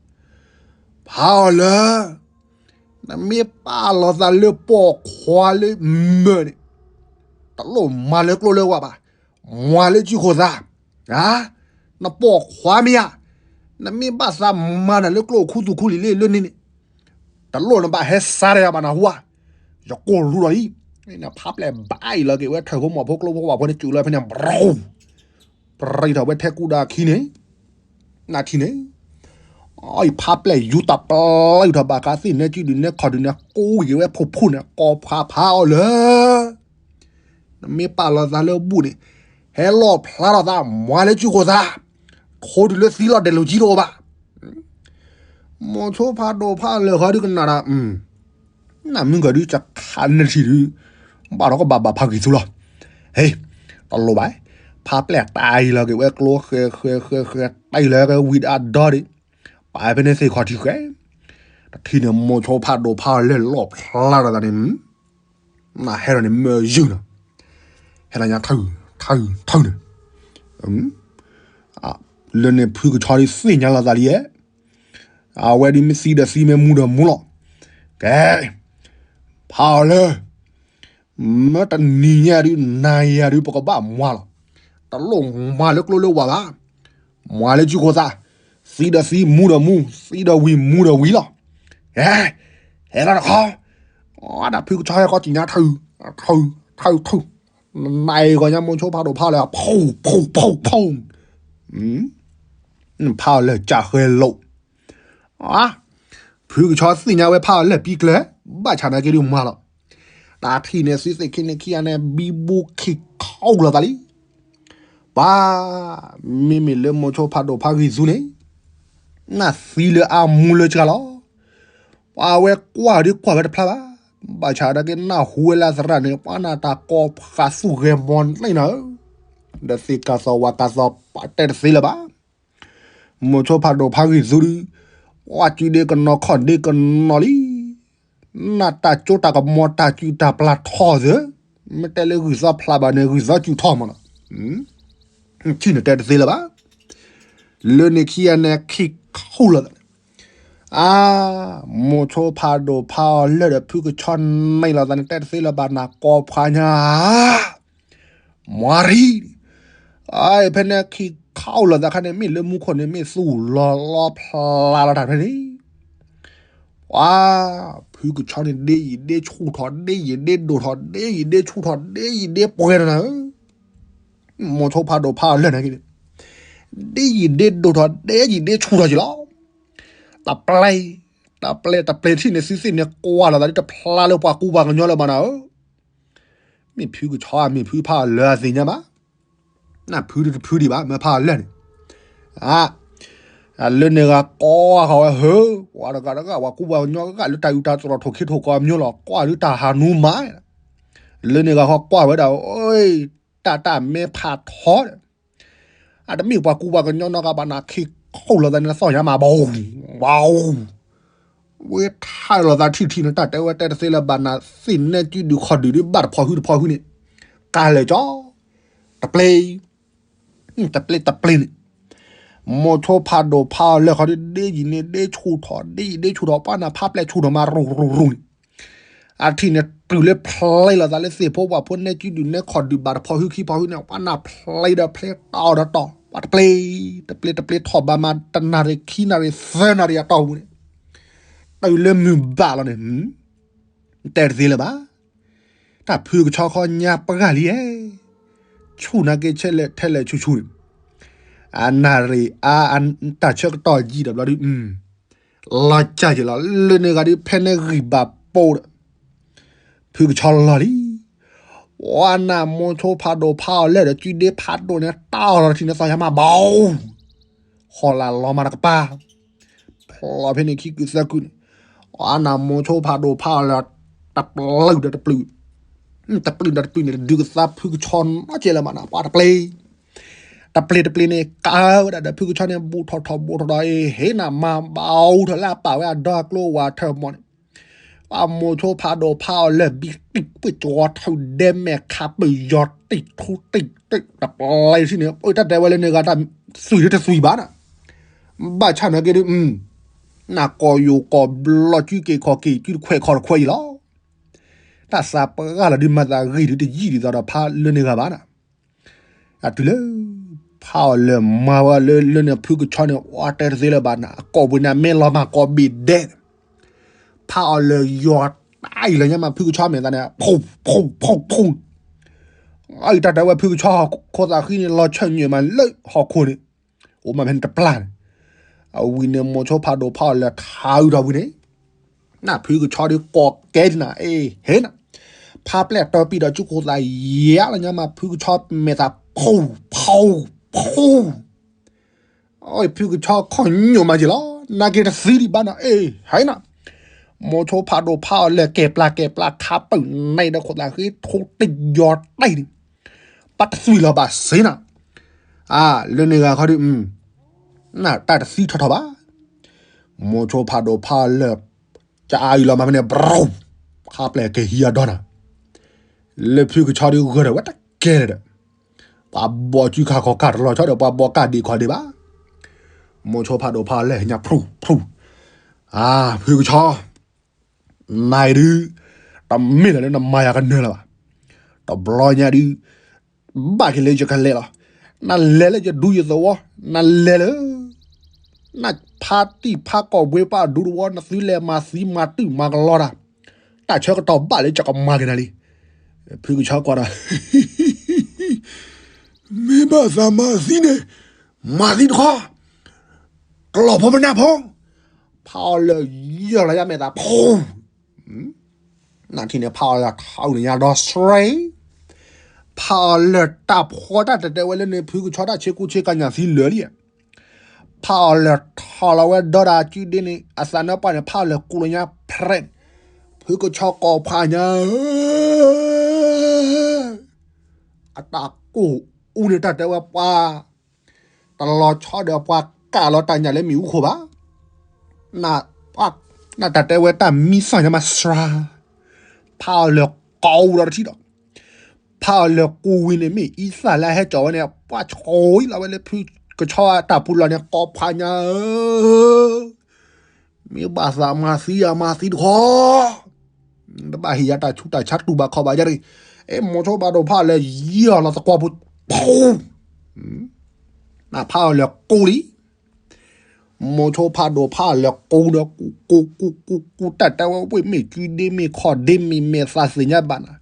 ဖးအီၤလၢ နမ့ၢ်ပာ်လီၤသးလၢပိာ်ခွါလၢမၢၢ်န့ၣ်, တလိၣ်မၤလၢကျိလၢဝါဘၣ်, မၤလၢစုဃိၣ်သး, နပိာ်ခွါမ့ၢ်ဧါ, နမ့ၢ်ဘၣ်သးမၤနၤလၢကျိခူသူၣ်ခူလံၤလၢလၢန့ၣ်န့ၣ်, တလိၣ်နဘၣ်ဟဲစါတယၤဘၣ်နဟူဧါ, ယကိၢ်လူလီၤအံၤ, နဖးပျဲၢ်ဘၣ်အံၤလီၤက့ၤဝဲထၢၣ်ဖိမီၤဖိကျိဖိဝါဖိန့ၣ် စုးလၢဖဲန့ၣ် ဘြူၤ ပြံထီၣ်ဝဲထဲကူဒီးအခံန့ၣ်, နထံၣ်န့ၣ်, အအံၤဖးပျဲၢ်ယူၤတၢ်ပျံၤထီၣ်ဘၣ်ဃးသ့ၣ်နဲကံဒုးနဲခီၣ်ဒုးနဲကိးဝံၤက့ၤဝဲဖိဖိန့ၣ် ကိးဖးဖးအီၤလၢ မ့ၢ်ပာ်လီၤသးလၢဘူၣ်န့ၣ်, ဟဲလီၣ်ဖျါထီၣ်သး မွၤလၢစုၣ်ခိၣ်သး, ထိးတုၤလၢသံလီၤဒဲးလိာ်ကံတအိၣ်ဘၣ်. မိၤဆိဖးဒိၣ်ဖးလၢာ်ဃီဒုကနၣ်ဒီး, နမုၢ်ကီၤဒုကခးနထံၣ်ဒု, ဘၣ်ဒီးကဘၣ်ဘၣ်ဖးဂံၢ်သူလီၤ. ဟ့, တလိၣ်ဘၣ်, ဖးပျဲၢ်တၢ်အံၤလီၤက့ၤဝဲကျိဃဲဃဲဃဲဃဲ တၢ်အံၤလီၤက့ၤဝံၤဒီးအဒီဒံး, ပာ်ဖဲန့ၣ်သ့ၣ်ခီၣ်ထံးဃဲ, တထံၣ်န့ၣ် မိၤဆိဖးဒိၣ်ဖးအီၤလၢာ်လီၣ်ဖျါထီၣ်သးန့ၣ် နဟဲထီၣ်န့ၣ်မ့ၢ်ယုၢ်နီၤ, ဟဲလီၤညါထၢၣ်ထၢၣ်ထၢၣ်န့ၣ်, လၢန့ၣ်ဖုကဆီဒုးသ့ၣ်ညါလီၤသးလံဧါ, အဝဲဒုးမ့ၢ်သံဒီးသံမ့ၢ်မူဒီးမူလီၤ. ကဲ, ဖးအီၤလၢာ်, မ့ၢ်တနံၤညါဒုး နၤယၤဒုး ပကဘၣ်မွၤလီၤ. တလိၣ်မွၤလၢကျိလၢဝၢ်ဘၣ်, မွၤလၢစုၣ်ခိၣ်သး, သံဒီးသံ မူဒီးမူ, သံဒီးဝံၤမူဒီးဝံၤလီၤ. ဟဲ, ဟဲလီၤတခီ, အဝဲဒၣ်ဖုကဆီဟဲကီးကံၣ်ညါထၢၣ်ထၢၣ်ထၢၣ်, နၤအံၤဂီၤညါမိၤဆိဖးဒိၣ်ဖးအီၤလၢာ် ဖူၣ်ဖူၣ်ဖူၣ်ဖူၣ်, ဖးအီၤလၢာ်ကၢ်ဃဲလိာ် ဖုကဆီသ့ၣ်ညါဝဲဖးအီၤလၢာ်ပံကျၢၤ, ဘၣ်ဆၣ်နာ်က့ဒုးမွၤလီၤ. တၢ်ထံၣ်န့ၣ် သုသ့ၣ်ခံန့ၣ်ခံဂၤန့ၣ် ဘံဘူခံခီလိာ်သးလံ. ပှၤ, မ့မ့ၢ်လၢမိၤဆိဖးဒိၣ်ဖးဂံၢ်သူန့ၣ်, နသံလၢအမူလၢစှၤလီၤ. ပှၤဝဲကွၢ်ဒုးကွၢ်ဝဲတဖျါဘၣ်, ဘၣ်ဆၣ်နာ်က့နၢ်ဟူဝဲလၢသရၣ်န့ၣ် ပှၤနၢ်တၢ်ကိးဖးသူၣ်ဂဲၤမီၤန့ၣ်နၤဧၢ, ဒီးသ့ၣ်ကၢ်သီဝၣ်ကၢ်သီပတဲတသ့လၢၤဘၣ်. မိၤဆိဖးဒိၣ်ဖးဂံၢ်သူဒုး, ဝဲစုဒ့ကနီၤခီၣ်ဒ့ကနီၤလံ. နၢ်တၢ်ကၠိတၢ်ကမီၤတၢ်စုၣ်တၢ်ပျၢ်ထီၣ်သၢ, မ့ၢ်တဲလၢဂုၢ်သီဖျးဘၣ်န့ၣ် ဂုၢ်သီစုၣ်ထီၣ်မးလီၤ. ထံၣ်န့ၣ်တဲတသ့လၢၤဘၣ်. လၢန့ၣ်ခံဂၤန့ၣ်ခံခူၣ်လီၤသးန့ၣ်, အါ, မိၤဆိဖးဒိၣ်ဖးအီၤလၢာ်ဒီးဖုကဆီန့ၣ်လီၤသးန့ၣ် တဲတသ့လၢၤဘၣ်နၤကိးဖးညါ မွၤရံ, အဖဲန့ၣ်ခံခီလိာ်သးခါန့ၣ် မ့ၢ်လၢမူခိၣ်န့ၣ် မ့ၢ်သူၣ်လီၤလီၤဖျါလီၤတၢ်ဖဲန့ၣ်, ပှၤ, ဖုကဆီန့ၣ် ဒ့ယံာ်ဒ့ဆူၣ်ထီၣ် ဒ့ယံာ်ဒ့ဒိၣ်ထီၣ် ဒ့ယံာ်ဒ့ဆူၣ်ထီၣ် ဒ့ယံာ်ဒ့ပှဲၤထီၣ်နၤဧၢ, မိၤဆိဖးဒိၣ်ဖးအီၤလၢာ်န့ၣ်က့ၤ, ဒ့ယံာ်ဒ့ဒိၣ်ထီၣ် ဒ့ယံာ်ဒ့ဆူၣ်ထီၣ်က့ၤလီၤ. တပျဲ, တပျဲ, တပျဲထံၣ်န့ၣ် သုသ့ၣ်န့ၣ်ကွၢ်လီၤသးဒ်တဖျါလၢပှၤကူပှၤကညီလၢၤဘၣ်နၤဧၢ, မ့ၢ်ဖုကဆီဧါ မ့ၢ်ဖုဖးအီၤလၢာ်အသ့ၣ်ညါဘၣ်, နဖုတဖုဒံးဘၣ် မ့ၢ်ဖးအီၤလၢာ်န့ၣ်, အါ, လၢန့ၣ်ဂၤကိးဃီၤဝဲဟၢ, ပှၤတဂၤတဂၤ ပှၤကူပှၤကညီဂၤလၢတၢ်အုၣ်တၢ်သီၣ်ထိၣ်ခ့ထိၣ်ကိးမံၤလီၤ ကွၢ်လၢတၢ်ဟးနူမး, လၢန့ၣ်ဂၤဃီကွၢ်ဝဲဒၣ်, တၢ်တၢ်မဲဖးထီဒီး အတမ့ၢ်ပှၤကူပှၤကညီနီတဂၤဘၣ်နၤ ခံခီလိာ်သးန့ၣ် သီၣ်ညါမး ဘီ, ဝါ, ဝဲထါလိာ်သးထံၣ်ထံၣ်န့ၣ် တၢ်တဲဝဲတဲတသ့လၢၤဘၣ်နၤ သ့ၣ်နဲၣ်စုဒုးခီၣ်ဒုးဒ်ဘၣ်တဖီၣ်ဟုတဖီၣ်ဟုန့ၣ်, ကလဲၤကၠီ, တပျဲ, တပျဲတပျဲန့ၣ်, မိၤဆိဖးဒိၣ်ဖးအီၤလၢာ်ဃီဒ် ဒ့ယံာ်န့ၣ်ဒ့ဆူၣ်ထီၣ် ဒ့ယံာ်ဒ့ဆူၣ်ထီၣ် ပှၤနၢ်ဖးပျဲၢ်ဆူၣ်ထီၣ်မး ရူၤရူၤရူၤန့ၣ် အထံၣ်န့ၣ် တုၤလၢဖျဲလီၤသးလၢသ့ၣ်ဖိပှၤဖိနဲၣ်စုဒုးနဲၣ်ခီၣ်ဒုးဘၣ်တဖီၣ်ဟုခံဖီၣ်ဟုန့ၣ် ပှၤနၢ်ဖျဲဒီးဖျဲတီဒီးတီၢ် ပှၤတပျဲ, တပျဲတပျဲထီၣ်ဘးမး တနၣ်ရံၣ်ခံနၣ်ရံၣ်သၢနၣ်ရံၣ်အတီၢ်ပူၤန့ၣ်, တုၤလၢမုၢ်ဘၣ်လီၤန့ၣ်, တဲတသ့လၢၤဘၣ်, တၢ်ဖုကဆီခီညါပှၢ်လံဧါ, ဆူၣ်နာ်က့ဆဲးလဲၣ်ထဲလဲၣ်ဆူၣ်ဆူၣ်န့ၣ်, အနၣ်ရံၣ်အါ တၢ်ဆၢကတီၢ်ယံာ်ဒီးဘျီဒုး လီၤကၢ်က့ၤလီၤ လၢန့ၣ်ဂၤဒုးဖဲန့ၣ်ဂံၢ်ဘၣ်ပိာ်ဒီး ဖုကဆီလီၤလံ, ပှၤနၢ်မိၤဆိဖးဒိၣ်ဖးအီၤလၢာ်ဒီး စုဒ့ဖးဒိၣ်န့ၣ် တၢ်အီၣ်လီၤတထံၣ်န့ၣ် သီၣ်ယါမးဘီ, ဟီၣ်လာ်လီၤမးတကပၤ, ဖျီၣ်ဖဲန့ၣ်ခံကုာ်သၢကုာ်န့ၣ်, ပှၤနၢ်မိၤဆိဖးဒိၣ်ဖးအီၤလၢာ် တပျုာ်ဒီးတပျုာ်, တပျုာ်ဒီးတပျုာ်န့ၣ် တဒုးကသါဖုကဆီနီကဲလၢၤမးနၤ ပှၤတပျဲ တပျဲတပျဲန့ၣ် ကးဝဲဒၣ်ဒီးဖုကဆီန့ၣ် ဘူးထီၣ်ထီၣ်ဘူးထီၣ်ထီၣ် အ့ ဟ့ၣ်နၤမၤဘၣ်အူထီၣ်လၢအပာ်ဝဲအဒီအကျိဝၤထၢၣ်မီၢ်န့ၣ်, ပှၤမိၤဆိဖးဒိၣ်ဖးအီၤလၢာ် ဘံတံၢ်ပှ့ၢ်ကၠီထၢၣ်ဒဲမဲာ်ခးပၢၢ်ယီၤတံၢ်ထူတံၢ်တံၢ် တပျဲထံၣ်န့ၣ် တၢ်တဲဝဲလၢန့ၣ်ဂၤတၢ်သွံၣ်ဒုတသွံၣ်ဘၣ်နၤ, ဘၣ်ဆၣ်နာ်က့ဒုး နၢ်ကိၢ်ယိာ်ကိၢ်ဘျီ စုက့ၤခီၣ်က့ၤ စုတခွဲးခီၣ်တခွဲးအံၤလီၤ. တၢ်သးပှၢ်လီၤဒုးမၤသးဂ့ၤဒုးတယံာ်ဒ်သိးဒီးဖးလၢန့ၣ်ဂၤဘၣ်နၤ, အတုၤလၢ ဖးအီၤလၢာ်မၤဝဲလၢလၢန့ၣ်ဖုကဆီန့ၣ် ပှၤတဲတသ့လၢၤဘၣ်နၤ အကိာ်ပူၤန့ၣ် အမဲလီၤမၢ်ကိးဘ့ၣ်ဒဲး, ဖးအီၤလၢာ်ယီၤတၢ်အံၤလၢညါမး ဖုကဆီမဲာ်သးန့ၣ် ဖူးဖူးဖူးဖူး, အအံၤတၢ်တဲဝဲဖုကဆီ ခိၣ်သးဃံန့ၣ် လီၤဆၢၣ်ညွဲၣ်မးလၢဟီၣ်ခိၣ်န့ၣ် အိၣ်မးဖဲန့ၣ်တပျၢ်န့ၣ်, အဝံၤန့ၣ် မိၤဆိဖးဒိၣ်ဖးအီၤလၢာ်ထးအုးထီၣ်ဝံၤန့ၣ်, နၢ်ဖုကဆီဒုးကိးကဲဒ်နၤ အ့ ဟ့ၣ်နၤ, ဖါပျဲၢ်တၢပံၤဒီးကၠူၣ်ခိၣ်သးယါလီၤညါမး ဖုကဆီမဲာ်သးဖူ ဖူ ဖူ ဖုကဆီခီၣ်ညိၣ်မးက့ၤလီၤ, နာ်က့ၤတသံဒံးဘၣ်နီၤ, အ့ ဟဲနီၤ, မိၤဆိဖးဒိၣ်ဖးအီၤလၢာ်ကဲပျၢ်ကဲပျၢ်ခးပၢၢ်နံၤဒီးခိၣ်သးဃ့ထိတယီၤတံၢ်န့ၣ်, ပတသွံၣ်လီၤဘၣ်စ့နီၤ, အါ လၢန့ၣ်ဂၤခီဒုး နတၢ်တသံထီၣ်ထီၣ်ဘၣ်, မိၤဆိဖးဒိၣ်ဖးအီၤလၢာ် ကအါအံၤလီၤမးဖဲန့ၣ် ဘြူၤ, ခးပျဲၢ်က့ၤဟံးအဒီနၤ, လၢဖုကဆီဒုးဂၢၢ်ဒီးဝဲတကဲလၢၤဒီး ပှၤဘီစုခါခီကၢ်တလီၤဆီဒီး ပှၤဘီကၢ်ဒံးခီဒံးဘၣ်, မိၤဆိဖးဒိၣ်ဖးအီၤလၢာ်ဟဲညါဖျူဖျူ, အါ ဖုကဆီ နၤအံၤဒုး တမ့ၢ်လၢၤလၢနမၤယၤကနၢၤလၢၤဘၣ်, တဘျီညါဒုး ဘၣ်က့ၤလၢယကလဲၤလီၤ, နလဲၤလၢယဒူယသဝီ, နလဲၤလၢ နဖါတံၢ်ဖါကီၢ်ဝ့ပှၤအဒူတဝီ နသုလဲၤမၤသံမၤတုာ်မၤကလီတၢ်, တၢ်ဆၢကတီၢ်ဘၣ်လၢယကမၤက့ၤနၤလံ, ဖုကဆီကွၢ်ဒီး မ့ၢ်ဘၣ်သးမၤသံန့ၣ်, မၤသံတခီ, ကလီၤဖိမနၢ်ဖိ, ဖးအီၤလၢာ်ယီၢ်လီၤယါမဲာ်သးဖူ, နထံၣ်န့ၣ် ဖးအီၤလၢာ်ထီၣ်န့ၣ်ညါဒီးစရ့, ဖးအီၤလၢာ်တၢ်ဖှီတၢ်တဲတဲဝဲလၢန့ၣ် ဖုကဆီတၢ်ဆ့ကူဆ့ကညးသံလၢာ်လံ, ဖးအီၤလၢာ်ထီၣ်လီၤဝဲဒီးဒၣ်ကုဒ့န့ၣ် အသးနၢပှၢ်န့ၣ် ဖးအီၤလၢာ်ကူလီၤညါဖရဲး, ဖုကဆီကိးဖးညါ အတၢ်ကိၢ်အူန့ၣ် တၢ်တဲဝဲပှၤ တလီၤဆီဒီးပှၤကးလီၤတၢ်ညၣ်လၢမ့ၣ်အူခိၣ်ဘၣ်, နတၢ်တဲဝဲတၢ်မံသၣ်ညါမးစှၤ, ဖးအီၤလၢာ်ကိးအူဒီးတထံၣ်ဒီး, ဖးအီၤလၢာ်ကူဝံၤန့ၣ် မ့ၢ်အံသၣ်လၢအဟဲကၠီၤဝဲန့ၣ် ပှၤဆိၣ်အံၤလီၤဝဲလၢဖုကဆီတၢ်ပူၤလီၤန့ၣ် ကိးဖးညါဧၢ မ့ၢ်ဘၣ်သးမၤသံယၤမၤသံတခီ, တဘၣ်ဟ့ၣ်ယၤတၢ်ဆူးတၢ်ဆါတူၢ်ဘၣ်ခီၣ်ဘၣ်ယါတဂ့ၤ, အ့ မိၤဆိဖးဒိၣ်ဖးအီၤလၢာ်ယီၢ်လီၤသကွီၤပူၤ, နဖးအီၤလၢာ်ကူလံ, မိၤဆိဖးဒိၣ်ဖးအီၤလၢာ်ကူဒီးကူကူကူကူကူကူတၢ်တဲဝဲဝ့ၢ်မ့ၢ်ကုဒ့မ့ၢ်ခီၣ်ဒ့မ့ၢ်မဲာ်သးသ့ၣ်ညါဘၣ်နၤ,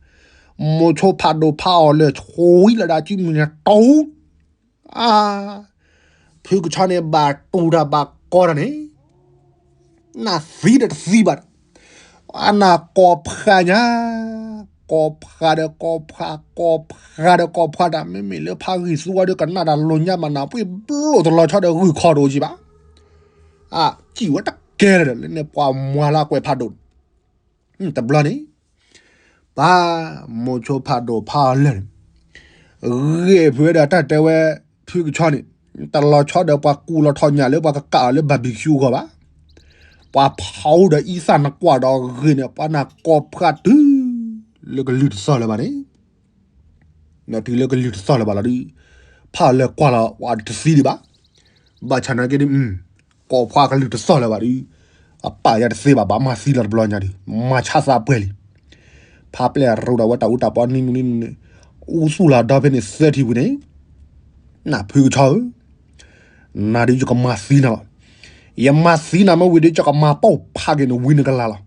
မိၤဆိဖးဒိၣ်ဖးအီၤလၢာ်ဆိၣ်အံၤလီၤဒၣ်ကုမုၢ်နၤတူၢ် အါ, ဖုကဆီန့ၣ်ဘၣ်တူၢ်တၢ်ဘၣ်ကီတၢ်န့ၣ်, နသံဒီးတသံဘၣ်, အနၢ်ကိးဖးညါ, ကိးဖးဒီးကိးဖး, ကိးဖးဒီးကိးဖးတၢ် မ့မ့ၢ်လၢဖးဂံၢ်သူဝဲဒီးကနၣ်တၢ်လိာ်ညါမးနၢ်ပှ့ၤဘျိၣ်တလီၤဆီဒီးဂုၢ်ခီၣ်တအိၣ်ကံဘၣ်, အါ, စံၣ်ဝဲတကဲလၢာ်ဒီး လၢန့ၣ်ပှၤမွၤလၢအကွဲးဖးဒိၣ် တဘျီန့ၣ်, ပၢ်, မိၤဆိဖးဒိၣ်ဖးအီၤလၢာ်န့ၣ်, ဂ့ၢ်ဖုဝဲဒီးတၢ်တဲဝဲ, ဖုကဆီန့ၣ်, တလီၤဆီဒီးပှၤကူလီၤထီၣ်ညၣ်လၢပှၤကကးအီၤလၢ barbecue ဂီၢ်ဘၣ်, ပှၤဖီအူဒီးအံသၣ်နကွၢ်ဒီးဂ့ၢ်န့ၣ် ပှၤနၢ်ကိးဖးတုၤ, လၢကလုၢ်တသီၣ်လၢၤဘၣ်န့ၣ် နတုၤလၢကလုၢ်တသီၣ်လၢၤဘၣ်လီၤဒုး, ဖးအီၤလၢာ်ကွၢ်လီၤ ပှၤတသံဒံးဘၣ်, ဘၣ်ဆၣ်နာ်က့ဒုး, ကိးဖးကလုၢ်တသီၣ်လၢၤဘၣ်ဒုး, အပၢ်ယၤတသ့ဘၣ် ဘၣ်မၤသံလီၤတဘျီညါဒုး, မၤဆါသးပှဲၤလံ, ဖးပျဲၢ်ရူးဒီးဝဲတၢ်အူတၢ်ပီနံၤနူနံၤနူန့ၣ်, အူသူၣ်လီၤဒီဖဲန့ၣ်သၢထံၣ်ဝံၤန့ၣ်, နၢ်ဖုကဆီဧၢ နၤဒုးယကမၤသံနၤလီၤ, ယမၤသံနၤမ့ၢ်ဝံၤဒီး ယကမၤပိာ်ဖးက့ၤနဝံနကလၤလီၤ,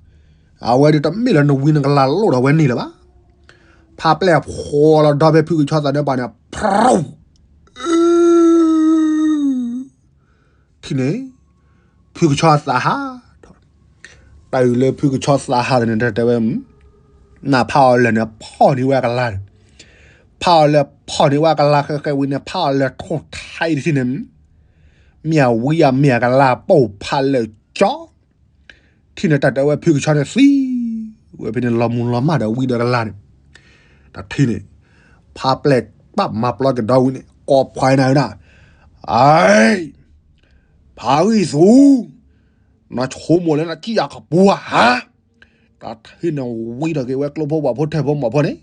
အဝဲဒုးတမ့ၢ်လၢနဝံနကလၤလိၣ်ဒီးဝဲန့ၣ်လၢၤဘၣ်, ဖးပျဲၢ်ဖှီလီၤဒီဖဲဖုကဆီသးနၢပှၢ်န့ၣ်, ဖရူ, ထံၣ်န့ၣ်, ဖုကဆီသးဟးထီၣ်, တၢ်အုၣ်လၢဖုကဆီသးဟးထီၣ်န့ၣ် တဲဝဲ နဖးအီၤလၢာ်န့ၣ် ဖီၣ်န့ၢ်ဝဲအကလၤန့ၣ်, ဖးအီၤလၢာ်ဖီၣ်န့ၢ်ဝဲအကလၤဃဲးဃဲးဝံၤန့ၣ် ဖးအီၤလၢာ်ထိၣ်ထါအံၤတထံၣ်န့ၣ်, မ့ၢ်အဝံအမ့ၢ်အကလၤပိာ်ဖးလၢာ်ကၠီ, ထံၣ်န့ၣ်တၢ်တဲဝဲဖုကဆီန့ၣ်သံ, ဝဲဖဲန့ၣ်လီၤမူလီၤမၢ်ဒီးဝံဒီးကလၤန့ၣ်, တထံၣ်န့ၣ်, ဖးပျဲၢ်ပာ်မၤပျီက့ၤဒီဝံန့ၣ် ကိးဖးနၤနၤ, အၢ ဖးဂံၢ်သူ, နဆိကမိၣ်လၢနစံၣ်ယၤကပူၤဧါ, တၢ်ထံၣ်န့ၣ်ဝံထီၣ်က့ၤဝဲကျိဖိဝၣ်ဖိထဲၣ်ဖိမီၢ်ဖိန့ၣ်,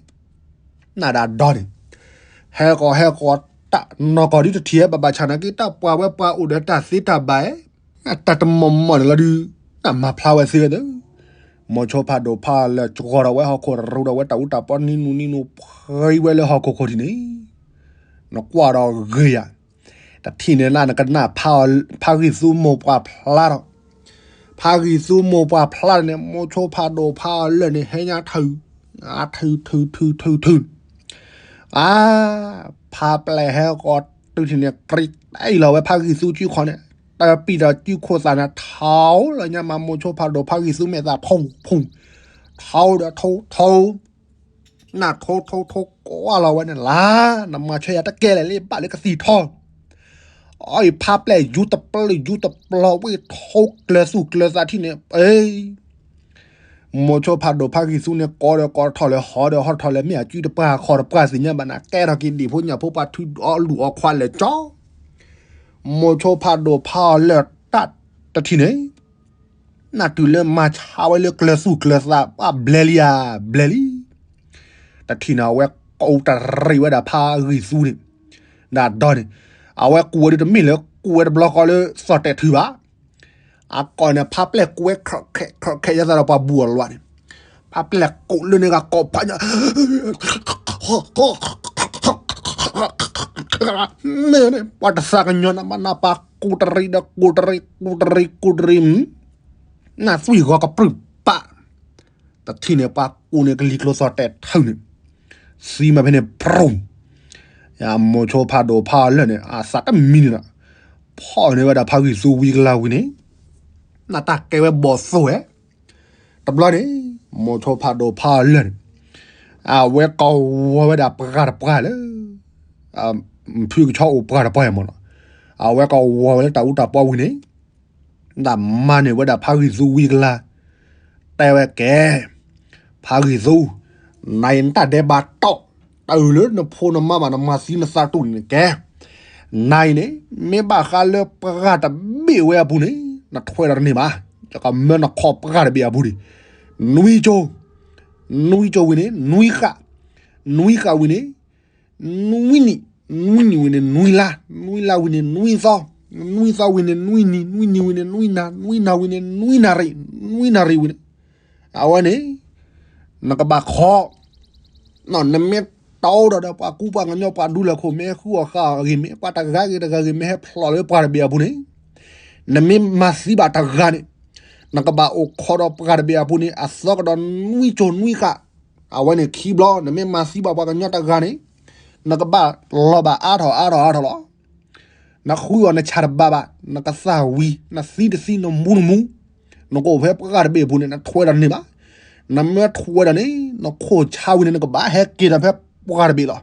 နဒၣ်ဒီန့ၣ်, ဟဲကီးဟဲကီးတၢ် နီၢ်ကီၢ်ဒ်တထံၣ်ဟဲဘၣ်ဘၣ်ဆၣ်နာ်က့ တၢ်ပှၤဝဲပှၤအိၣ်ဒီးတၢ်သ့တၢ်ဘၣ်ဧါ, တၢ်တမီၢ်မီၢ်န့ၣ်လီၤဒုး, နမၤဖျါဝဲသ့ဝဲသ့, မိၤဆိဖးဒိၣ်ဖးလၢာ်ကီၤထီၣ်ဝဲဟီၣ်ခိၣ် ရူးဒီးဝဲတၢ်အူတၢ်ပီနံၤနူနံၤနူ ဖှံဝဲလၢဟီၣ်ခိၣ်ခိၣ်ထံးန့ၣ်, နကွၢ်ဒီးဂ့ၤယၤ တထံၣ်န့ၣ်နၤနကနၣ်ဖးဂံၢ်သူမိၢ်ပှၢ်ဖျါထီၣ်, ဖးဂံၢ်သူမိၢ်ပှၢ်ဖျါထီၣ်န့ၣ် မိၤဆိဖးဒိၣ်ဖးအီၤလၢာ်န့ၣ် ဟဲညါထုး, ထုးထုးထုးထုးထုး, အါ, ဖးပျဲၢ်ဟဲကီးတုၤထံၣ်န့ၣ် ကြံးတၢ်အံၤလီၤဝဲဖးဂံၢ်သူစုခီၣ်န့ၣ်, တၢ်ပံာ်ဒီးစုခိၣ်သးန့ၣ် ထီလီၤညါမး မိၤဆိဖးဒိၣ်ဖးဂံၢ်သူမဲာ်သးဖူဖူ, ထီဒီးထီထီ နထိထိထိကွၢ်လီၤဝဲန့ၣ်လၢ နမၤဆၢယၤတကဲလဲၣ်လၢဘၣ်လၢကသံၣ်ထီ အအံၤဖါပျဲၢ်ယူတပျုၢ်ယူတပျီၤ ဝ့ၢ်ထိကျၢၤသူၣ်ကျၢၤသးထံၣ်န့ၣ် အ့ မိၤဆိဖးဒိၣ်ဖါဂံၢ်သူန့ၣ် ကိးဒီးကိးထီၣ်လၢဟီဒီးဟီထီၣ်လၢ မ့ၢ်အကုတပှၢ်ခီတပှၢ်သ့ၣ်ညါဘၣ်နၤ ကဲထီၣ်က့ၤဒံၣ်ဖိညၣ်ဖိ ပှၤထုးအီလူၤအီခွါလဲၤကၠီ မိၤဆိဖးဒိၣ်ဖါအီၤလၢာ်တၢ်တထံၣ်န့ၣ် နတုၤလၢမၤဆါဝဲလၢကျၢၤသူၣ်ကျၢၤသး ပှၢ်ဘျဲလံဧါ ဘျဲလံ တထံၣ်န့ၣ် အဝဲကူးတရံးဝဲဒၣ်ဖါဂံၢ်သူန့ၣ် ဒၣ်ဒီန့ၣ် အဝဲကူးဝဲဒၣ်တမ့ၢ်လၢကူးဝဲတဘျီဃီလၢသီၣ်တဲာ်ထုးဘၣ် အကိးန့ၣ် ဖါပျဲၢ်ကူးဝဲ ခရၣ်ခဲခရၣ်ခဲ ယသးဒီးပှၤဘူၣ်အီၤလီၤန့ၣ် ဖါပျဲၢ်ကူးလၢန့ၣ်ဂၤကိးဖးညါ မ့ၢ်န့ၣ် ပှၤတသးကညီၤနးမးနး ပှၤကူးတရံးဒီးကူးတရံး ကူးတရံး ကူးတရံး နသွံၣ်ဂီၤကပြုၢ်ပာ် တထံၣ်န့ၣ် ပှၤကူးန့ၣ်ကလံၤကျိသီၣ်တဲာ်ထုးန့ၣ် သံမးဖဲန့ၣ် ပြူၢ် မိၤဆိဖးဒိၣ်ဖါအီၤလၢာ်န့ၣ် အသးတမံန့ၣ်ဒီး ဖီၣ်န့ၢ်ဝဲဒၣ်ဖါဂံၢ်သူဝံကလါဝံၤန့ၣ် နတၢ်ကဲဝဲဘီၣ်သိၣ်ဝဲ တဘျီန့ၣ် မိၤဆိဖးဒိၣ်ဖါအီၤလၢာ်န့ၣ် အဝဲကဝီၤဝဲဒၣ်ပှၢ်တပှၢ်လၢ ဖုကဆီအိၣ်ပှၢ်တပှၢ်အံၤမ့ၢ်နီၤ အဝဲကဝီၤဝဲလၢတၢ်အူတၢ်ပီဝံၤန့ၣ် ဒၣ်မၤန့ၢ်ဝဲဒၣ်ဖါဂံၢ်သူဝံကလါ တဲဝဲကဲ ဖါဂံၢ်သူ နၤအံၤနတၢ်ဒဲးဘးတီၢ် တၢ်အုၣ်လၢနဖိနမါဘၣ် နမၤသံနသးတူၢ်န့ၣ်ကဲ နၤအံၤန့ၣ် မ့ၢ်ဘၣ်ဃးလၢပှၢ်တဘ့ၣ်ဝဲအပူၤန့ၣ် နထွဲဒီးတန့ၢ်ဘၣ် ယကမၢနခီပှၢ်တဘ့ၣ်အပူၤန့ၣ် နွံကၠိ နွံကၠိဝံၤန့ၣ် နွံဃၣ် နွံဃၣ်ဝံၤန့ၣ် နွံနံၣ် နွံနံၣ်ဝံၤန့ၣ် နွံလါ နွံလါဝံၤန့ၣ် နွံသီ နွံသီဝံၤန့ၣ် နွံနံၤ နွံနံၤဝံၤန့ၣ် နွံနၤ နွံနၤဝံၤန့ၣ် နွံနၣ်ရံၣ် နွံနၣ်ရံၣ်ဝံၤန့ၣ် အဝဲန့ၣ် နကဘၣ်ခီ နမ့ၢ်တီဒီးဒီးပှၤကူပှၤကညီပှၤဒူလၢၢ်ခိၣ် မ့ၢ်ဟဲဃုအီၣ်ဃုအီအဂ့ၢ် မ့ၢ်ပှၤတဂၤဂ့ၤတဂၤဂ့ၤ မ့ၢ်ဟဲဖျိးလၢပှၢ်တဘ့ၣ်အပူၤန့ၣ် နမ့ၢ်မၤသံဘၣ်တဂၤန့ၣ် နကဘၣ်အိၣ်ခိးဒီးပှၢ်တဘ့ၣ်အပူၤန့ၣ် အသီကဒီးနွံကၠိနွံဃၣ် အဝဲန့ၣ်ခံဘျီ နမ့ၢ်မၤသံဘၣ်ပှၤကညီတဂၤန့ၣ် နကဘၣ်လီၤဘၣ်အါထီၣ်အါထီၣ်အါထီၣ်လီၤ. နဃုအီၤနဆၣ်တဘၣ်ဘၣ် နကသၣ်ဝံၤ နသံတသံ နမူတမူ နကအိၣ်ဖဲပှၢ်တဘ့ၣ်အပူၤန့ၣ် နထွဲဒီးတန့ၢ်ဘၣ်. နမ့ၢ်ထွဲဒီးန့ၣ် နခိၣ်ဆါဝံၤန့ၣ် နကဘၣ်ဟဲက့ၤဒီးဖဲပှၢ်တဘ့ၣ်လီၤ.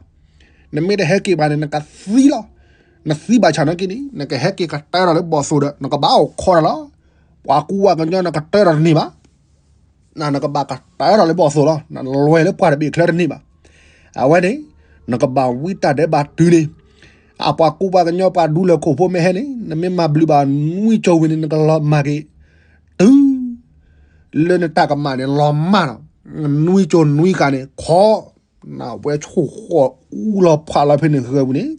နမ့ၢ်တဟဲက့ၤဘၣ်န့ၣ် နကသံလီၤ. နသံဘၣ်ဆၣ်နာ်က့န့ၣ် နကဟဲက့ၤကတၢၢ်ဒီးလၢဘီၣ်သိၣ်ဒီး နကဘၣ်အိၣ်ခိးဒီးလီၤ. ပှၤကူပှၤကညီ နကတၢၢ်ဒီးတန့ၢ်ဘၣ်. နကဘၣ်ကတၢၢ်ဒီးလၢဘီၣ်သိၣ်လီၤ. နလွဲၢ်လၢပှၢ်တဘ့ၣ်ချၢတန့ၢ်ဘၣ်. အဝဲန့ၣ် နကဘၣ်ဝံတၢ်ဒဲးဘးတုၤန့ၣ် အပှၤကူပှၤကညီပှၤဒူလၢၢ်ခိၣ်ဖိမ့ၢ်ဟဲန့ၣ် နမ့ၢ်မၤဘျုးဘၣ်နွံကၠိဝံၤန့ၣ် နကလီၤမၢ်က့ၤ တုၤ လၢနတၢ်ကမၣ်န့ၣ် လီၤမၢ်လီၤ. နွံကၠိနွံဃၣ်န့ၣ် ခီ နဝဲဆိၣ်ဃီၣ်အူလီၤဖးလီၤဖဲန့ၣ်ဃဲၤဝံၤန့ၣ်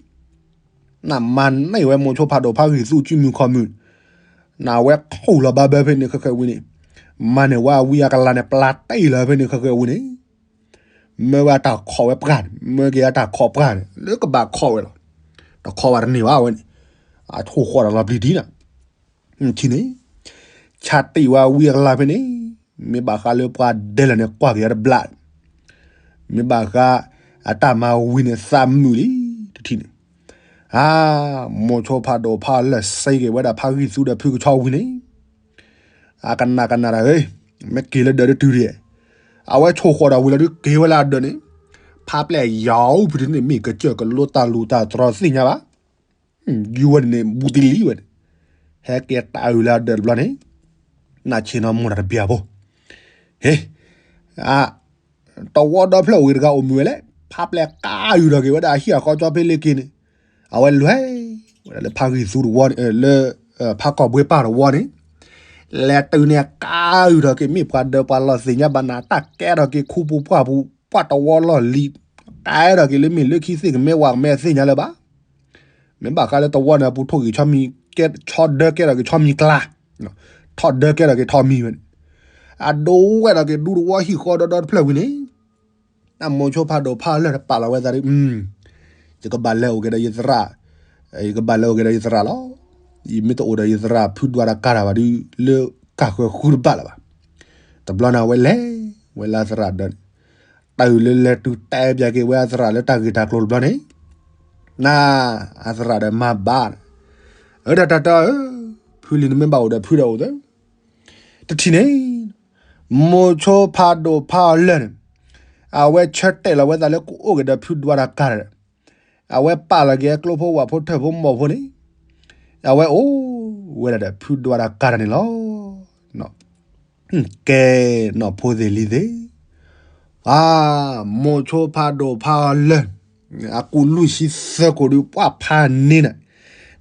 နမၤန့ၢ်ဝဲမိၤဆိဖးဒိၣ်ဖးဂံၢ်သူ စုမုၢ်ခီၣ်မုၢ်, နဝဲခူၣ်လီၤဘၣ်ဘၢဖဲန့ၣ်ဃဲၤဃဲၤဝံၤန့ၣ်, မၤန့ၢ်ဝဲအဝံအကလၤန့ၣ် ပျၢ်တ့ၢ်လီၤဖဲန့ၣ်ဃဲၤဃဲၤဝံၤန့ၣ်, မၢဝဲအတၢ်ခိးဝဲပှၢ်န့ၣ်, မၢက့ၤအတၢ်ခိးပှၢ်န့ၣ် လၢကဘၣ်ခိးဝဲလီၤ. တခိးဝဲတန့ၢ်ဘၣ်ဝဲန့ၣ်, အဆိၣ်ဃီၣ်ဒီးလီၤပျံၤဒ်န့ၣ် ထံၣ်န့ၣ်, ဆါတံၢ်ဝဲဝံအကလၤဖဲန့ၣ်, မ့ၢ်ဘၣ်ဃးလၢပှၤဒဲလၢာ်န့ၣ် ကွၢ်က့ၤအတဘျး, မ့ၢ်ဘၣ်ဃးအတၢ်မၤဝံၤန့ၣ် သးမုာ်လံ, တထံၣ်န့ၣ်, အါ, မိၤဆိဖးဒိၣ်ဖးလၢာ်စ့က့ၤဝဲဒၣ်ဖးဂံၢ်သူဒီးဖုကဆီဝံၤန့ၣ်, အကနၣ်ကနၣ်တၢ်ဧၢ, မ့ၢ်က့ၤလၢဒၢးတတုၤဒံး, အဝဲဆိၣ်ဃီၣ်ဒီးဝံၤလီၤဒုးက့ၤဝဲလၢအဒၢးန့ၣ်, ဖးပျဲၢ်ယီၤအူဖုတန့ၣ် မ့ၢ်ကစၢၢ်ကလိတၢ်လူၢ်တၢ်တြီသ့ၣ်ညါဘၣ် ယူၤဝဲန့ၣ် ဘူးတလံဝဲန့ၣ်, ဟဲက့ၤတၢ်အုၣ်လၢအဒၢးတဘျီန့ၣ်, နဆ့ၣ်နီၤမိၢ်တၢ်တဘျီဖိ, ဟ့, အါ, တဝီဒီဖျၢၣ်အိၣ်ဂ့ၤတဂၤအိၣ်မုာ်ဝဲလဲၣ်, ဖးပျဲၢ်ကါယူၤထီၣ်က့ၤဝဲဒၣ်အဟံၣ်အဃီကၠီဖဲလ့ၣ်က့ၤန့ၣ်, အဝဲလဲၤဝဲဒၣ်လၢဖးဂံၢ်သူတဝီန့ၣ်, လၢဖးကီၢ်ဘှ့ပၢ်တဝီန့ၣ်, လဲၤတုၤန့ၣ်ကါယူၤထီၣ်က့ၤ မ့ၢ်ပှၤဒၢးပှၤလီၢ်သ့ၣ်ညါဘၣ်နၤ တၢ်ကဲထီၣ်က့ၤခူပူၤပှၢ်ပူၤ ပှၢ်တဝီလီၢ်လံၤ, ကဲထီၣ်က့ၤလၢမ့ၢ်လၢခံသ့ၣ်ကမဲဝးကမဲသ့ၣ်ညါလၢၤဘၣ် မ့ၢ်ဘၣ်ဃးလၢတဝီန့ၣ် အပူၤထိၣ်ဂံၢ်ဆီမံၤ, ဆီဒၢကဲထီၣ်က့ၤဆီမံၤကျါ, ထီၣ်ဒၢကဲထီၣ်က့ၤထီမံၤဝဲန့ၣ်, အဒိဝဲဒၣ်က့ၤဒူတဝီဟံၣ်ဃီဒီဒီတဖျၢၣ်ဝံၤန့ၣ်, မိၤဆိဖးဒိၣ်ဖးလၢာ်တပာ်လီၤဝဲသးဒီး, ယကဘၣ်လဲၤအိၣ်က့ၤဒီးယသရၣ်, ယကဘၣ်လဲၤအိၣ်က့ၤဒီးယသရၣ်လီၤ. ယမ့ၢ်တအိၣ်ဒီးယသရၣ်ဖုဒွးတၢ်ကါတၢ်ဘၣ်ဒီး လၢကၢ်ဃၢၤဃုတဘၣ်လၢၤဘၣ်. တဘျီန့ၣ် အဝဲလဲၤဝဲလၢအသရၣ်ဒၢးန့ၣ်, တၢ်အုၣ်လၢလဲၤတုၤတဲဘၣ်က့ၤဝဲအသရၣ်လၢတၢ်ဂ့ၢ်တၢ်ကျိၤတဘျီန့ၣ်, န, အသရၣ်ဒီးမၤဘၣ်, အၢ တၢ်တၢ်တၢ်ဧၢ, ဖုလံၤနမ့ၢ်ဘၣ်အိၣ်ဒီးဖုဒီးအိၣ်သၢ, တထံၣ်န့ၣ်, မိၤဆိဖးဒိၣ်ဖးအီၤလၢာ်န့ၣ်, အဝဲဆၢတဲာ်လီၤဝဲသးလၢကအိၣ်က့ၤဒီးဖုဒွါတၢ်ကါတၢ်ဒီး အဝဲပာ်လီၤက့ၤအကျိဖိဝၣ်ဖိထၢၣ်ဖိမီၢ်ဖိန့ၣ် အဝဲအိၣ်ဝဲဒၣ်ဒီးဖုဒွါတၢ်ကါတၢ်န့ၣ်လီၤ. ကဲနီၢ်ဖိသ့ၣ်လံၤသ့ၣ်, မိၤဆိဖးဒိၣ်ဖးအီၤလၢၢ် အကူးလွံၢ်ဆံသၢကိးဒုး ပှၢ်ဖးန့ၢ်န့ၣ်,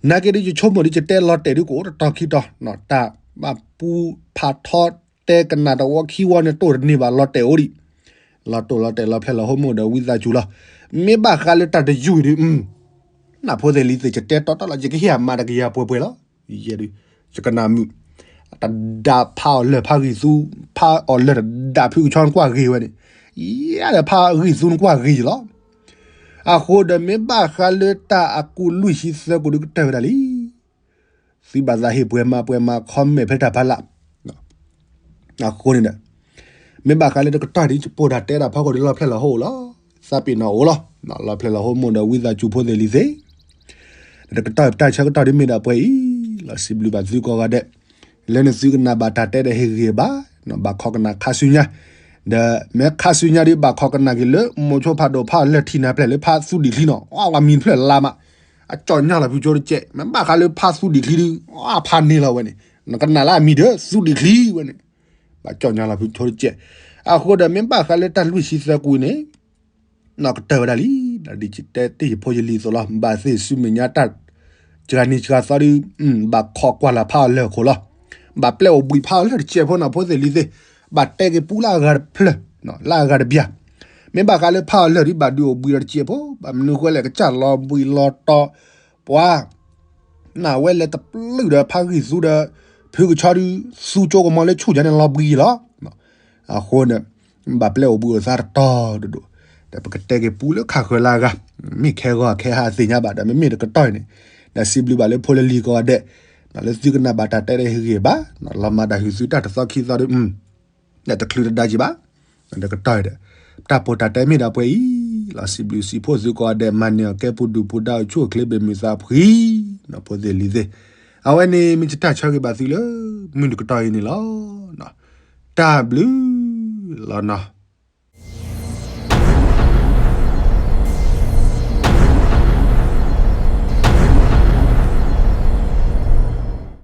နာ်က့ဒုး ယဆိကမိၣ်ဒုး ယတဲလီၤတဲာ်ဒုး ကအိၣ်တတီၤခံတီၤ, တၢ်ဘၣ်ပူဖးထီတဲကနၣ်တဝီခံဝီန့ၣ် တိၢ်တန့ၢ်ဘၣ် လီၤတဲာ်အိၣ်ဒံး, လီၤတိၢ်လီၤတဲာ်လီၤဖျဲၣ်လီၤဟိမိၢ်ဒီးဝံသးစူၤလီၤ. မ့ၢ်ဘၣ်ဃးလၢတၢ်တယုၢ်အံၤဒုး နီၢ်ဖိသ့ၣ်လံၤသ့ၣ် ယတဲတီတီလီၤ ယကဟ့ၣ်အမါတကယၤပှဲၤပှဲၤလီၤ. ယဲဒုး ယကနၣ်မုာ် တဒၣ်ဖးအီၤလၢၢ်ဖးဂံၢ်သူ, ဖးအီၤလၢၢ်တဒၣ်ဖုကဆီနကွၢ်ဂ့ၤဝဲန့ၣ်, ယဲဒီးဖးဂံၢ်သူနကွၢ်ဂ့ၤယလီၤ. အဃိဒီး မ့ၢ်ဘၣ်ဃးလၢတၢ်အကူးလွံၢ်ဆံသၢကိးဒုး ကတၢၢ်ဝဲဒၣ်လံ. သုဘၣ်သးဟ့ၣ်ပှဲၤမၤပှဲၤမၤ comment ဖဲတၢ်ဖးလၢ် အဃိန့ၣ်ဒီး မ့ၢ်ဘၣ်ဃးလၢတကတီၢ်ဒ် ယပိာ်တၢ်တဲတၢ်ဖီခိၣ်ဒ် လီၤဖျဲၣ်လီၤဟိအိၣ်လီၤ. သးပ့ၤနီၣ်အိၣ်လီၤ. လီၤဖျဲၣ်လီၤဟိမိၢ်ဒီးဝံသးစူၤဖိသ့ၣ်လံၤသ့ၣ်, တကတီၢ်တၢ်ဆၢကတီၢ်ဒ်မ့ၢ်ဒၣ်ပှဲၤအံၤလီၤ. စံးဘျုးဘၣ်သုကိးဂၤဒဲး လၢနသုကနၣ်ဘၣ်တၢ်တဲဒီးဟ့ၣ်ဂံၢ်ဘါ, ဘၣ်ခိးကနၣ်ခါဆူညါ, ဒီးမ့ၢ်ခါဆူညါဒ်ဘၣ်ခိးကနၣ်က့ၤလၢ မိၤဆိဖးဒိၣ်ဖးအီၤလၢၢ်ထံၣ်နၤဖျဲၣ်လၢဖးသူဒံၣ်ချံနီၤ, အဝဲမံၤတဖျၢၣ်လါမး, အကၠီၣ်ညါလီၤဖုဆိတကဲး, မ့ၢ်ဘၣ်ဃးလၢဖးသူဒံၣ်ချံဒုး အဖးန့ၢ်လီၤဝဲန့ၣ်, နကနၣ်လၢအမံၤဒီး သူဒံၣ်ချံဝဲန့ၣ် ဘၣ်ကၠီၣ်ညါလီၤဖုဆိတကဲး. အဃိဒီး မ့ၢ်ဘၣ်ဃးလၢတၢ်လွံၢ်ဆံသၢကွံာ်န့ၣ် နီၢ်ကတၢၢ်ဝဲဒၣ်လံ, ဒီးဒ်ယတဲတ့ၢ်ယဖိယလံၤအသိးလီၤ. ဘၣ်သ့ၣ်ဆူမဲာ်ညါတၢ် စှၤနံၤစှၤသီဒုး ဘၣ်ခိးကွၢ်လၢ်ဖးအီၤလၢၢ်အခိၣ်လီၤ. ဘၣ်ပျဲအိၣ်ဘှံးဖးအီၤလၢၢ်တစဲးဖိနီၢ်ဖိသ့ၣ်လံၤသ့ၣ်, ဘၣ်တဲက့ၤပူလၢအဂၤတဖျၢၣ် လၢအဂၤတဘျၣ်. မ့ၢ်ဘၣ်ဃးလၢဖးအီၤလၢၢ်ဒုး ဘၣ်ဒုးအိၣ်ဘှံးဒီးတစဲးဖိ, ဘၣ်မနုၤဃိလဲၣ် ကစၢ်လီၤဘှံးလီၤတီၤ ပှၤ နဝဲလဲၤတပျုၢ်ဒီးဖးဂံၢ်သူဒီး ဖုကဆီဒုး သူကၠိကမီၤလၢဆူၣ်ယါန့ၣ်လီၤဘှံးလီၤ. အဃိန့ၣ် ဘၣ်ပျဲအိၣ်ဘှံးအိၣ်သါတတီၤဒိၣ်ဒိၣ်, ဒီးပကတဲက့ၤပူလၢခါဃၢၤလၢအဂၤ, မ့ၢ်ခဲဂီၤခဲဟးသ့ၣ်ညါဘၣ်ဒီး မ့မ့ၢ်တကတီၢ်အံၤန့ၣ်, ဒီးစံးဘျုးဘၣ်လၢဖိလၢလံၤကိးဂၤဒဲး, လၢသုကနၣ်ဘၣ်တၢ်တဲဒီးဟ့ၣ်ဂံၢ်ဘါ, လီၤမၤတၢ်ဟုၣ်သုတၢ်တသီခံသီဒီး ဒီးတချုးတဒါက့ၤဘၣ်, ဒီးကတီၢ်အံၤဒီး တၢ်ပိာ်တၢ်တဲမ့ၢ်ဒၣ်ပှဲၤအံၤလီၤ. စံးဘျုးစံးဖှိၣ်သုကိးဂၤဒဲး မၤန့ၢ်အီၤကဲပူၤဒုၣ်ပူၤဒါ အိၣ်ဆူၣ်အိၣ်ချ့ဘၣ်မုာ်သးဖှံ, နီၢ်ဖိသ့ၣ်လံၤသ့ၣ်, အဝဲန့ၣ်မ့ၢ်ယတၢ်ဆၢဂ့ၤဘၣ်သုလၢ မုၢ်တကတီၢ်အံၤန့ၣ်လီၤ. တၢ်ဘျုးလီၤနီၤ.